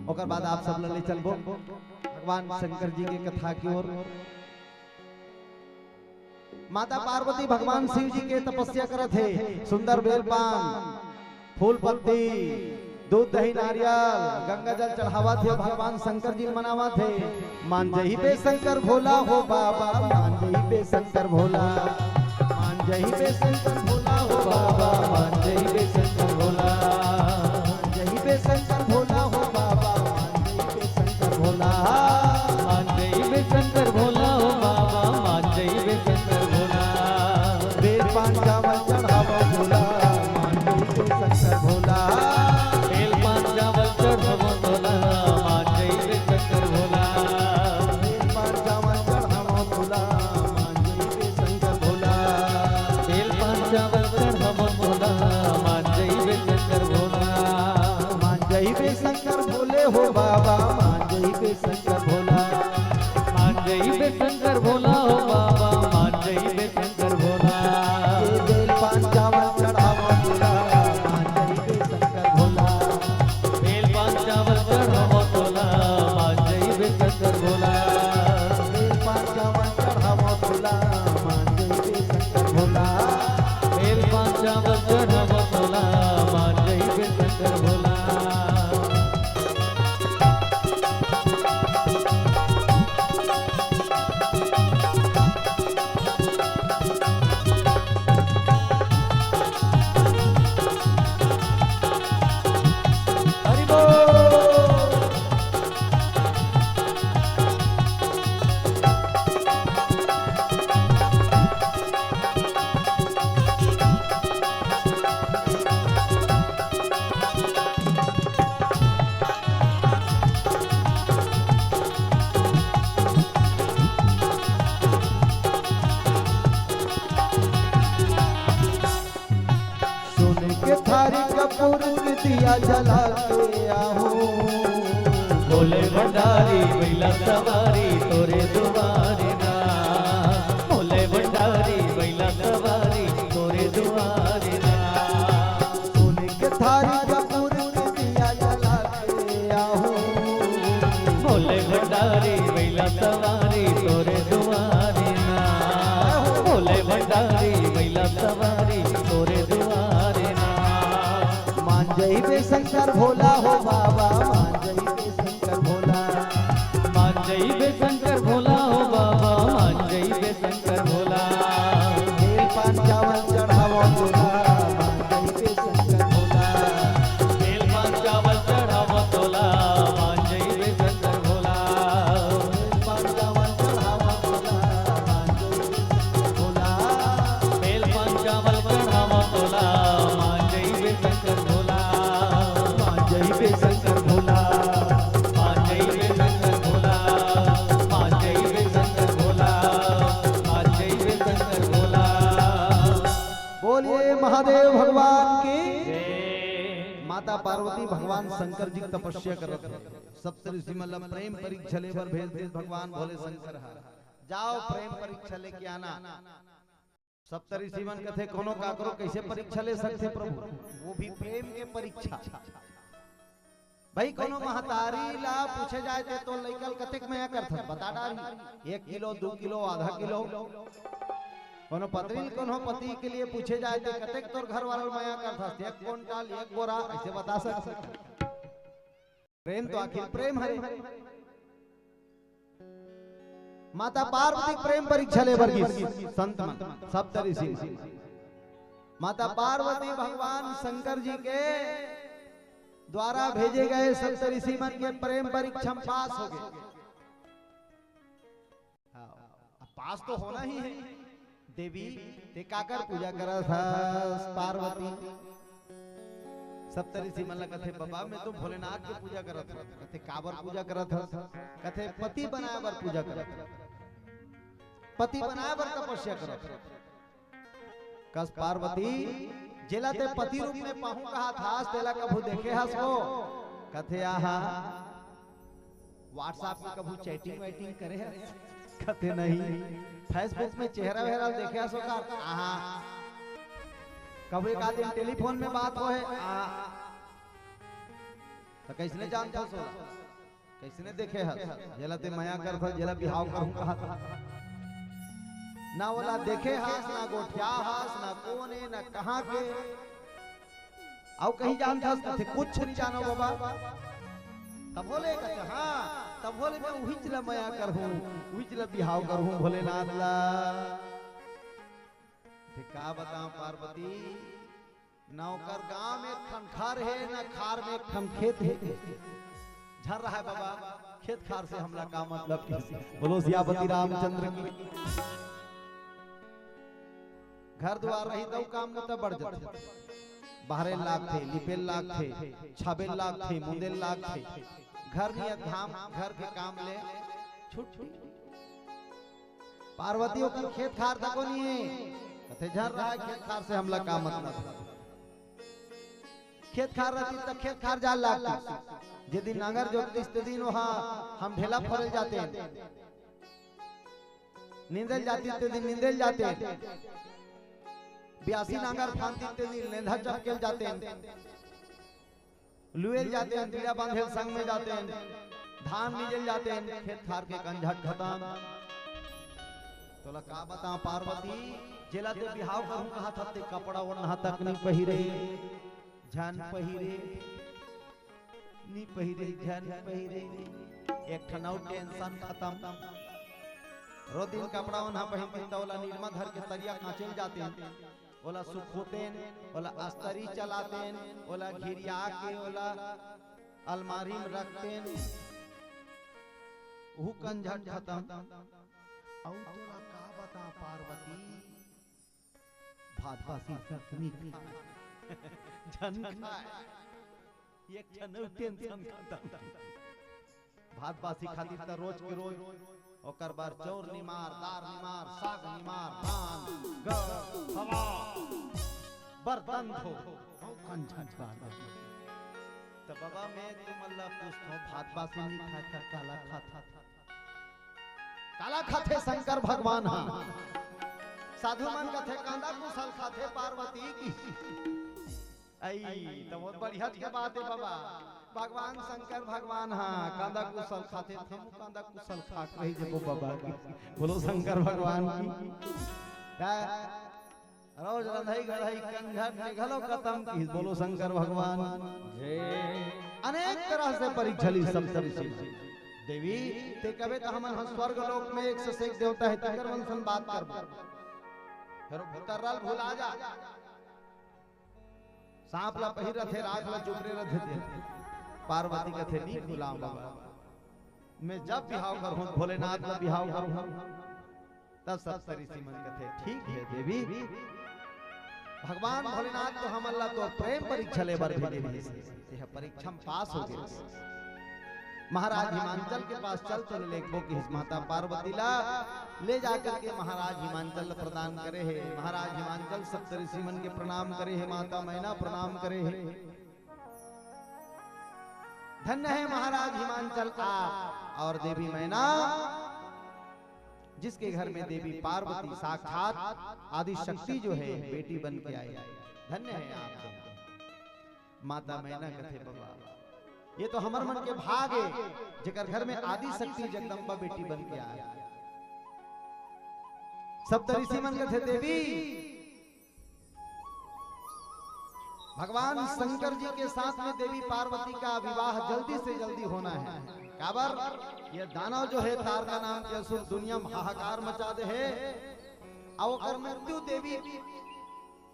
ओकर बाद आप सब ल ले चलबो भगवान शंकर जी के कथा की ओर। माता पार्वती भगवान शिव जी के तपस्या करत हे। सुंदर बेल पान, फूल पत्ती, दूध दही नारियल, गंगा जल चढ़ावत हे, भगवान शंकर जी मनावत हे। मान जही बे शंकर भोला हो बाबा, मान जही बे शंकर भोला, मान जही बे शंकर भोला हो बाबा, मान जही बे शंकर भोला, मान जही बे शंकर भोला हो बाबा, मान जही बे शंकर भोला। मान जही बे शंकर भोला हो बाबा, मान जही बे शंकर भोला। बेल पान चावल चढ़ावो भोला, मान जही बे शंकर भोला। बेल पान चावल चढ़ावो भोला, मान जही बे शंकर भोला। बेल पान चावल चढ़ावो भोला, मान जही बे शंकर भोला। बेल पान चावल चढ़ावो भोला, मान जही बे शंकर भोला। मान जही बे शंकर भोले हो बाबा, मान जही बे शंकर भोला। मान जही बे शंकर भोला हो बाबा, मान जही बे शंकर भोला। ये बेल पान चावल चढ़ावो भोला, मान जही बे शंकर भोला। बेल पान चावल चढ़ावो भोला, मान जही बे शंकर भोला। बेल पान चावल चढ़ावो भोला, मान जही बे शंकर भोला। बेल पान चावल चढ़ावो भोला, मान जही बे शंकर भोला। हरि बोल। सोने के थारी कपूर के दिया जला के आहूं। भोले भंडारी बइला सवारी तोरे दुआरे ना। भोले भंडारी बइला सवारी तोरे दुआरे ना। सोने के थारी कपूर के दिया जला के आहूं। भोले भंडारी बइला सवारी तोरे दुआरे ना। भोले भंडारी बइला सवारी तोरे दुआरे ना। मान जइबे शंकर भोला हो बाबा, मान जइबे शंकर भोला। मान जइबे शंकर भोला हो बाबा, मान जइबे शंकर भोला। बेल पान चावल चढ़ावो तोला, मान जइबे शंकर भोला। बेल पान चावल चढ़ावो तोला, मान जइबे शंकर भोला। बेल पान चावल चढ़ावो तोला, मान जइबे शंकर भोला। बेल पान चावल चढ़ावो तोला, मान जइबे शंकर भोला। मान जइबे शंकर माता पार्वती भगवान शंकर जी के तपस्या करत हे। सप्तऋषि मन ला प्रेम परीक्षा ले बर भेज दे भगवान भोले शंकर हा, जाओ प्रेम परीक्षा लेके आना। सप्तऋषि मन कथे, कोनो काकरो कइसे परीक्षा ले सकथे प्रभु, वो भी प्रेम के परीक्षा। भाई, कोनो महतारी ला पूछे जाए ते तो लइका ल कतेक मया करथस, बता डारही, एक किलो, दू किलो, आधा किलो। कोनो पत्नी ल, कोनो पति के लिए पूछे जाए ते कतेक तोर घर वाला ल मया करथस, एक कुंटल, एक बोरा, अइसे बता सकत। प्रेम तो आखिर प्रेम हरे। माता पार्वती के प्रेम परीक्षा ले बर गिस संत मन, सप्तऋषि मन। माता पार्वती भगवान शंकर जी के द्वारा भेजे गए सप्तऋषि मन के प्रेम परीक्षा में पास हो गए। हाँ, अब पास तो होना ही है। देवी, ते काकर पूजा करत हस पार्वती? सप्तऋषि मन ला कथे, "बबा, मैं तो भोलेनाथ के पूजा करत हूँ।" कथे, "काबर पूजा करत हस?" कथे, "पति बनाए बर पूजा करत हूँ, पति बनाए बर तपस्या करत हूँ।" कस, "पार्वती, जेला ते पति रूप में पाहूं कहात हस, तेला कभू देखे हस वो?" कथे, "आहा, WhatsApp में कभू chatting वैटिंग करे हस?" कथे, "नहीं।" "Facebook में चेहरा वेहरा देखे हस ओकर?" "आहा।" "कभू एक आध दिन टेलीफोन में बात होहे?" "आहा।" "त कइसने जानथस ओला? कइसने देखे हस? जेला ते मया करथस, जेला बिहाव करहूं कहात हस।" ना ओला देखे हस, ना गोठिया हस, ना कोन ए, ना कहां के। अउ कहीं जानथस? कथे, "कुछ नहीं जानो बाबा।" तभो ले कथे, "हाँ, तभो ले मैं उहीच ला मया करहूं, उहीच ला बिहाव करहूं भोलेनाथ ला।" कथे, "का बताओं पार्वती, ना ओकर गांव में एक ठन घर हे, ना खार में एक ठन खेत हे।" "झन रहय बाबा, खेत खार से हमला का मतलब?" बोलो सियापति रामचंद्र की। घर दुवार रही तउ काम में त बढ़ जाथे। बहारे लागथे, लिपे लागथे, छाबे लागथे, मुंदे लागथे। घर नियत धाम, घर के काम ले छुट्टी। पार्वती ओकर खेत खार तको नइ हे। कथे, "झन रहय, खेत खार से हमला का मतलब?" खेत खार रहतिस त खेत खार जाय लागतिस। जे दिन नांगर जोततिस ते दिन ओहा हम ढेला फोरे ल जातेन, नींदे ल जातिस ते दिन नींदे ल जातेन, बियासी नांगर फांदतिस ते दिन लेंधा चपके ल जातेन, लुए ल जातेन, बीड़ा बांधे ल संग में जातेन, धान मिजे ल जातेन, खेत खार के कंझट खतम। तोला का बताओं पार्वती, जेला ते बिहाव करहूं कहात हस ते कपड़ा ओढ़ना तक नइ पहिरे, झन पहिरे, नइ पहिरे, झन पहिरे। एक ठन अउ tension खतम। रोज दिन कपड़ा ओढ़ना पहिरतिस त ओला निरमा धर के तरिया कांचे ल जातेन, ओला सुखोतेन, ओला अस्तरी चलातेन, ओला घिरिया के ओला अलमारी में रखतेन। उहू कंझट खतम। अउ तोला का बताओं पार्वती, भात बासी तक नइ खाय। झन खाय। एक ठन अउ tension खतम। भात बासी खातिस त रोज के रोज, ओकर बर चाउर निमार, दार निमार, साग निमार, धान, गहूं, हवा, बर्तन धो, अउ कंझट बार। त बाबा, मैं तुमन ला पूछथंव, भात बासी नइ खाय त काला खात हस? काला खाथे शंकर भगवान हा। साधु मन कथे कांदा कुसल खाथे पार्वती की। अई, त बहुत बढ़िया के बात हे बाबा। भगवान शंकर भगवान हा कांदा कुसल खाथे, त हमू कांदा कुसल खात रही जबो बाबा की। बोलो शंकर भगवान की। का रोज रंधई गढ़ई कंझट में घलो खतम किहिस। बोलो शंकर भगवान। जय। अनेक तरह से परीक्षा लिस सप्तऋषि। देवी, ते कबे त हमन ह स्वर्ग लोक में एक से एक देवता हे, तेकर मन सन बात करबो। फेर भूतर्रा ल भुला जा। सांप ला पहिर रथे, राख ला चुपरे रथे ते। पार्वती कथे, "नी भुलांव बाबा, मैं जब बिहाव करहूं, भोलेनाथ ला बिहाव करहूं।" तब सप्तऋषि मन कथे, "ठीक हे देवी, भगवान भोलेनाथ तो हमन ला तो प्रेम परीक्षा ले बर भेजे रिहिस, तेह परीक्षा में पास हो गे।" महाराज हिमांचल के पास चल तो लेगबो किहिस माता पार्वती ला, ले जाकर के महाराज हिमांचल ला प्रदान करे हे। महाराज हिमांचल सप्तऋषि मन के प्रणाम करे हे, माता मैना प्रणाम करे हे। धन्य है महाराज हिमांचल आप और देवी मैना, जिसके घर में देवी पार्वती साक्षात आदि शक्ति जो है, बेटी बन के आई। धन्य है आप दोनों। माता मैना कथे, "बाबा, ये तो हमर मन के भाग है, जेकर घर में आदि शक्ति जगदम्बा बेटी बन के आए।" सप्त ऋषि मन कथे, "देवी, भगवान शंकर जी के साथ में देवी पार्वती का विवाह जल्दी से जल्दी होना है।" काबर, ये दानव जो है, तारका नाम के असुर, दुनिया में हाहाकार मचा दे है। अउ ओकर मृत्यु देवी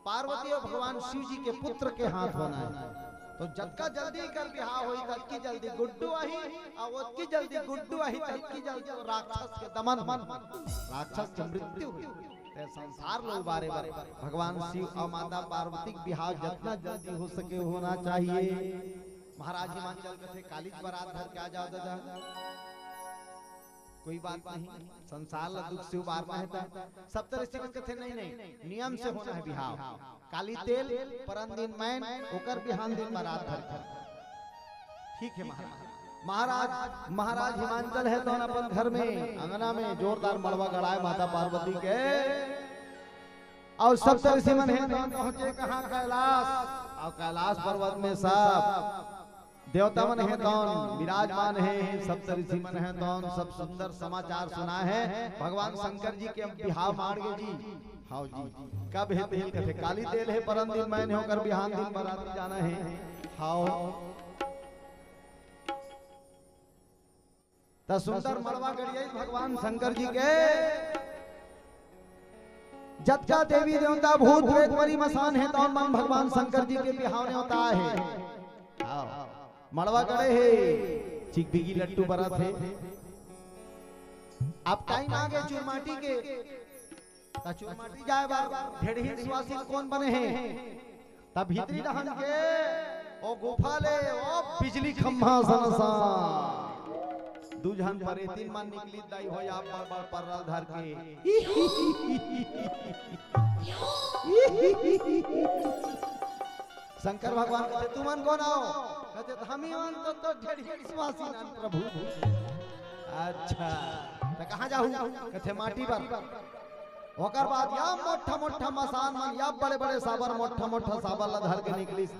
पार्वती अउ भगवान शिव जी के पुत्र के हाथ होना है। तो जतका जल्दी कर बिहाव होई, ततकी जल्दी गुड्डू आही, अउ ओतकी जल्दी गुड्डू आही, ततकी जल्दी राक्षस के दमन होई, राक्षस के मृत्यु होई। ते संसार लो उबारे बर भगवान शिव अउ माता पार्वती के बिहाव जतना जल्दी हो सके होना चाहिए। महाराज हिमांचल कथे, "कालीच बरात धर के आ जाओ दादा, कोई बात नहीं, संसार ला दुख से उबारना है।" त सप्त ऋषि मन कथे, "नहीं, नहीं, नियम से होना है बिहाव। काली तेल, परन दिन मैन, ओकर बिहान दिन बरात धर के।" ठीक है महाराज। महाराज, महाराज हिमांचल है तो अपन घर में, अंगना में जोरदार मड़वा गड़ाए माता पार्वती के। अउ सप्त ऋषि मन हे तो पहुंचे कहाँ? कैलाश। अउ कैलाश पर्वत में सब देवता मन हे तौन विराजमान हे, सप्त ऋषि मन हे तौन सब सुंदर समाचार सुनाए हे। भगवान शंकर जी के बिहाव माड़ गे जी। हाव जी, कब हे तेल? कथे काली तेल हे, परन दिन मैन हे, ओकर बिहान दिन बराती जाना हे। हाव। त सुंदर मड़वा गड़ियाई भगवान शंकर जी के। जतका देवी देवता, भूत प्रेत, परी मसान हे, तौन मन भगवान शंकर जी के बिहाव नेवताए हे। हाव। मड़वा गड़े हे, चिकबिगी लट्टू बरत हे। अब टाइम आ गे चुरमाटी के। त चुरमाटी जाए बर ढेड़ही सुवासिन कोन बने हे? त भीतरी डहन के ओ गुफा ले ओ बिजली खम्भा सन सन दू झन परेतिन मन निकली दाई हो, या बड़ बड़ पर्रा ल धर के। शंकर भगवान कथे, "तुमन कोन आव?" कथे, "त हमी मन तो, तो ढेड़ही सुवासिन अन प्रभु।" अच्छा, त कहाँ जाहू? कथे, "माटी बर।" ओकर बाद या मोट्ठा मोट्ठा मसान मन, या बड़े बड़े साबर, मोट्ठा मोट्ठा साबर ला धर के निकलिस।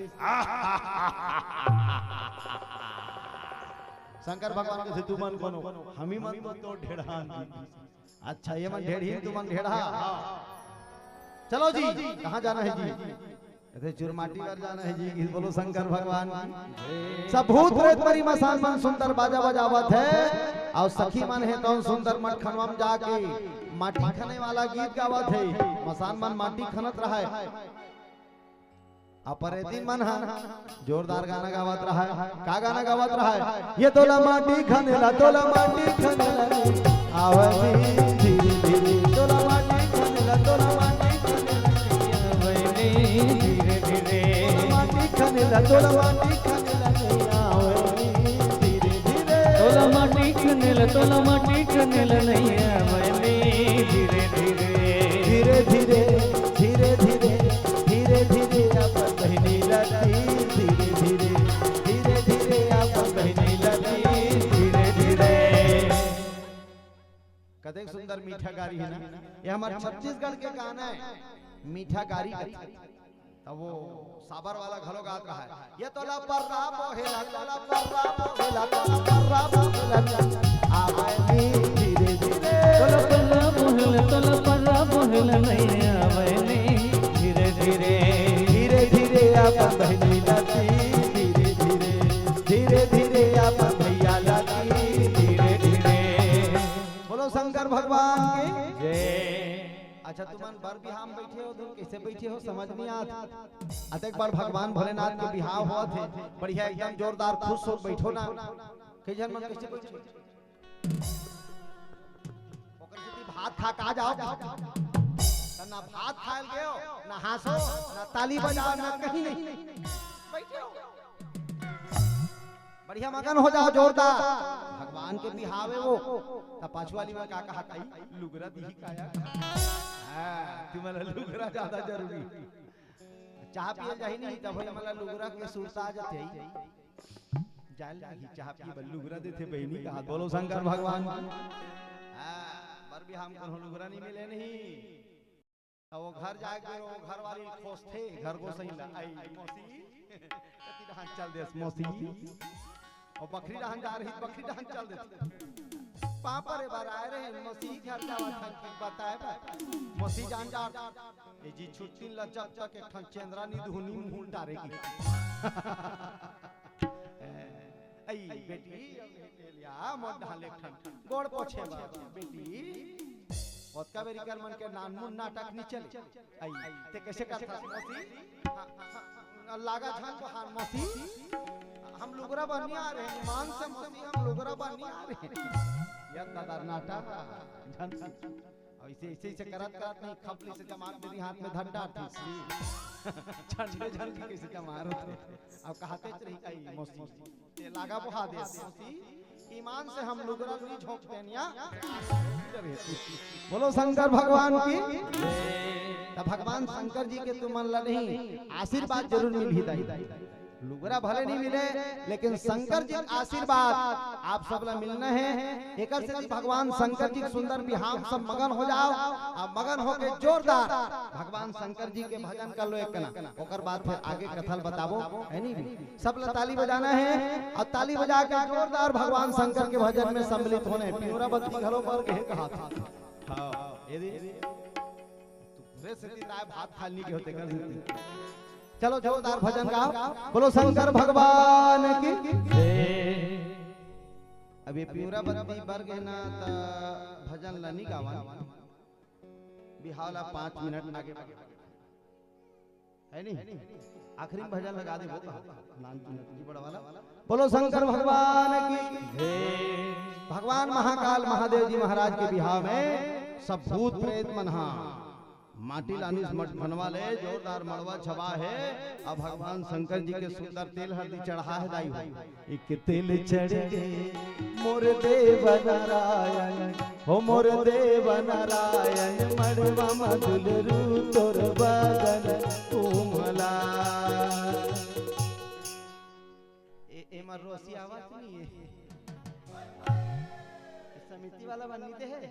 शंकर भगवान कथे, "तुमन कोनो, हमी मन तो तोर ढेड़हा हन।" अच्छा, ये मन ढेड़ही, तुमन ढेड़हा। चलो जी, कहाँ जाना है जी? कथे, "चुरमाटी बर जाना है जी।" बोलो शंकर भगवान की। सब भूत प्रेत परी मसान मन सुंदर बाजा बजावत हे, अउ सखी मन हे तौन सुंदर मटखनवा में जाके माटी खने वाला गीत गावत हे। मसान मन माटी खनत रहय, अउ परेतिन मन ह जोरदार गाना गावत रहय। का गाना गावत रहय? ये तोला माटी खने ला, तोला माटी खने ला, आवे नी धीरे धीरे। तोला माटी खने ला, तोला माटी खने ला, आवे नी धीरे धीरे। तोला माटी खने ला, तोला माटी खने ला, आवे नी धीरे धीरे। तोला माटी खने ला, तोला माटी खने ला, आवे नी धीरे धीरे। धीरे धीरे, धीरे धीरे, धीरे धीरे अपन बहिनी ला तीर, धीरे धीरे, धीरे धीरे अपन बहिनी ला तीर, धीरे धीरे। कतेक सुंदर मीठा गारी हे ना, ये हमर छत्तीसगढ़ के गाना हे, मीठा गारी कथे। त वो साबर वाला घलो गात रहय, "ये तोला पर्रा बोहेला, तोला पर्रा बोहेला, तोला पर्रा बोहेला, आवे नी धीरे धीरे।" तोला पर्रा बोहेला, तोला पर्रा बोहेला, नइ आवे नी धीरे धीरे। धीरे धीरे अपन बहिनी ला तीर, धीरे धीरे, धीरे धीरे अपन भैया ला तीर, धीरे धीरे। बोलो शंकर भगवान की जय। अच्छा, तुमन बर बिहाव में बइठे हो, तुम कइसे बइठे हो, समझ नइ आत। अतेक बड़ भगवान भोलेनाथ के बिहाव होवत हे, बढ़िया एकदम जोरदार खुश हो बइठो ना। कई झन मन कइसे बइठे? ओकर सेती भात खा के आ जाव। त ना भात खाय ल गेव, ना हाँसो, ना ताली बजाव, ना कहीं नहीं। बइठे हो। बढ़िया मगन हो जाव, जोरदार। भगवान के बिहाव हे वो। त पाछू वाली मन का कहत हे, "लुगरा दिही का या?" हाँ, तुमन ला लुगरा ज्यादा जरूरी। चाह पिए ल जाही नहीं, तब हमन ला लुगरा के सुरता आ जाथे। जाए लगी चाह पी बर लुगरा देथे बहिनी कहा, बोलो शंकर भगवान। हाँ, बर बिहाव म कोनो लुगरा नहीं मिले नहीं। अब वो घर जाके वो घर वाली खोजथे, घर गोसइया ला, आई मौसी, कति डहान चल देस मौसी। अउ बखरी डहान जा रही, बखरी डहान चल देथे। पापा रे बर आए रहे, मौसी घर जावा था कि बताए बर। मौसी जान जा, ए जी छुट्टी ला जब तक एक ठन चेंदरा नी धुनी मुंह डारेगी। आई बेटी, अब ले लिया, मोर ढाले ठन। गोड़ पोछे बर, बेटी। ओतका बेरी कर मन के नानमुन नाटक नी चले। आई, ते कैसे करथस मौसी? हाँ, हाँ, लागा झन बहान मौसी। हम लुगरा बर नी आ रहे, मान से मौसी, हम लुगरा बर नी आ रहे। या दादा नाटक, झन से। अब इसे, इसे, इसे करत, करत नहीं, खपली से जमात मेरी हाथ में धर डालती। झंडे झंडे कैसे जमा रहे थे। अब कहते रही, आई मौसी। ते लागा बोहा दे। ईमान से हम लुगरा नी झोंक देनिया। बोलो शंकर भगवान की। त भगवान शंकर जी के तुमन ला नहीं, आशीर्वाद जरूर मिलही दाई। लुगरा भले नहीं मिले, लेकिन शंकर जी के आशीर्वाद आप सब ला मिलना है। एकर से भगवान शंकर जी के सुंदर बिहाव म सब मगन हो जाओ, अब मगन होके जोरदार भगवान शंकर जी के भजन कर लो एक कना, ओकर बाद फिर आगे कथा ल बताबो, है नहीं? सब ला ताली बजाना है अउ ताली बजा के जोरदार भगवान शंकर के भजन में सम्मिलित होना है। पिंवरा बत्ती घलो बर गे कहा था। हाँ, ये दे। तू पूरे से दिन आए भात खा ली के होते कर देते। चलो जोरदार भजन गाओ, बोलो शंकर भगवान की। अब ये पिंवरा बत्ती बर गे ना त भजन ला नी गावन। बिहाव ला पाँच मिनट आगे बढ़ा। है नहीं? आखिरी में भजन लगा दे वो कहा। नानचुन नटकी बड़ा वाला। बोलो शंकर भगवान की। भगवान महाकाल महादेव जी महाराज के बिहाव में सब भूत प्रेत मन हा माटी लानिस मठ मनवा ले, जोरदार मड़वा छवा है। अब भगवान शंकर जी के सुंदर तेल हरदी चढ़ा है दाई हो। एक तेल चढ़ गे मोर देव नारायण, हो मोर देव नारायण, मड़वा म दुलरू तोर बदन कोमला। ए, एमा रोसी आवत नहीं है। ए समिति वाला बन नीते है।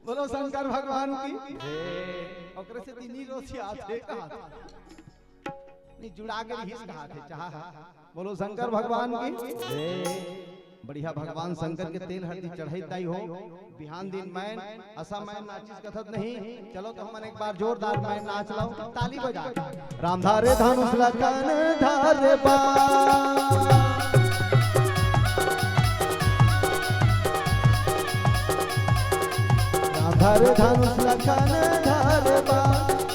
बोलो शंकर भगवान की। ओकरे से तीन ही रोज याद है कहा था। नहीं, जुड़ा के रहिस कहा थे, चाहा। बोलो शंकर भगवान की। बढ़िया भगवान शंकर के तेल हरदी चढ़ाई दाई हो। बिहान दिन मैं असा मैं नाचिस कथत नहीं। चलो तो हमन एक बार जोरदार मैं नाच लो, ताली बजा के। राम धारे धनुष लखन धारे बा। राम धारे धनुष लखन धारे बा।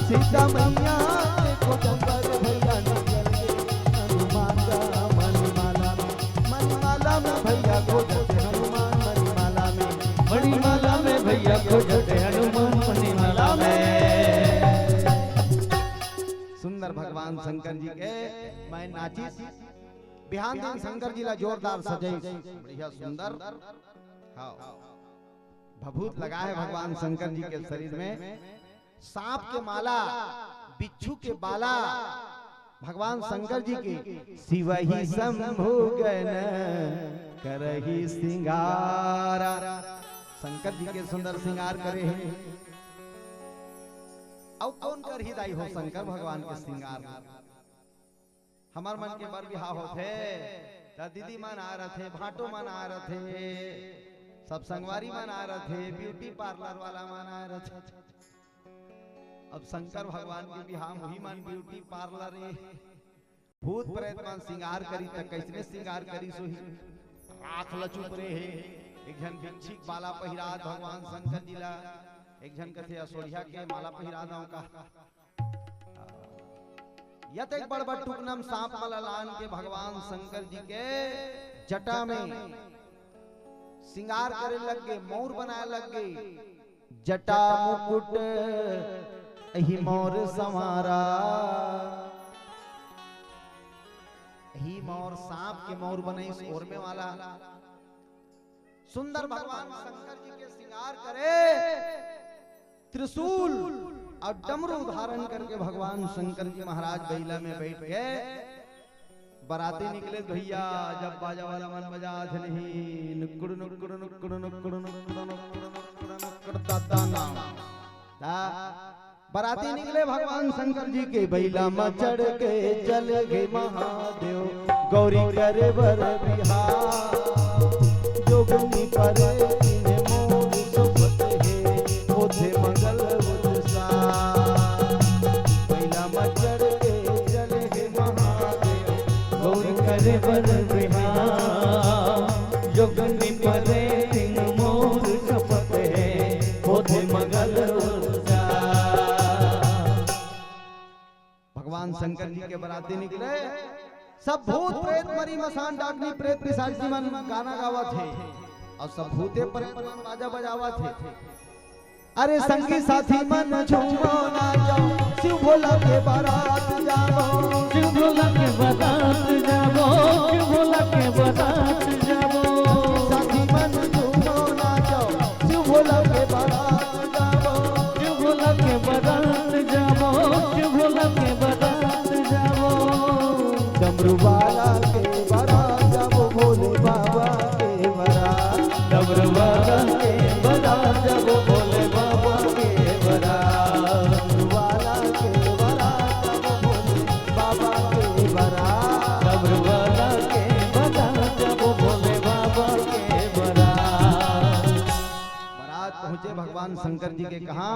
सीता मैया के कोचंबर भैया निकल के हनुमान का मणिमाला में, मणिमाला में भैया खोजत हनुमान मणिमाला में, मणिमाला में भैया खोजत हनुमान मणिमाला में। सुंदर भगवान शंकर जी के मैं नाचिस। बिहान दिन शंकर जी ला जोरदार सजाइस, बढ़िया सुंदर। हाँ, भभूत लगा है भगवान शंकर जी के शरीर में। सांप के माला, बिच्छू के बाला, भगवान शंकर जी के शिवहि शंभु गण करहि सिंगारा। शंकर जी के सुंदर सिंगार करे हैं। अउ कौन करही दाई हो शंकर भगवान के सिंगार? हमर मन के बर बिहाव होथे, त दीदी मन आ रथे, भांटो मन आ रथे, सब संगवारी मन आ रथे, ब्यूटी पार्लर वाला मन आ रथे। अब शंकर भगवान के बिहाव म उही मन ब्यूटी पार्लर ए। भूत प्रेत मन सिंगार करी त कइसने सिंगार करिस होही? राख ल चुप रे हे। एक झन बिच्छी के माला पहिरात भगवान शंकर जी ला, एक झन कथे असोढ़िया के माला पहिरा दंव का। यत एक बड़ बड़ टुकना म सांप माला लान के भगवान शंकर जी के जटा में सिंगार करे लग गे, मउर बनाए लग गे। जटा मुकुट एही मउर संवारा। एही मउर सांप के मउर बनइस ओरमे वाला। सुंदर भगवान शंकर जी के सिंगार करे। त्रिशूल, अब डमरू धारण करके भगवान शंकर जी महाराज बइला में बैठ के बराती निकले भैया। जब बाजा वाला मन बजात हे नहीं, नुक्कुड़ नुक्कुड़ नुक्कुड़ नुक्कुड़ नुक्कुड़ नुक्कुड़ नुक्कुड़ नुक्कुड़ दादा नाम। ता बराती निकले भगवान शंकर जी के, बइला म चढ़ के चल गे महादेव, गौरी करे बर बिहाव। जोगनी परे तिन्हे मोर सोपत हे, होथे मंगल उत्साह। बइला म चढ़ के चल गे महादेव, गौरी करे बर बिहाव। जोगनी परे तिन्हे मोर सोपत हे, होथे मंगल उत्साह। भगवान शंकर जी के बराती निकले, सब भूत प्रेत मरी मसान डाकनी प्रेत पिशाची मन गाना गावत हे अउ सब भूते प्रेत मन बाजा बजावत हे। अरे संगी साथी मन झूमो नाचो, शिव भोला के बरात जावो। शिव भोला के बरात जावो, शिव भोला के बरात जावो। साथी मन झूमो नाचो, शिव भोला के बरात जावो। शिव भोला के बरात जावो, शिव भोला के बरात जावो। डमरू वाला के बरात जावो, भोले बाबा के बरात। डमरू वाला के बरात जावो, भोले बाबा के बरात। डमरू वाला के बरात जावो, भोले बाबा के बरात। डमरू वाला के बरात जावो, भोले बाबा के बरात। बरात पहुंचे भगवान शंकर जी के कहाँ?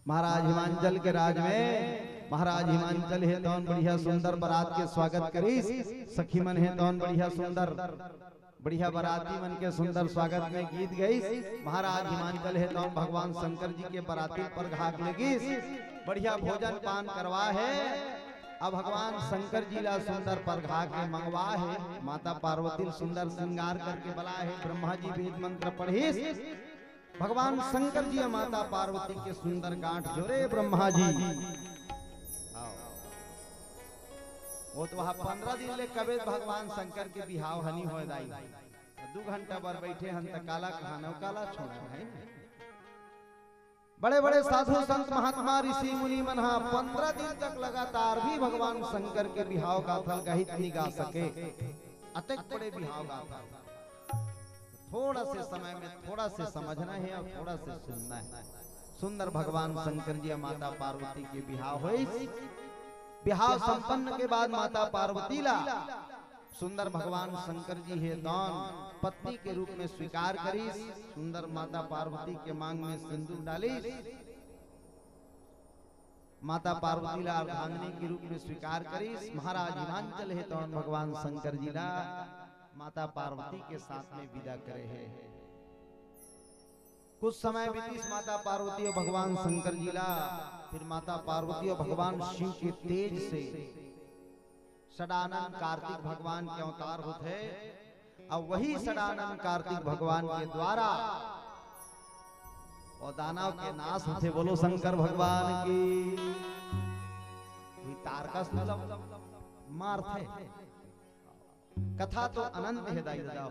महाराज हिमांचल के राज में, महाराज हिमांचल हे तौन बढ़िया सुंदर बरात के स्वागत करिस। सखी मन हे तौन बढ़िया सुंदर, बढ़िया बराती मन के सुंदर स्वागत में गीत गइस। महाराज हिमांचल हे तौन भगवान शंकर जी के बराती परघाक लेगिस। बढ़िया भोजन पान करवा हे। अब भगवान शंकर जी ला सुंदर परघा के मंगवा हे। माता पार्वती ल सुंदर श्रृंगार करके बला हे। ब्रह्मा जी वेद मंत्र पढ़िस। भगवान शंकर जी अउ माता पार्वती के सुंदर गांठ जोरे ब्रह्मा जी। आओ। वो तो वहां पंद्रह दिन ले कबे भगवान शंकर के बिहाव हनी होय दाई। दू घंटा बर बैठे हन त काला कहाना, काला छोड़ा है। बड़े-बड़े साधु संत महात्मा ऋषि मुनि मन हा पंद्रह दिन तक लगातार भी भगवान शंकर के बिहाव गाथा ल गहित नहीं गा सके। अतेक बड़े बिहाव गाथा। थोड़ा से समय में थोड़ा से समझना है और थोड़ा से सुनना है। सुंदर भगवान शंकर जी अउ माता पार्वती के बिहाव होइस। बिहाव संपन्न के बाद माता पार्वती ला सुंदर भगवान शंकर जी हे तौन पत्नी के रूप में स्वीकार करिस। सुंदर माता पार्वती के मांग में सिंदूर डालिस। माता पार्वती ला अर्धांगिनी के रूप में स्वीकार करिस। महाराज हिमांचल हे तौन भगवान शंकर जी ला माता पार्वती के साथ में विदा करे हे। कुछ समय बीतिस माता पार्वती अउ भगवान शंकर जी ला, फिर माता पार्वती अउ भगवान शिव के तेज से षडानन कार्तिक भगवान के अवतार होथे। अउ वही षडानन कार्तिक भगवान के द्वारा वो दानव के नाश होथे। बोलो शंकर भगवान की। वही तारकासुर ला मारथे। कथा तो अनंत हे दाई ददा हो,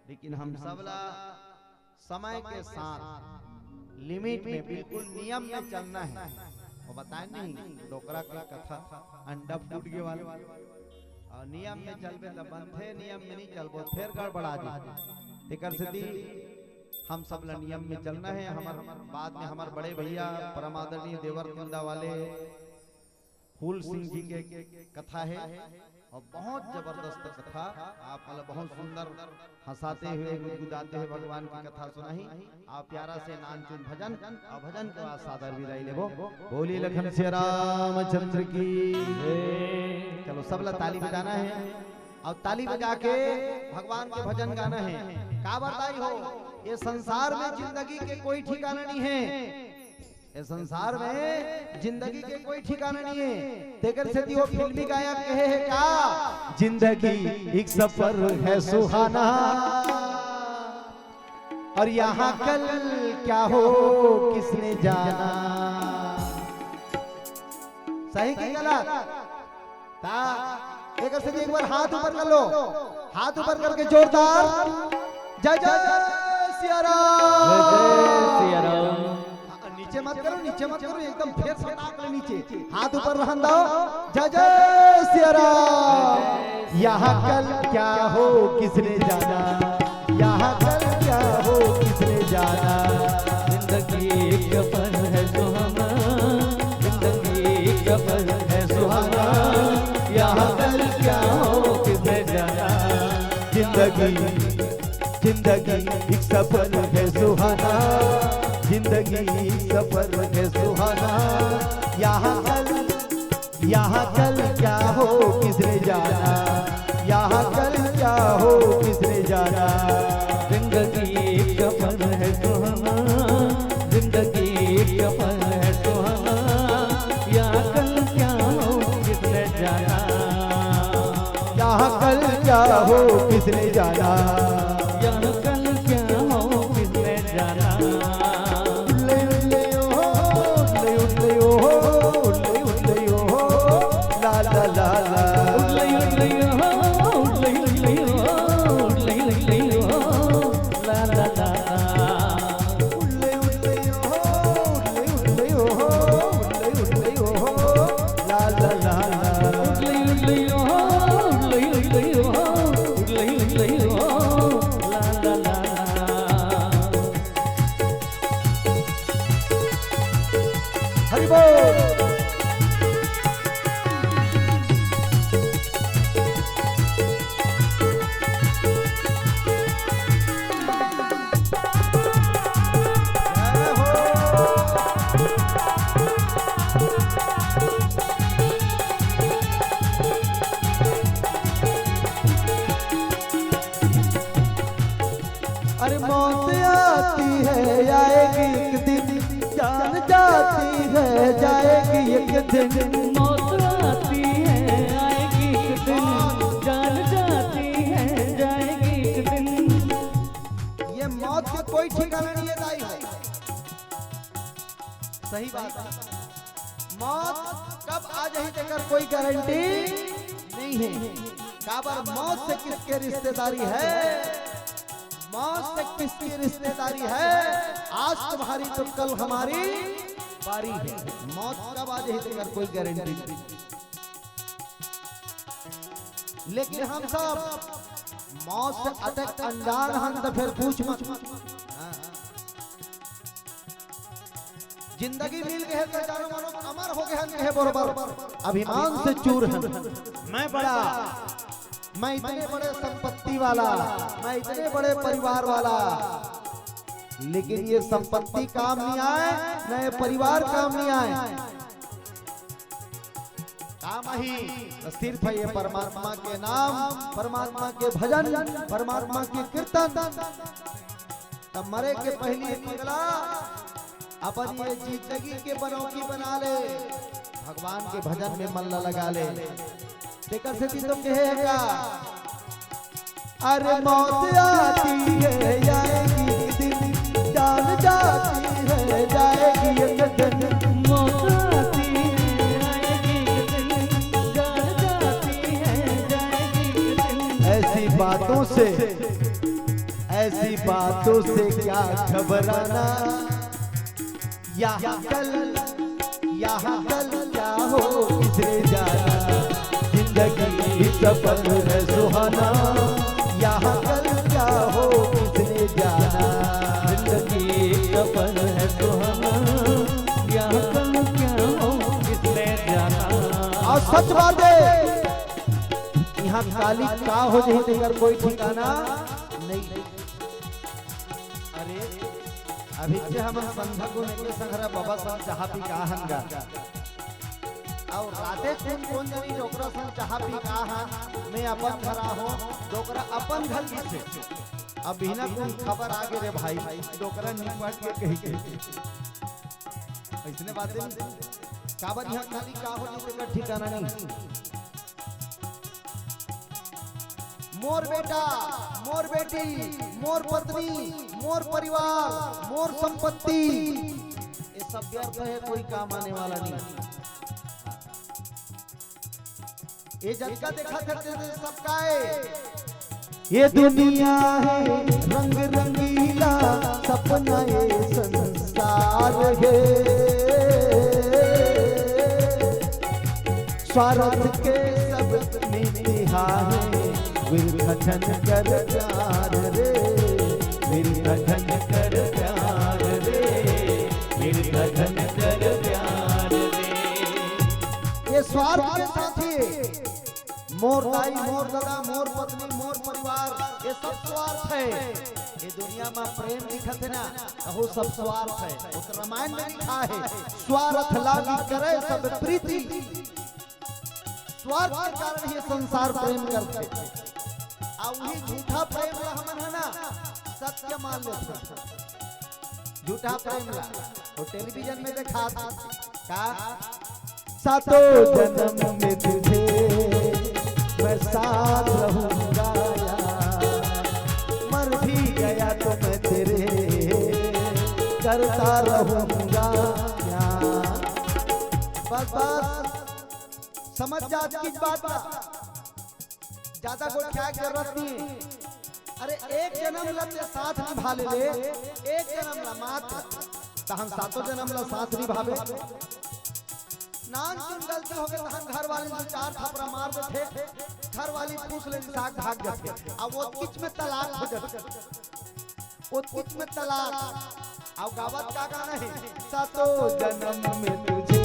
लेकिन हम सब ला समय के साथ लिमिट में, बिल्कुल नियम में चलना है। वो बताए नहीं, डोकरा के कथा, अंडा फूट गे वाला। अउ नियम में चलबे त बनथे, नियम में नहीं चलबो फेर गड़बड़ा जाथे। तेकर सेती हम सब ला नियम में चलना है। हमर बाद में हमर बड़े भैया परम आदरणीय देवर कुंदा वाले फूल सिंह जी के कथा हे अउ बहुत जबरदस्त कथा। आप मन ला बहुत सुंदर हंसाते हुए, गुदगुदाते हुए भगवान की कथा सुनाही। आप प्यारा से नानचुन भजन अउ भजन के बाद सादर विदाई लेबो। बोलिए लखन सिया रामचंद्र की। चलो, सब ला ताली बजाना है अउ ताली बजा के भगवान के भजन गाना है। काबर दाई हो, ये संसार में जिंदगी के कोई ठिकाना नहीं है। ये संसार में जिंदगी के कोई ठिकाना नहीं है। तेकर सेती वो फिल्मी गायक कहे हे का, जिंदगी एक सफर है सुहाना, और यहाँ कल क्या हो किसने जाना। सही कि गलत? ता एक से एक बार हाथ ऊपर कर लो, हाथ ऊपर करके जोरदार जय जय सिया राम। जय जय सिया राम। नीचे मत करो, नीचे मत करो, एकदम फेर फटाक ले नीचे, हाथ ऊपर रहन दो। जय जय सिया राम। यहाँ कल क्या हो किसने जाना, यहाँ कल क्या हो किसने जाना। जिंदगी एक सफर है सुहाना, जिंदगी एक सफर है सुहाना। यहाँ कल क्या हो किसने जाना। जिंदगी, जिंदगी एक सफर है सुहाना, जिंदगी एक सफर है सुहाना। यहाँ कल, यहाँ कल क्या हो किसने जाना, यहाँ कल क्या हो किसने जाना। जिंदगी एक सफर है सुहाना, जिंदगी एक सफर है सुहाना। यहाँ कल क्या हो किसने जाना। यहाँ कल क्या हो किसने जाना। यहाँ कल क्या हो किसने जाना। उल्ले उल्ले ओ, उल्ले उल्ले ओ, उल्ले उल्ले ओ, ला ला ला ला। उल्ले उल्ले ओ, उल्ले उल्ले ओ, उल्ले उल्ले ओ, ला ला ला ला। उल्ले उल्ले ओ, उल्ले उल्ले ओ, उल्ले उल्ले ओ, ला ला ला ला। उल्ले उल्ले ओ, उल्ले उल्ले ओ, उल्ले उल्ले ओ, ला ला ला ला। हरि बोल। अरे मौत आती है, आएगी एक दिन, जान जाती है, जाएगी एक दिन। मौत आती है, आएगी एक दिन, जान जाती है, जाएगी एक दिन। ये मौत के कोई ठिकाना नहीं है दाई भाई। सही बात है। मौत कब आ जाही तेकर कोई गारंटी नहीं है। काबर मौत से किसके रिश्तेदारी है, मौत से किसकी रिश्तेदारी है। आज तुम्हारी तो कल हमारी बारी है। मौत कब आ जाही तेकर कोई गारंटी नहीं। लेकिन हम सब मौत से अतेक अनजान हन त फेर पूछ मत। हाँ। जिंदगी मिल गे हे त जानो मानो अमर हो गे हन कहे बरोबर अभिमान से चूर हन। मैं बड़ा, मैं इतने बड़े संपत्ति वाला, मैं इतने बड़े परिवार वाला, लेकिन ये संपत्ति काम नहीं आए, न ये परिवार काम नहीं आए। काम आही त सिर्फ ये परमात्मा के नाम, परमात्मा के भजन, परमात्मा के कीर्तन। त मरे के पहिली पगला अपन ये जिंदगी के बनौटी बना ले, भगवान के भजन में मन ला लगा ले। तेकर सेती तो कहे हे का, अरे मौत आती है, जाएगी एक दिन, जान जाती है, जाएगी एक दिन। मौत आती है, आएगी एक दिन, जान जाती है, जाएगी एक दिन। ऐसी बातों से, ऐसी बातों से क्या घबराना। यहाँ कल, यहाँ कल क्या हो किसने जाना। जिंदगी सफर है सुहाना, यहाँ कल क्या हो किसने जाना। जिंदगी सफर है सुहाना, यहाँ कल क्या हो किसने जाना। अउ सच बात हे, इहाँ काली का हो जाही तेकर कोई ठिकाना नहीं। अरे, अभी जे हमन संझा कुन एके संघरा बबा संग चाहा पी के आहन गा। अउ राते कुन कोन जनी डोकरा संग चाहा पी के आहन, मैं अपन घर आहों, डोकरा अपन घर गिसे। अब बिहना कुन खबर आगे रे भाई, डोकरा निपट के कही के। अइसने बातें नहीं। काबर इहाँ काली का हो जाही तेकर ठिकाना नहीं। मोर बेटा, मोर बेटी, मोर पत्नी, मोर परिवार, मोर संपत्ति, ये सब व्यर्थ हे, कोई काम आने वाला नहीं। ये जतका देखत हे, ते सब काय? ये दुनिया हे रंग रंगीला, सपना ये संसार। सार हे। स्वार्थ के सब नीति हाहे, बिरथा झन कर प्यार रे, बिरथा झन कर प्यार रे, बिरथा झन कर प्यार रे। ये स्वार्थ के साथी, मोर दाई, मोर ददा, मोर पत्नी, मोर परिवार, ये सब स्वार्थ हे। ये दुनिया में प्रेम दिखत हे ना, अहू सब स्वार्थ हे। वो तो रामायण में लिखा हे, "स्वार्थ लागी करे सब प्रीति।" स्वार्थ के कारण ये संसार प्रेम करथे। आ वही झूठा प्रेम ला हमन हे ना, सत्य मान लेथे। झूठा प्रेम ला वो टेलीविजन में देखा था का? सातों जन्म में तुझे मैं साथ रहूंगा यार, मर भी गया तो मैं तेरे करता रहूंगा यार। बस बस, समझ जा आज की बात ला। ज्यादा गोठियाए के जरूरत नहीं हे। अरे, एक जन्म ला ते साथ निभा ले ले, एक जन्म ला मात्र, तहन सातों जन्म ला साथ निभाबे। नानचुन गलती होगे तहन घर वाली दू चार थपरा मार देथे, घर वाली पूछ ले साग भाग जाथे, अब वो किच में तलाक हो जाथे। वो किच में तलाक। अउ गावत का गाना हे? सातों जन्म में तुझे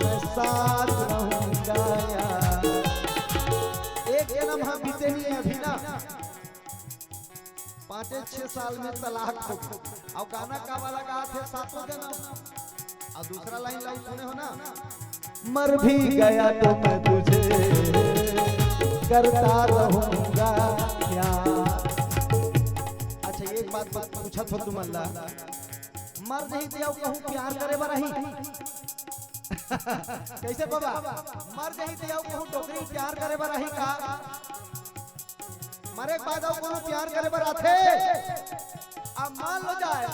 मैं साथ रहूंगा यार। एक जन्म ह बीते नहीं हे अभी ना, पाँचे छह साल में तलाक हो गे। अउ गाना का वाला गाथे? सातों जन्म। अउ दूसरा लाइन लाइन सुने हो ना, मर भी गया तो मैं तुझे करता रहूंगा प्यार। अच्छा, एक बात, बात पूछत हो तुमन ला, मर जाही ते अउ कहूं प्यार करे बर आही? कैसे बाबा, मर जाही ते अउ कहूं डोकरी प्यार करे बर आही का? मरे के बाद अउ कोनो प्यार करे बर आथे? अब मान लो जाए,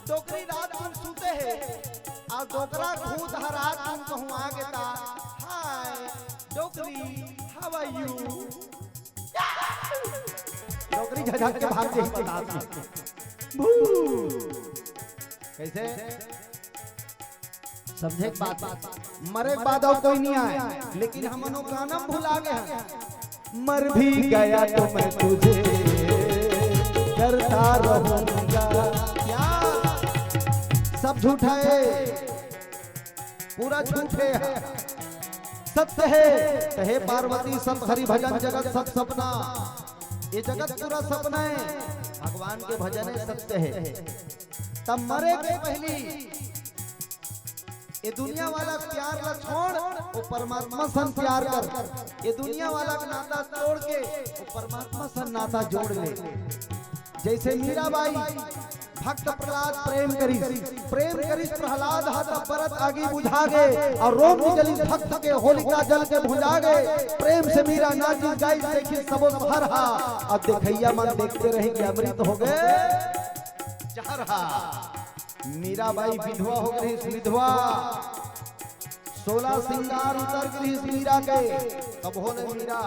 डोकरी रात कुन सूते हे, अउ डोकरा खुद ह रात कुन कहूं आ गे ता, "Hi, डोकरी, how are you?" डोकरी झझक के भाग जाही, बता दी। भू। कैसे? समझे के बात? मरे के बाद अउ कोई नहीं आए, लेकिन हमन वो गाना भुला गे हन। मर भी गया तो मैं तुझे करता रहूंगा प्यार। सब झूठा हे, पूरा झूठ हे, सत्य हे। त हे पार्वती, सत हरि भजन, जगत सत सपना। ये जगत पूरा सपना हे, भगवान के भजन हे, सत्य हे। तब मरे के पहली ये दुनिया वाला प्यार ला छोड़, वो परमात्मा सन प्यार कर। ये दुनिया वाला के नाता तोड़ के वो परमात्मा सन नाता जोड़ ले। जैसे मीराबाई, भक्त प्रहलाद प्रेम करिस, प्रेम करिस प्रहलाद हा, तब बरत आगी बुझा गे, अउ रोम निगलिस भक्त के, होलिका जल के भुंजा गे। प्रेम से मीरा नाचिस गाइस, देखिस सबो सहर हा, अउ देखइया मन देखते रहि गे अमृत हो गे जहर हा। मीराबाई विधवा हो गे रिहिस, विधवा। सोलह सिंगार उतर गे रिहिस मीरा के। तभो ले मीरा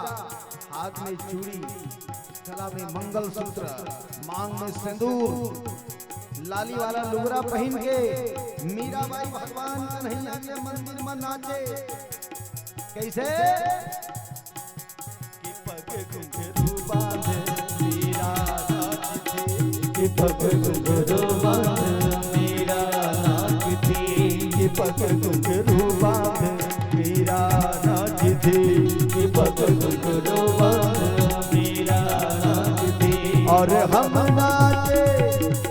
हाथ में चूड़ी, गला में मंगलसूत्र, मांग में सिंदूर, लाली वाला लुगरा पहिन के मीराबाई भगवान कन्हैया के मंदिर में नाचे। कैसे? कि पग घुंघरू बांध मीरा नाचथे, कि पग घुंघरू बांध मीरा नाचथे, कि पग घुंघरू बांध मीरा नाचथे, कि पग घुंघरू बांध मीरा नाचथे। और हम नाचे,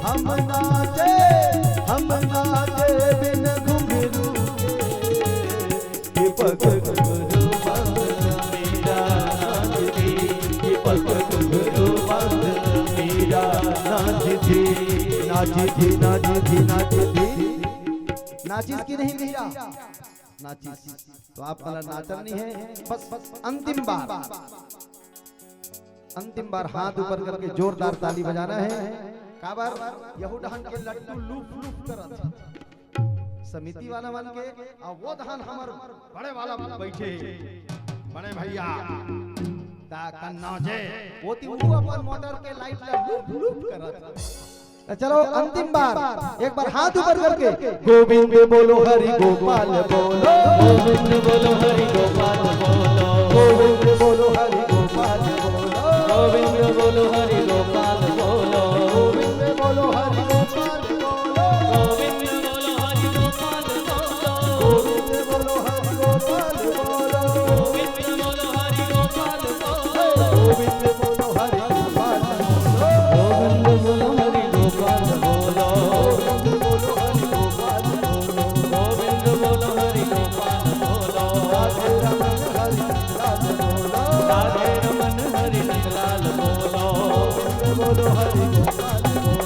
हम नाचे, हम नाचे बिन घुंघरू के। कि पग घुंघरू बांध मीरा नाचथे, कि पग घुंघरू बांध मीरा नाचथे, नाचथे, नाचथे, नाचथे। नाचिस कि नहीं मीरा? नाचिस। तो आप वाला नाचन नहीं है, बस, बस अंतिम बार, अंतिम बार हाथ ऊपर करके जोरदार ताली बजाना है। काबर? यहू डहन के लट्टू लूफ लूफ करत हे। समिति वाला मन के, अउ वो डहन हमर बड़े वाला बैठे हे, बड़े भैया, ता कन्नौजे, वो ती वो अपन मोटर के लाइट ला लूफ लूफ करत हे। तो चलो, अंतिम बार एक बार हाथ ऊपर करके, गोविंद बोलो, हरि गोपाल बोलो। गोविंद बोलो, हरि गोपाल बोलो। गोविंद बोलो, हरि गोपाल बोलो। गोविंद बोलो, हरि गोपाल बोलो। गोविंद बोलो, हरि गोपाल बोलो। गोविंद बोलो, हरि गोपाल बोलो। गोविंद बोलो, हरि गोपाल बोलो। गोविंद बोलो, हरि गोपाल बोलो। गोविंद बोलो, हरि गोपाल बोलो। गोविंद बोलो, हरि गोपाल बोलो। गोविंद बोलो, हरि गोपाल बोलो। गोविंद बोलो, हरि गोपाल बोलो। राधे रमन हरि लाल बोलो। राधे रमन हरि लाल बोलो। गोविंद बोलो, हरि गोपाल बोलो।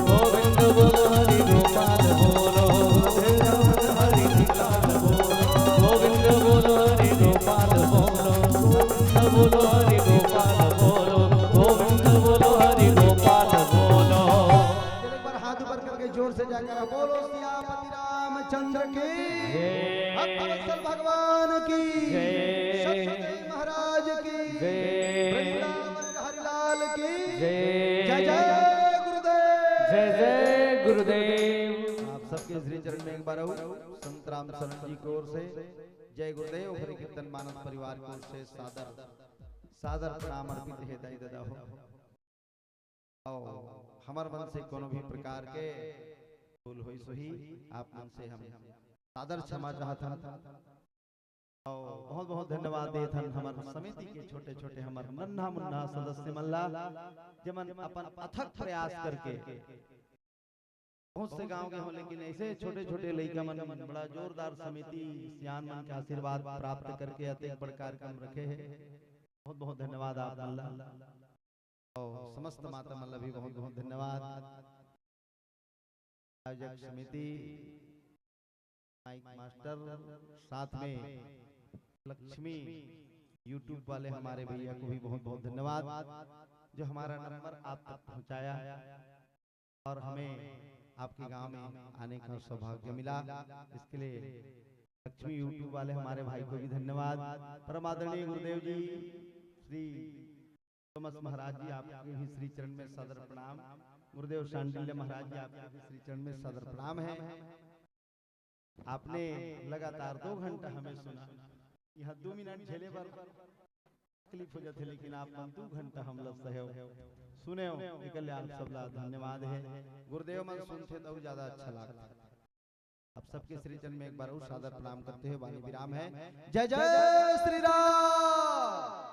गोविंद बोलो, हरि गोपाल बोलो। राधे रमन हरि लाल बोलो। गोविंद बोलो, हरि गोपाल बोलो। गोविंद बोलो, हरि गोपाल बोलो। गोविंद बोलो, हरि गोपाल बोलो। चलो, एक बार हाथ ऊपर करके जोर से जाकर बोलो, सियापति रामचंद्र की, जय। भक्तवत्सल भगवान की, जय। सतसुदेव महाराज की, जय। वृंदावन हरिलाल की, जय। जय जय गुरुदेव। जय जय गुरुदेव। आप सबके श्री चरण में एक बार आऊ, संत राम शरण जी की ओर से जय गुरुदेव, हरि कीर्तन मानस परिवार की ओर से सादर, सादर प्रणाम अर्पित हे दाई ददा हो। अउ हमर मन से कोनो भी प्रकार के भूल होइस होही, आप मन से हम सादर क्षमा चाहत हन। अउ बहुत बहुत धन्यवाद देत हन हमर समिति के छोटे छोटे, हमर नन्हा मुन्ना सदस्य मन ला, जेमन अपन अथक प्रयास करके बहुत से गांव के हो, लेकिन ऐसे छोटे छोटे लइका मन बड़ा जोरदार समिति, सियान मन के आशीर्वाद प्राप्त करके अतेक बड़ कार्यक्रम रखे हे। बहुत बहुत धन्यवाद आप मन ला। अउ समस्त माता मन ला भी बहुत बहुत धन्यवाद। आयोजक समिति, माइक मास्टर, साथ में लक्ष्मी YouTube वाले हमारे भैया को भी बहुत बहुत धन्यवाद, जो हमारा नंबर आप तक पहुंचाया और हमें आपके गांव में आने का सौभाग्य मिला। इसके लिए लक्ष्मी YouTube वाले हमारे भाई को भी धन्यवाद। परम आदरणीय गुरुदेव जी श्री थॉमस महाराज जी, आपके भी श्री चरण में सादर प्रणाम। गुरुदेव शांडिल्य महाराज जी, आपके भी श्री चरण में सादर प्रणाम है। आपने लगातार दो घंटा हमें सुना, यहाँ दो मिनट झेले बर तकलीफ हो जाथे, लेकिन आप मन दो घंटा हमला सहेव, सुनेव, एकर ले आप सबला धन्यवाद है। गुरुदेव मन सुनथे त अउ ज्यादा अच्छा लागथे। आप सबके श्री चरण में एक बार अउ सादर प्रणाम करते हुए वाणी विराम है। जय जय श्री राम।